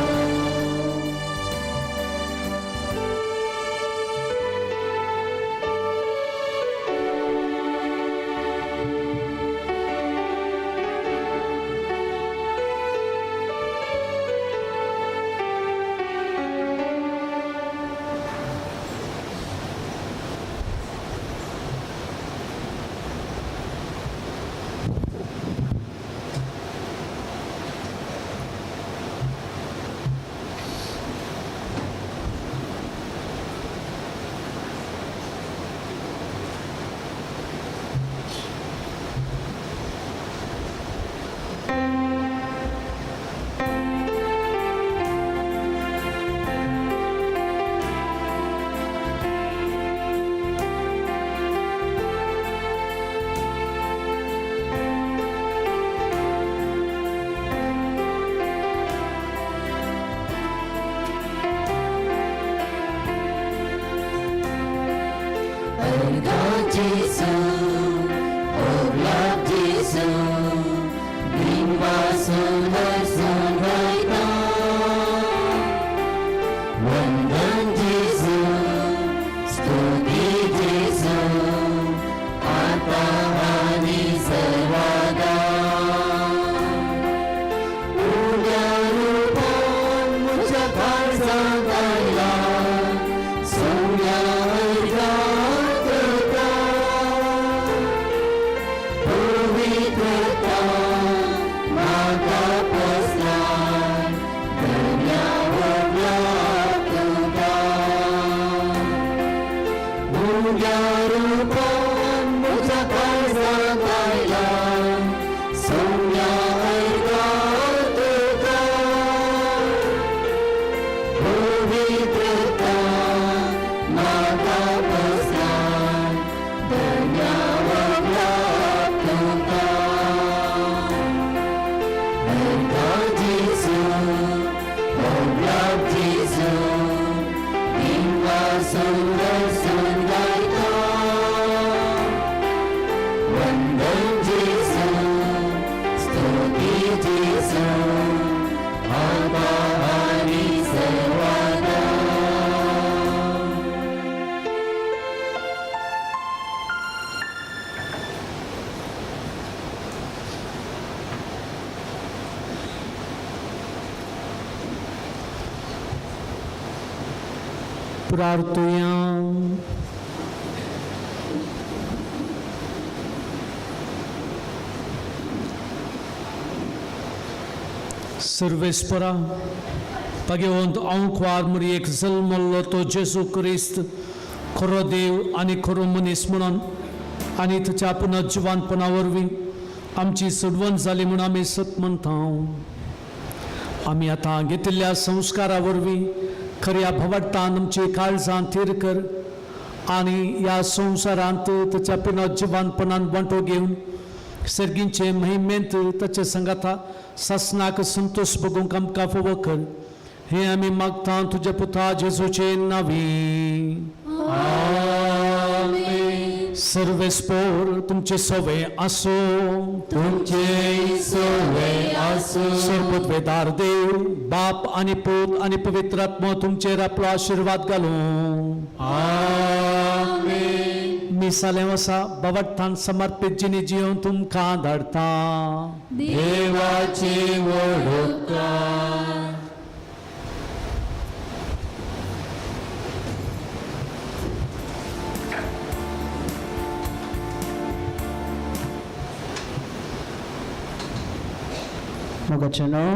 Erga Jesu, Oblak Jesu, Bimbasun Harsun Raita. Vandan Jesu, Stuti Jesu, Ata Ani Sarvada. उड्या रूपान म्हज्या काळजांत आयला, सौम्या अर्घात तुका. प्रार्थुया. सर्वेस्परा भगवंत आंकवार मरियेक जल्मल्लो तो जेजू क्रिस्त खरो देव आनी खरो मनीस म्हणून आनी ताच्या पुनर्जिवानपणा वरवीं आमची सोडवण जाली म्हूण आमी सत म्हणटा. आमी आतां घेतिल्ल्या संस्कारा वरवीं खऱ्या भवडतान आमची काळजां थीर कर आनी ह्या संवसारांत ताच्या पुनर्जिवानपणान वांटो घेवन सर्गींचे महिमेंत ताचे संगाता सासनाक संतोश बगूंक आमकां फावो कर. हें आमी मागता तुज्या पुता जेजूचे नांवी. सर्वेस्पोर तुमचे सवे आसूं. तुमचे सवे आसूं. सर्वोत्वेदार देव बाप आनी पूत आनी पवित्र आत्मो तुमचेर आपलो आशिर्वाद घालूं. आमेन. मिसालें वसा बावडतान समर्पीत जिणी जिवन तुमकां धाडटा. देवाचे व्हड उपकार. मोगाचेनो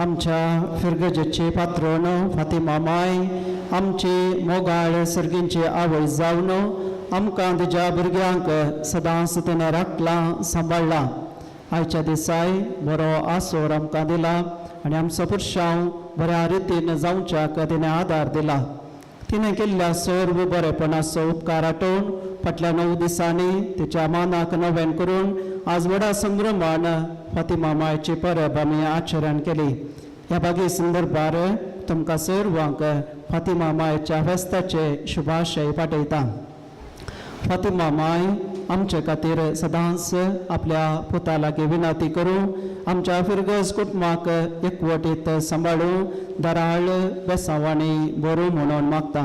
आमच्या फिरगजेचे पात्रोन फातिमा माय आमची मोगाळ सर्गींची आवय जावन आमकां तिज्या भुरग्यांक सदांच तिणें राखलां सांबाळ्ळां. आयच्या दिसाय बरो आसोर आमकां दिला आनी आमचो पुरशांव बऱ्या रितीन जावच्याक तिणें आदार दिला. तिणें केल्ल्या सर्व बरेपणाचो उपकार आठोवन फाटल्या 9 दिसांनी तिच्या मानाक नवेन करून आज व्हडा संभ्रमान फातिमा मायची परब आमी आचरण केली. ह्या बागे संदर्भार तुमकां सर्वांक फातिमा मायच्या फेस्ताचे शुभाशय पाठयता. फातिमा माय आमचे खातीर सदांच आपल्या पुता लागीं विनंती करूं आमच्या फिरगज कुटुंबाक एकवटीत सांबाळूं दराळ बेसांवांनी बरूं म्हणून मागता.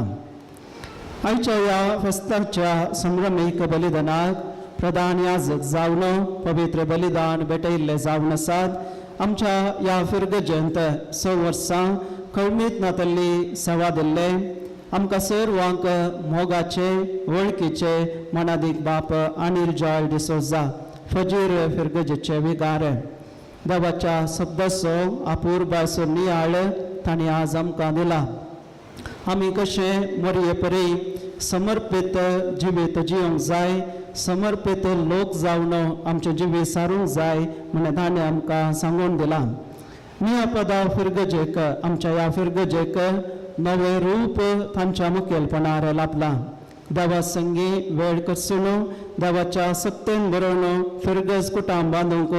आयच्या ह्या फेस्ताच्या संभ्रमीक बलिदानाक प्रधान याजक जावन पवित्र बलिदान भेटयल्ले जावन आसात. आमच्या ह्या फिरगजेंत 6 वर्सां कळमीत नातल्ली सेवा दिल्ले आमकां सर्वांक मोगाचे वळखीचे मनादीक बाप अनिल जॉयल डिसोजा फजीर फिरगजेचे विगार देवाच्या शब्दाचो अपुरबायचो नियाळ तांणी आज आमकां दिला. आमी कशें मरये परी समर्पीत जिवीत जिवंक जाय, समर्पीत लोक जावन आमचें जिवीत सारूंक जाय म्हण ताणें आमकां सांगून दिलां. मिया पदा फिरगजेक आमच्या ह्या फिरगजेक नवें रूप तांच्या मुखेलपणार लाभलां. देवा संगी वेळ करसून देवाच्या सक्तेन बरोवन फिरगज कुटां बांदूंक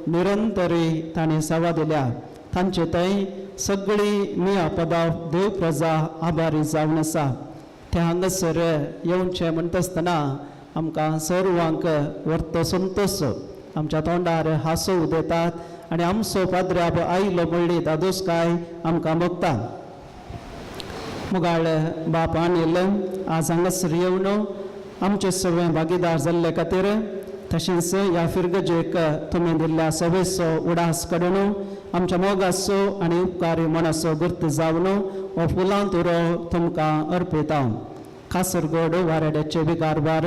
निरंतरी ताणें सेवा दिल्या. तांचे थंय सगळी मिया पदा देव प्रजा आभारी जावन आसा. ते हांगासर येवचें म्हणटा आसतना आमकां सर्वांक व्हरतो संतोश आमच्या तोंडार हांसो उदेतात आनी आमचो पाद्र्याब आयलो म्हणली दादोसकाय आमकां भोगता. मुगाळ बाप अनिल आज हांगासर येवन आमचे सगळे भागीदार जाल्ले खातीर तशेंच ह्या फिरगजेक तुमी दिल्ल्या सवेचो उडास काडून आमच्या मोगाचो आनी उपकारी मनाचो गुर्त जावन हो फुलां तुरो तुमकां अर्पिता. कासरगोड वारेड्याचे विकारबार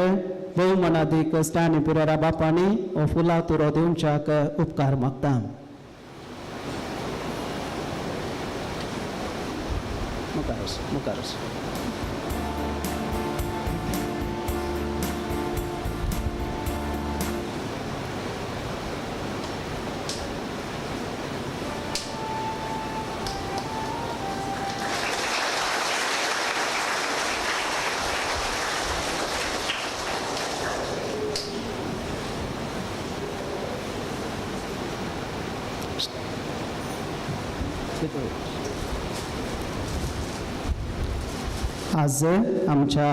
भोवमनादीक स्टॅनी पिरेरा बापांनी हो फुलां तुरो दिवच्याक उपकार मागता. मुखार मुखार. आज आमच्या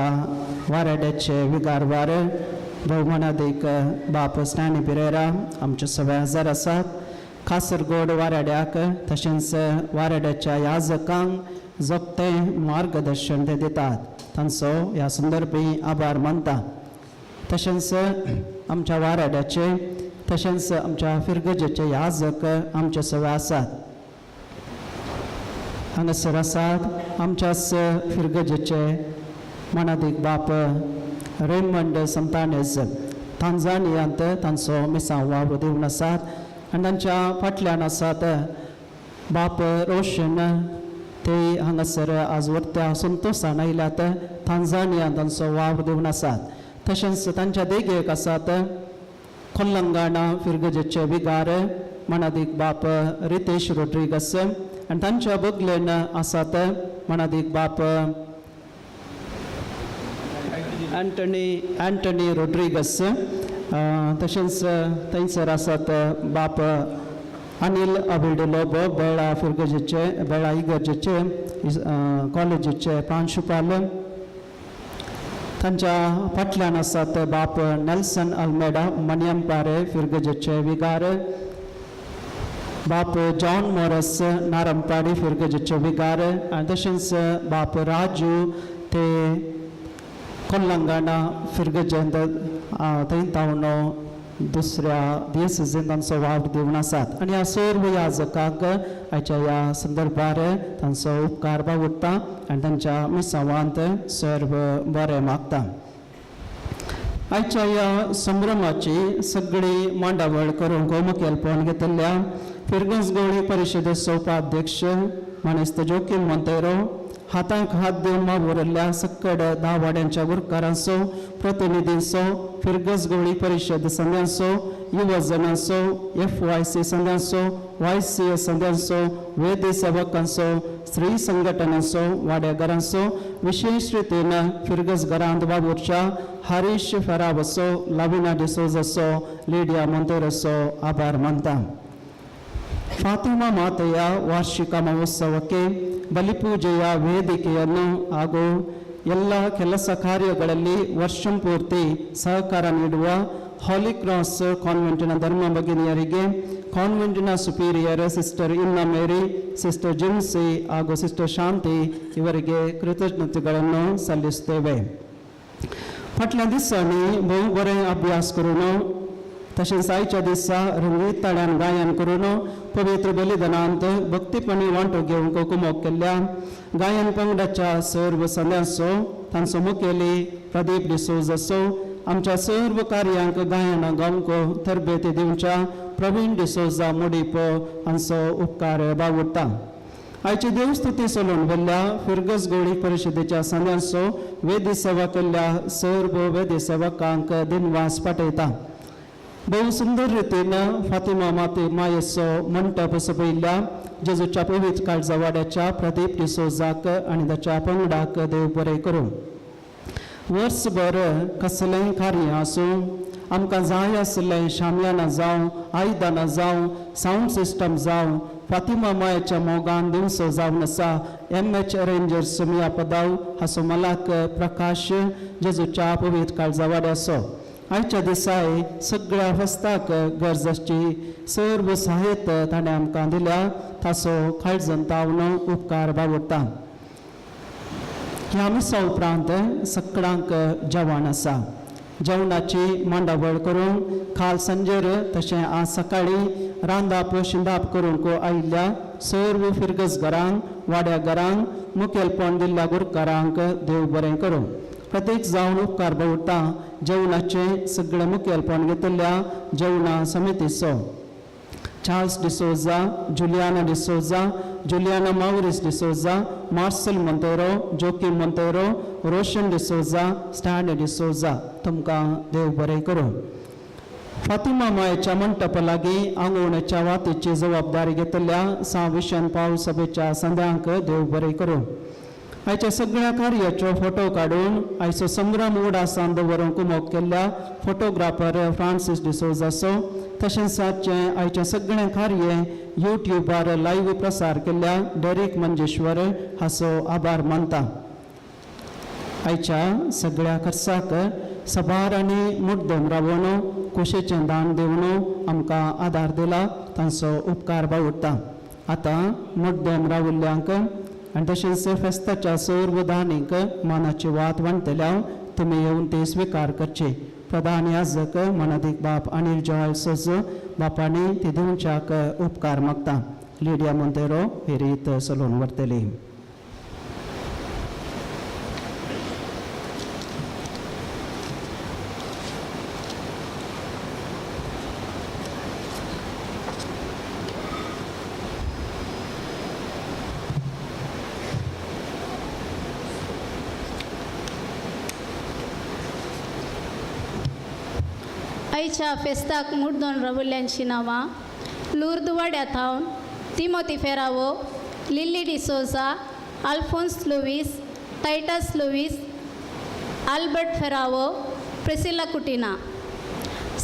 वाराड्याचे विगारवार भोवमानादीक बाप स्टॅनी पिरेरा आमचे सगळे हजर आसात. कासरगोड वाराड्याक तशेंच वाराड्याच्या याजकांक जोगतें मार्गदर्शन ते दितात तांचो ह्या संदर्भी आभार मानता. तशेंच आमच्या वाराड्याचे तशेंच आमच्या फिरगजेचे याजक आमचे सगळे आसात. हांगासर आसात आमच्याच फिरगजेचे मानादीक बाप रेमंड संतानेज तांजानियांत तांचो मिसांव वावर दिवन आसात आनी तांच्या फाटल्यान आसात बाप रोशन ते हांगासर आज वर्त्या संतोशान आयल्यात तांजानियांत तांचो वावर दिवन आसात. तशेंच तांच्या देगेक आसात कोल्लंगाणा फिरगजेचे विगार मानादीक बाप रितेश रोड्रिगस आनी तांच्या बगलेन आसात मानादीक बाप अँटनी रोड्रिगस. तशेंच थंयसर आसात बाप अनिल अबिल्ड लोबो बेळा फिरगजेचे बेळा इगर्जेचे कॉलेजीचे प्रांशुपाल. तांच्या फाटल्यान आसात बाप नेल्सन अल्मेडा मनियमपारे फिरगजेचे विगार, बाप जॉन मोरस नारमपाडी फिरगजेचे विगार आनी तशेंच बाप राजू ते कोल्लंगाणा फिरगजेंत थंय तावन दुसऱ्या दियसिजीन तांचो वावर दिवन आसात. आनी ह्या सर्व याजकांक आयच्या ह्या संदर्भार तांचो उपकार बावडटा आनी तांच्या मिसावांत सर्व बरें मागता. आयच्या ह्या संभ्रमाची सगळी मांडावळ करूंक मुखेलपण घेतिल्ल्या फिरगज गवळी परिशदेचो उपाध्यक्ष मानेस्त जोकीम मोंतेरो, हातांक हात दिवन वावुरिल्ल्या सक्कड 10 वाड्यांच्या गुरकारांचो, प्रतिनिधींचो, फिरगज गवळी परिशद संघांचो, युवजनांचो, FYC संघांचो, YCS संघांचो, वेदी सेवकांचो, स्त्री संघटनांचो, वाड्याघरांचो, विशेष रितीन फिरगज घरांत वावुरच्या हरीश फेरावसो, लाविना डिसोजाचो, लिडिया मोंतेरोचो आभार मानता. ಫಾತಿಮಾ ಮಾತೆಯ ವಾರ್ಷಿಕ ಮಹೋತ್ಸವಕ್ಕೆ ಬಲಿಪೂಜೆಯ ವೇದಿಕೆಯನ್ನು ಹಾಗೂ ಎಲ್ಲ ಕೆಲಸ ಕಾರ್ಯಗಳಲ್ಲಿ ವರ್ಷಂಪೂರ್ತಿ ಸಹಕಾರ ನೀಡುವ ಹಾಲಿ ಕ್ರಾಸ್ ಕಾನ್ವೆಂಟಿನ ಧರ್ಮ ಭಗಿನಿಯರಿಗೆ ಕಾನ್ವೆಂಟಿನ superior sister Inna Mary, sister Jimsy ಹಾಗೂ ಸಿಸ್ಟರ್ ಶಾಂತಿ ಇವರಿಗೆ ಕೃತಜ್ಞತೆಗಳನ್ನು ಸಲ್ಲಿಸುತ್ತೇವೆ. फाटल्या दिसांनी भोव बरें अभ्यास करून तशेंच आयच्या दिसा रंगीत ताळ्यान गायन करून पवित्र बलिदानांत भक्तीपणी वांटो घेवंक कुमोक केल्ल्या गायन पंगडाच्या सर्व संद्यांचो, तांचो मुखेली प्रदीप डिसोजाचो, आमच्या सर्व कार्यांक गायनां गावंक तरबेती दिवच्या प्रवीण डिसोजा मुडीप हांचो उपकार बावडटा. आयची देवस्तुती चलोवन व्हेल्ल्या फिरगज गोळी परिशदेच्या संद्यांचो वेदी सेवा केल्ल्या सर्व वेदी सेवकांक दिनवास पाठयता. भोव सुंदर रितीन फातिमा माते मायेचो मंटप सपयिल्ल्या जेजूच्या पवित्र काळजा वाड्याच्या प्रदीप डिसोजाक आनी ताच्या पंगडाक देव बरें करूं. वर्सभर कसलेंय कार्य आसूं, आमकां जाय आशिल्लें शामियानां जावं, आयदनां जावं, सावंड सिस्टम जावं, फातिमा मायेच्या मोगान दिवचो जावन आसा MH rangers मिया पदाव हाचो मालक प्रकाश जेजूच्या पवित्र काळजा वाड्याचो. आयच्या दिसाय सगळ्या फेस्ताक गरज आसची सर्व साहित्य ताणें आमकां दिल्या ताचो काळजन तावन उपकार बावडटा. ह्या मिसा उपरांत सगळ्यांक जेवण आसा. जेवणाची मांडावळ करून काल सांजेर तशें आज सकाळीं रांदाप शिंदाप करूंक आयिल्ल्या सर्व फिरगज घरांक, वाड्या घरांक मुखेलपण दिल्ल्या गुरकारांक देव बरें करूं. प्रत्येक जावन उपकार बावडटा जेवणाचें सगळें मुखेलपण घेतिल्ल्या जेवणा समितीचो Charles D'Souza, Juliana D'Souza, Juliana Maurice D'Souza, Marcel Monteiro, Joaquim Monteiro, Roshan D'Souza, Stanley D'Souza तुमकां देव बरें करूं. फातिमा मायेच्या मंटपा लागीं आंगवणेच्या वातीची जबाबदारी घेतिल्ल्या सां विशन पावल सभेच्या संद्यांक देव बरें करूं. आयच्या सगळ्या कार्याचो फोटो काडून आयचो संभ्रम उडासान दवरूंक कुमोक केल्ल्या फोटोग्राफर फ्रांसीस डिसोजाचो, तशेंच आजचें आयचें सगळें कार्य युट्युबार लायव्ह प्रसार केल्ल्या डेरीक मंजेश्वर हाचो आभार मानता. आयच्या सगळ्या खर्चाक सबार आनी मुड्डम रावोन कुशेचें दान दिवन आमकां आदार दिला तांचो उपकार बावडटा. आतां मुड्डम राविल्ल्यांक आनी तशेंच फेस्ताच्या सर्व दानीक मानाची वात वांटतल्या तुमी येवन ते स्विकार करचे. प्रधान याजक मानादीक बाप अनिल जॉयल सोज बापांनी ती दिवच्याक उपकार मागता. लिडिया मोंतेरो ही रीत चलोवन व्हरतली. आयच्या फेस्ताक मुड्डोन राविल्ल्यांची नांवां लुर्द वाड्या थावन Timothy Ferrao, Lily D'Souza, Alphonse Luis, Titus Luis, Albert Ferrao, Priscilla Coutinho.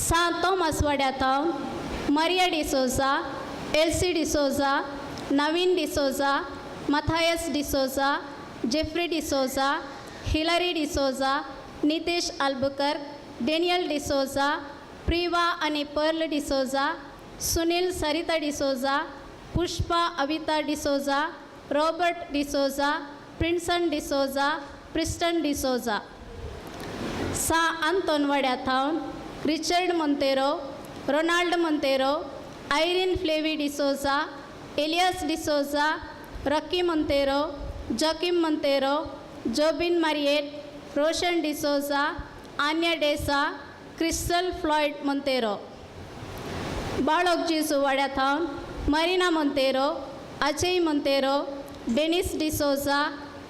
San Thomas वाड्या थावन Maria D'Souza, Elsie D'Souza, Naveen D'Souza, Matthias D'Souza, Jeffrey D'Souza, Hillary D'Souza, Nitesh Albuquerque, Daniel D'Souza, Priva आनी Pearl D'Souza, Sunil Sarita D'Souza, Pushpa Avita D'Souza, Robert D'Souza, Prinson D'Souza, Priston D'Souza. सा आंतोन वाड्या थावन Richard Monteiro, Ronald Monteiro, Irene Flavi D'Souza, Elias D'Souza, Rocky Monteiro, Joaquim Monteiro, Jobin Mariette, Roshan D'Souza, Anya D'Sa, Crystal Floyd Monteiro. Balok Jesu वाड्या थावन Marina Monteiro, Ajay Monteiro, Denis D'Souza,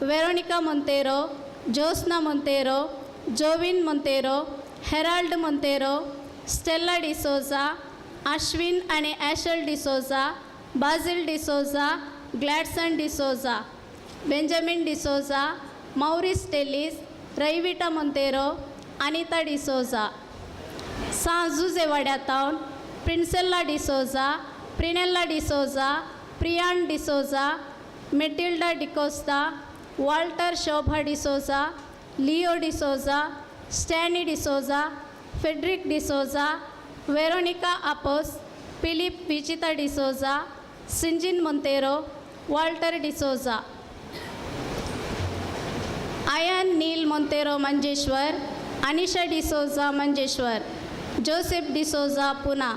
Veronica Monteiro, Josna Monteiro, Jovin Monteiro, Herald Monteiro, Stella D'Souza, Ashwin आनी Ashel D'Souza, Basil D'Souza, Gladson D'Souza, Benjamin D'Souza, Maurice Tellis, Raivita Monteiro, Anita D'Souza. San Jose वाड्या थावन Princella D'Souza, Prinella D'Souza, Priyan D'Souza, Matilda D'Costa, Walter Shobha D'Souza, Leo D'Souza, Stany D'Souza, Frederick D'Souza, Veronica Apos, Philip Vijita D'Souza, Sinjin Monteiro, Walter D'Souza. Ayan Neil Monteiro Manjeshwar, Anisha D'Souza Manjeshwar, Joseph D'Souza Pune.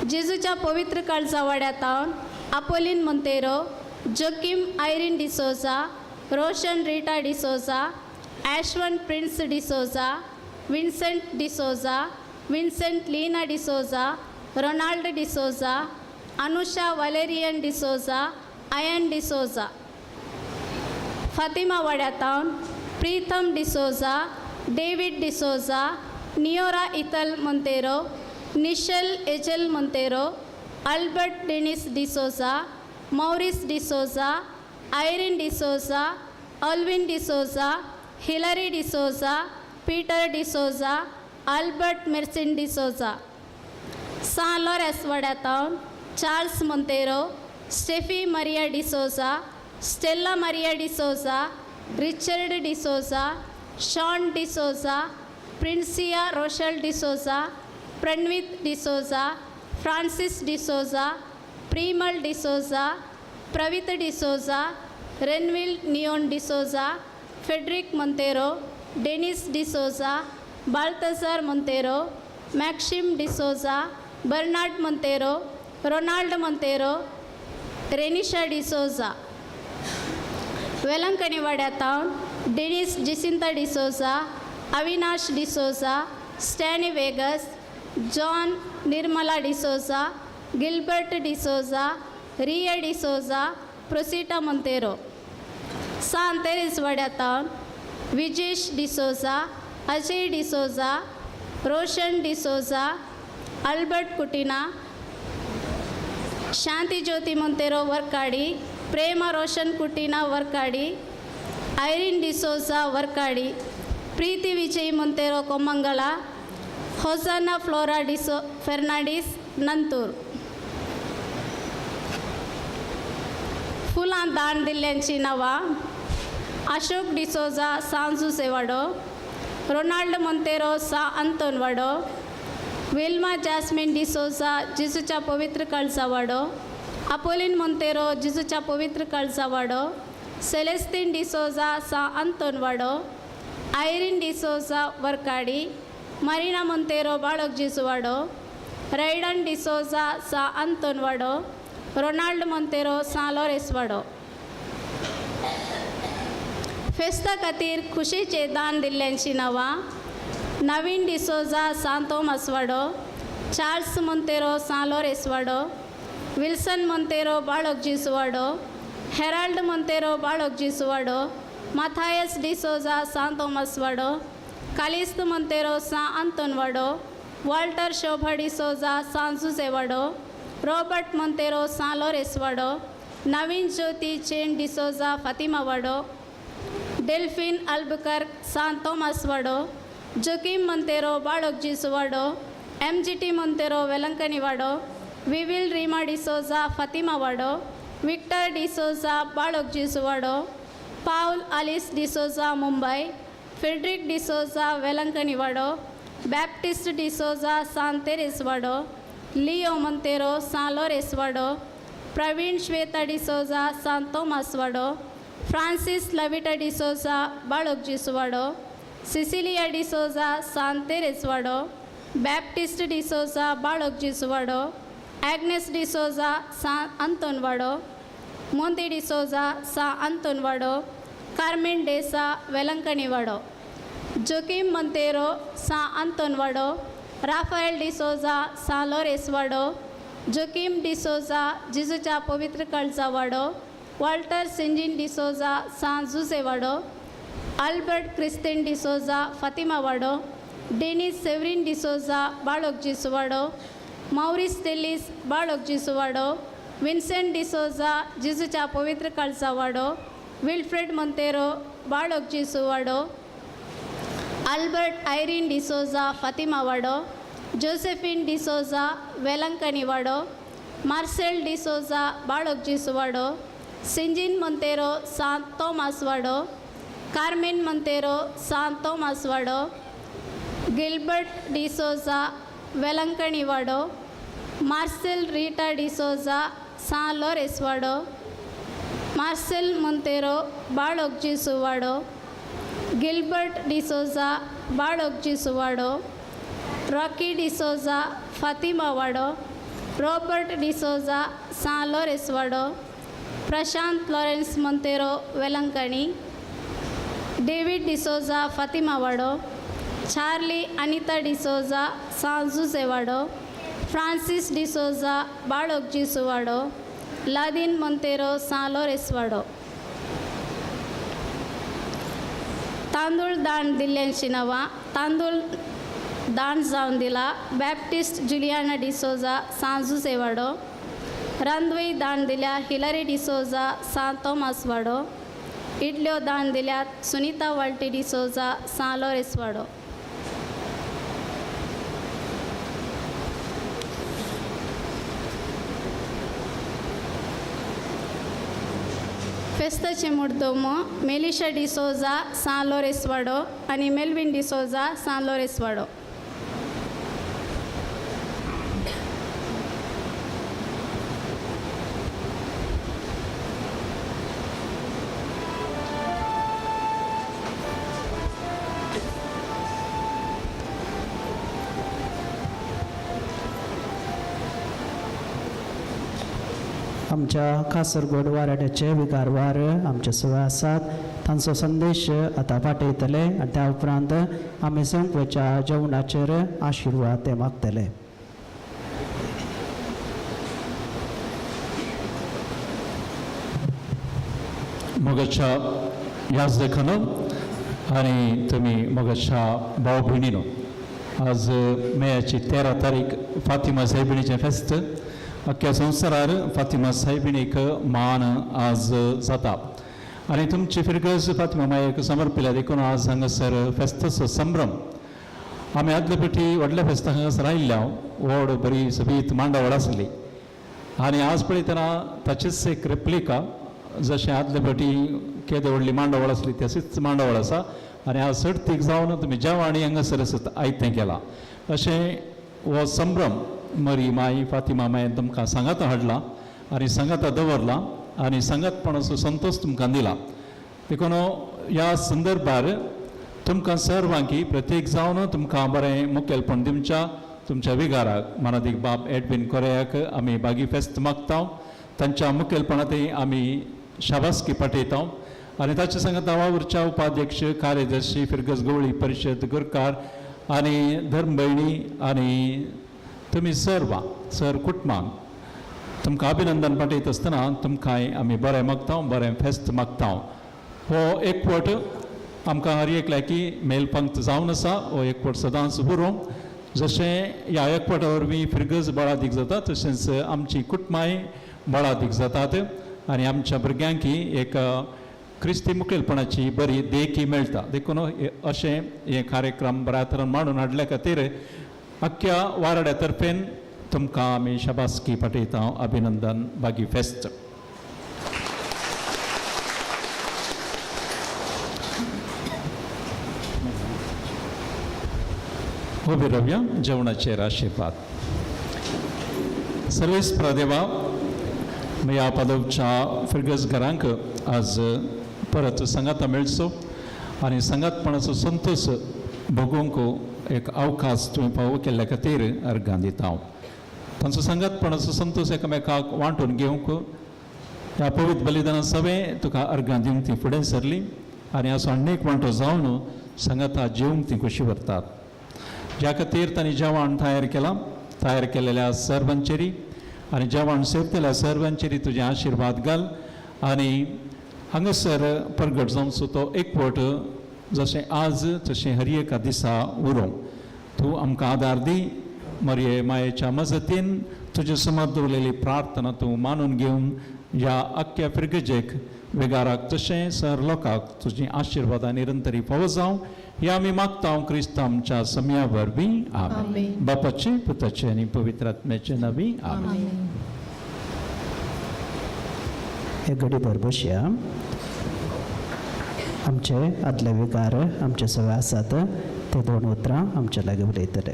जेजूच्या पवित्र काळजा वाड्या थावन Apolline Monteiro, Joaquim Irene D'Souza, Roshan Rita D'Souza, Ashwan Prince D'Souza, Vincent D'Souza, Vincent Leena D'Souza, Ronald D'Souza, Anusha Valerian D'Souza, Ayan D'Souza. Fatima वाड्या थावन Pritam D'Souza, David D'Souza, Neora Ethel Monteiro, Nishal Ejel Monteiro, Albert Denis D'Souza, Maurice D'Souza, Irene D'Souza, Alvin D'Souza, Hillary D'Souza, Peter D'Souza, Albert Mercin D'Souza. San Lourenco वाड्या थावन Charles Monteiro, Steffi Maria D'Souza, Stella Maria D'Souza, Richard D'Souza, Sean D'Souza, Princia Rochelle D'Souza, Pranvit D'Souza, Francis D'Souza, Premal D'Souza, Pravit D'Souza, Renville Neon D'Souza, Frederick Monteiro, Denis D'Souza, Balthazar Monteiro, Maxim D'Souza, Bernard Monteiro, Ronald Monteiro, Renisha D'Souza. Velankanni वाड्या थावन Denis Jacinta D'Souza, Avinash D'Souza, Stany Vegas, John Nirmala D'Souza, Gilbert D'Souza, Riya D'Souza, Prosita Monteiro. San Teres वाड्या थावन Vijesh D'Souza, Ajay D'Souza, Roshan D'Souza, Albert Coutinho, Shanti Jyothi Monteiro Varkady, Prema Roshan Coutinho Varkady, Irene D'Souza Varkady, Preethi Vijay Monteiro Kommangala, Hosanna Flora Fernandes Nanthoor. फुलां दान दिल्ल्यांची नांवां अशोक डिसोजा सांजुसे वाडो, Ronald Monteiro सा Anton वाडो, Wilma jasmine D'Souza जिजूच्या पवित्र काळजा वाडो, अपोलीन मोंतेरो जिजूच्या पवित्र काळजा वाडो, सेलेस्तीन डिसोजा सा अंतोन वाडो, आयरीन डिसोजा वरकाडी, मरीना मोंतेरो बाळक जिजू वाडो, रैडन डिसोजा सा अंतोन वाडो, रोनाल्ड मोंतेरो सां लोरेस वाडो. फेस्ता खातीर खुशीचें दान दिल्ल्यांची नांवां नवीन डिसोजा सां तोमास वाडो, चार्ल्स मोंतेरो सां लोरेस वाडो, विल्सन मोंतेरो बाळक जेजू वाडो, हेराल्ड मोंतेरो बाळक जेजू वाडो, माथायस डिसोजा सां तोमास वाडो, कालिस्त मोंतेरो सां आंतोन वाडो, वॉल्टर शोभा डिसोजा सां जुजे वाडो, रॉबर्ट मोंतेरो सां लोरेस वाडो, नवीन ज्योती चेन डिसोजा फातिमा वाडो, डेल्फिन अल्बुकर्क सां तोमास वाडो, जोकीम मोंतेरो बाळक जेजू वाडो, MGT Monteiro Velankanni वाडो, विविल रीमा डिसोजा फातिमा वाडो, विक्टर डिसोजा बाळक जेजू वाडो, पावल आलिस डिसोजा मुंबय, फ्रेडरिक डिसोजा वेलंकनी वाडो, बॅप्टिस्ट डिसोजा सां तेरेस वाडो, लियो मोंतेरो सां लोरेस वाडो, प्रवीण श्वेता डिसोजा सां तोमास वाडो, फ्रांसीस लविटा डिसोजा बाळक जेजू वाडो, सिसिलिया डिसोजा सां तेरेस वाडो, बॅप्टिस्ट डिसोजा बाळक जेजू वाडो, ॲग्नेस डिसोजा सां आंतोन वाडो, मोंती डिसोजा सां आंतोन वाडो, कार्मेन डेसा वेलंकणी वाडो, जोकीम मोंतेरो सां आंतोन वाडो, राफायल डिसोजा सां लोरेस वाडो, जोकीम डिसोजा जेजूच्या पवित्र कळचा वाडो, वॉल्टर सिंजीन डिसोजा सां जुजे वाडो, अल्बर्ट क्रिस्तीन डिसोजा फातिमा वाडो, डेनिस सेवरीन डिसोजा बाळक जेजू वाडो, मॉरिस तेलीस बाळक जेजू वाडो, विन्सेंट डिसोजा जेजूच्या पवित्र कळचा वाडो, विल्फ्रेड मोंतेरो बाळक जेजू वाडो, अल्बर्ट आयरीन डिसोजा फातिमा वाडो, जोसेफिन डिसोजा वेलंकनी वाडो, मार्सेल डिसोजा बाळक जेजू वाडो, सिंजीन मोंतेरो सां तोमास वाडो, कार्मेन मोंतेरो सां तोमास वाडो, गिल्बर्ट डिसोजा वेलंकणी वाडो, मार्सेल रीटा डिसोजा सां लोरेस वाडो, मार्सेल मोंतेरो बाळक जेजू वाडो, गिल्बर्ट डिसोजा बाळक जेजू वाडो, रॉकी डिसोजा फातिमा वाडो, रॉबर्ट डिसोजा सां लोरेस वाडो, प्रशांत लॉरेन्स मोंतेरो वेलंकणी, डेवीड डिसोजा फातिमा वाडो, चार्ली अनिता डिसोजा सां जुजे वाडो, फ्रांसीस डिसोजा बाळक जेजू वाडो, लादीन मोंतेरो सां लोरेस वाडो. तांदूळ दान दिल्ल्यांची नांवां तांदूळ दान जावन दिला बॅप्टिस्ट जुलियाना डिसोजा सां जुजे वाडो, रांदवई दान दिल्या हिलरी डिसोजा सां तोमास वाडो, इडल्यो दान दिल्यात सुनीता वाल्टी डिसोजा सां लोरेस वाडो. फेस्ताचे मुर्दोमो मेलिशा डिसोजा सां लोरेस वाडो आनी मेल्विन डिसोजा सां लोरेस वाडो. आमच्या कासरगोड वाराड्याचे विकारवार आमचे सुवे आसात, तांचो संदेश आतां पाठयतले आनी त्या उपरांत आमी संपच्या जेवणाचेर आशिर्वाद ते मागतले. मोगाच्या याजकांनो आनी तुमी मोगाच्या भाव भयणीनो, आज मेयाची 13 तारीख फातिमा सायबिणीचें फेस्त. अख्ख्या संवसारार फातिमा सायबिणीक मान आज जाता आनी तुमची फिरगज फातिमा मायेक समर्पिल्या देखून आज हांगासर फेस्ताचो संभ्रम. आमी आदले पेटी व्हडल्या फेस्ताक हांगासर आयिल्ल्या व्हड बरी सोबीत मांडावळ आसली आनी आज पळयतना ताचीच एक रेप्लिका, जशें आदले पेटी केदे व्हडली मांडावळ आसली तशीच मांडावळ आसा आनी आज सर्तीक जावन तुमी जेवण हांगासर आयतें केलां. अशें हो संभ्रम मरी माई फातिमा मायेन तुमकां सांगाता हाडला आनी सांगाता दवरला आनी सांगातपणाचो संतोश तुमकां दिला. देखून ह्या संदर्भार तुमकां सर्वांकी प्रत्येक जावन तुमकां बरें मुखेलपण दिवच्या तुमच्या विगाराक मानादीक बाब एडविन कोरेयाक आमी बागी फेस्त मागता. तांच्या मुखेलपणांतय आमी शाबासकी पाठयता आनी ताचे सांगता वावुरच्या उपाध्यक्ष कार्यदर्शी फिरगज गवळी परिशद गुरकार आनी धर्मभयणी आनी तुमी सर्वां सर कुटुंबांक तुमकां अभिनंदन पाठयत आसतना तुमकांय आमी बरें मागता, बरें फेस्त मागता. हो एकवट आमकां हर एकल्याकी मेलपंक्त जावन आसा. हो एकवट सदांच उरूं. जशें ह्या एकवटा वरवीं फिरगज बळादीक जाता तशेंच आमची कुटुंबांय बळादीक जातात आनी आमच्या भुरग्यांकी एक क्रिस्ती मुखेलपणाची बरी देखी मेळटा. देखून अशें हे कार्यक्रम बऱ्या तरेन मांडून हाडल्या खातीर अख्ख्या वारड्या तर्फेन तुमकां आमी शाबासकी पाठयता. अभिनंदन बागी फेस्त. उबी रावया जेवणाचेर आशिर्वाद. सर्वेस प्रदेवा ह्या पादवच्या फिरगज घरांक आज परत सांगाता मेळचो आनी सांगातपणाचो संतोश भोगोवंक एक अवकाश तुवें फावो केल्ल्या खातीर अर्गां दिता हांव. तांचो सांगातपणाचो संतोश एकामेकाक वांटून घेवंक ह्या पवित्र बलिदाना सवें तुका अर्गां दिवंक ती फुडें सरली आनी असो आनीक वांटो जावन सांगाता जेवंक ती खोशी व्हरतात. ज्या खातीर तांणी जेवण तयार केलां, तयार केलेल्या सर्वांचेरी आनी जेवण सेवतल्या सर्वांचेरी तुजे आशिर्वाद घाल आनी हांगासर परगट जावचो तो एकवट जशें आज तशें हर एका दिसा उरूं. तूं आमकां आदार दी. मरये मायेच्या मजतीन तुजे समज दवरलेली प्रार्थना तूं मानून घेवन ह्या अख्ख्या फिरगजेक वेगाराक तशें सर लोकांक तुजी आशिर्वादां निरंतरी फावो जावं हे आमी मागता क्रिस्त आमच्या समया वरवीं. आमेन. बापाचे पुताचे आनी पवित्र आत्म्याचे नांवी आमेन. एक घडी भर बसया. आमचे आदले विकार आमचे सगळे आसात ते दोन उतरां आमच्या लागीं उलयतले.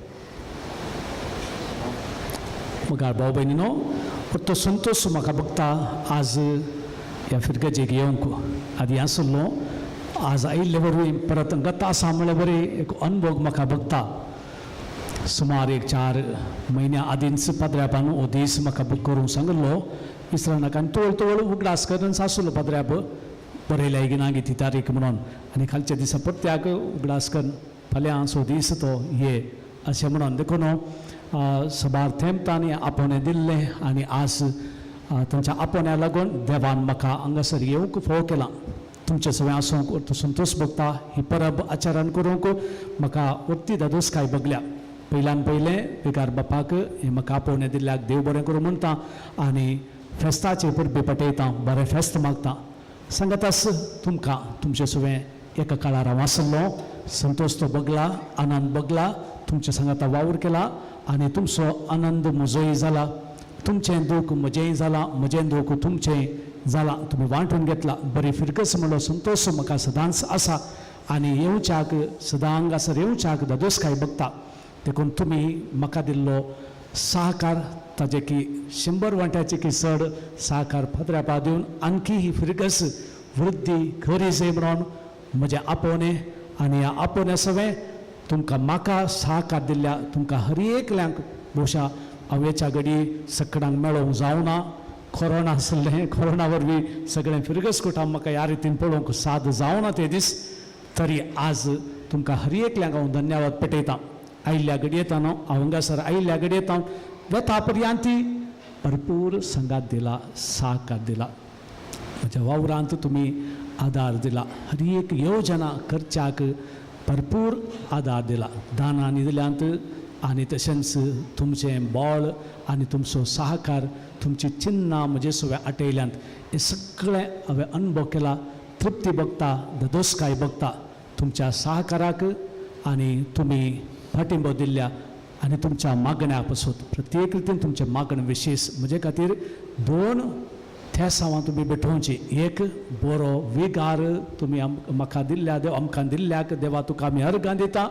मुखार भाव भयणीनो, तो संतोश म्हाका बघता आज ह्या फिरगजेक येवंक आदी आसलो आज आयिल्ले वरवीं परत गता आसा म्हळ्यार बरी एक अनभोग म्हाका बघता. सुमार एक 4 म्हयन्या आदींच पाद्र्यापान हो दीस म्हाका बूक करूंक सांगिल्लो विसर नाका आनी तवळ तवळ उगडास करून आसलो पाद्र्याप बरयल्या की ना ती तारीख म्हणून आनी खालच्या दिसा परत्याक उगडास करून फाल्यां सो दीस तो ये अशें म्हणून. देखून सबार थेंब तांणी आपोवणें दिल्लें आनी आज तांच्या आपोवण्या लागून देवान म्हाका हांगासर येवंक फावो केलां. तुमचे सगळें आसूंक तो संतोश भोगता. ही परब आचरण करूंक म्हाका वत्ती दादोसकाय बगल्या. पयल्यान पयलें विकार बापाक हें म्हाका आपोवणें दिल्ल्याक देव बरें करूं म्हणटा आनी फेस्ताचे परबी पटयता, बरें फेस्त मागता. सांगातास तुमकां तुमचे सगळें एका काळार हांव आसलो, संतोश तो बगला, आनंद बगला, तुमचे सांगाता वावर केला आनी तुमचो आनंद म्हजोय जाला, तुमचें दूख म्हजेंय जालां, म्हजें दूख तुमचें जालां, तुमी वांटून घेतला. बरी फिरकस म्हणलो संतोश म्हाका सदांच आसा आनी येवच्याक सदां हांगासर येवच्याक दादोसकाय बगता. देखून तुमी म्हाका दिल्लो सहकार ताजे की 100 वांट्याचे की चड सहकार फादऱ्यापा दिवन आणखी ही फिरकस वृद्धी खरी जाय म्हणून म्हजें आपोवणें आनी ह्या आपोवण्या सवें तुमकां म्हाका सहकार दिल्ल्या तुमकां हर एकल्यांक भोवशा हांव हेच्या घडी सकडांक मेळोवंक जावना. कोरोना आसलें, कोरोना वरवीं सगळें फिरगस कुटां म्हाका ह्या रितीन पळोवंक साद जावना ते दीस, तरी आज तुमकां हर एकल्यांक हांव धन्यवाद पेटयतां. आयिल्ल्या घडयेता न्हू हांव हांगासर आयिल्ल्या घडयेता वेता पर्यंत भरपूर संगात दिला, सहकार दिला, म्हज्या वावरांत तुमी आदार दिला, हर एक योजना करच्याक भरपूर आदार दिला, दानांनी दिल्यांत आनी तशेंच तुमचें बळ आनी तुमचो सहकार, तुमची चिन्नां म्हजे सगळें आटयल्यांत. हें सगळें हांवें अनुभव केला, तृप्ती बगता, ददोसकाय बगता तुमच्या सहकाराक आनी तुमी पाठिंबो दिल्ल्या आनी तुमच्या मागण्या पासून प्रत्येक रितीन तुमचें मागणें विशेश म्हजे खातीर 2 थेसांवां तुमी भेटोवची. एक बरो विगार तुमी म्हाका दिल्ल्या देव आमकां दिल्ल्याक देवा तुका आमी अर्गां दिता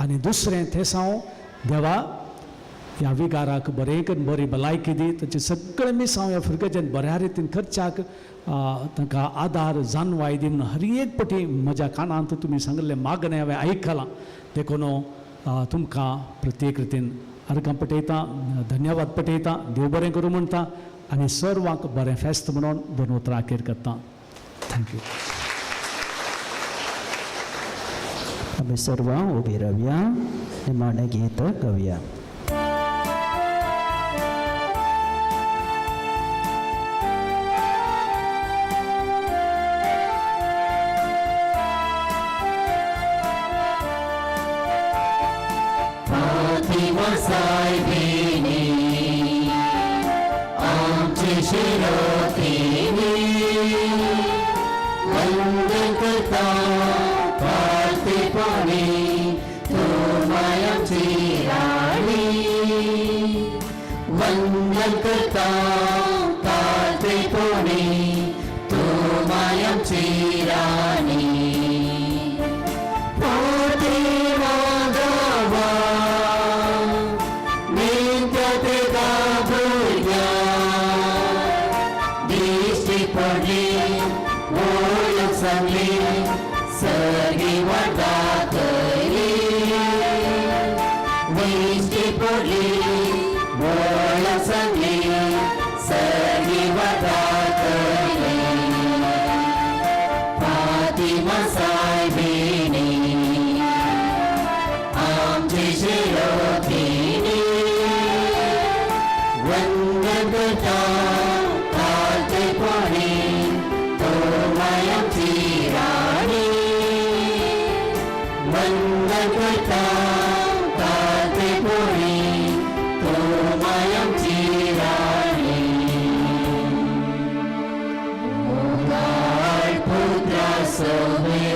आनी दुसरें थेसांव देवा ह्या विगाराक बरें करून बरी भलायकी दी, ताचें सगळें मिसांव ह्या फिरगजेन बऱ्या रितीन खर्चाक तांकां आदार जानवाय दी म्हणून हर एक पटी म्हज्या कानांत तुमी सांगिल्लें मागणें हांवें आयकलां. देखून तुमकां प्रत्येक रितीन अर्गां पटयता, धन्यवाद पटयता, देव बरें करूं म्हणटा आनी सर्वांक बरें फेस्त म्हणून दोन उतरां अखेर करता. Thank you. आमी सर्वां उबी रावया, निमाणें गीत गावया. फातिमा सायबिणी आमची शिरोतिनी वंदन करता पार्थिपणी तूं मायाची राणी वंदन करता पार्थिपणी तूं मायाची राणी फातिमा गावा नित्य तुका भुरग्या दिश्टी पडली वळख सांगली सगळी वाटा थयली दिश्टी पडली वळख सांगली सगळी वाटा थयली फातिमा सायबिणी आमची शिरोधिनी वंदन करता कार्तिपणी तो मायाची राणी वंदन करता कार्तिपणी तो मायाची राणी मोगाळ पुत्रा सवे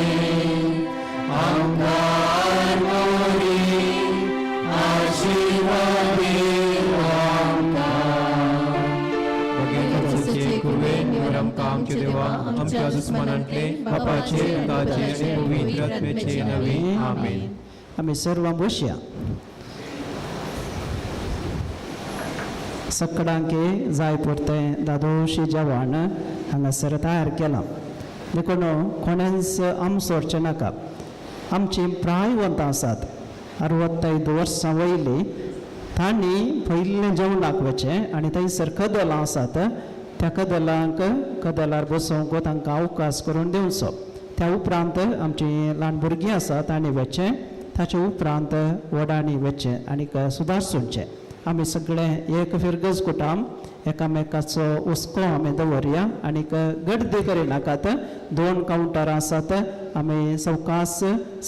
आमदार मोरी आशीर्वाद आमकां आमच्या देवा आमच्या दुस्मनांतले बापाचे पुताचे आनी पवित्र आत्म्याचे नांवे आमेन. आमी सर्वां बसया. सकडांके जाय पुरतें दादोशी जेवण हांगासर तयार केलां देखून कोणेंच आमसोरचें नाका. आमची प्रायवंत आसात 65 वर्सां वयलीं तांणी पयलें जेवणाक वचें आनी थंयसर कदलां आसात त्या कदलांक कदलार बसोवंक तांकां अवकाश करून दिवचो. त्या उपरांत आमचीं ल्हान भुरगीं आसात तांणी वचें, ताचे उपरांत व्हडांनी वचें आनीक सुदारचें. आमी सगळे एक फिरगज कुटाम एकामेकाचो हुस्को आमी दवरया आनीक गर्दी करिनाकात. 2 कावंटरां आसात, आमी सवकास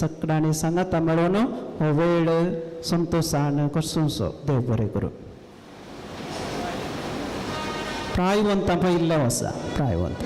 सगळ्यांनी सांगाता मेळोवन हो वेळ संतोशान करसो. देव बरें करूं. प्रायवंतां पयिल्लें आसा प्रायवंत.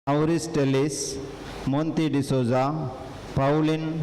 Maurice Tellis, Monty D'Souza, Pauline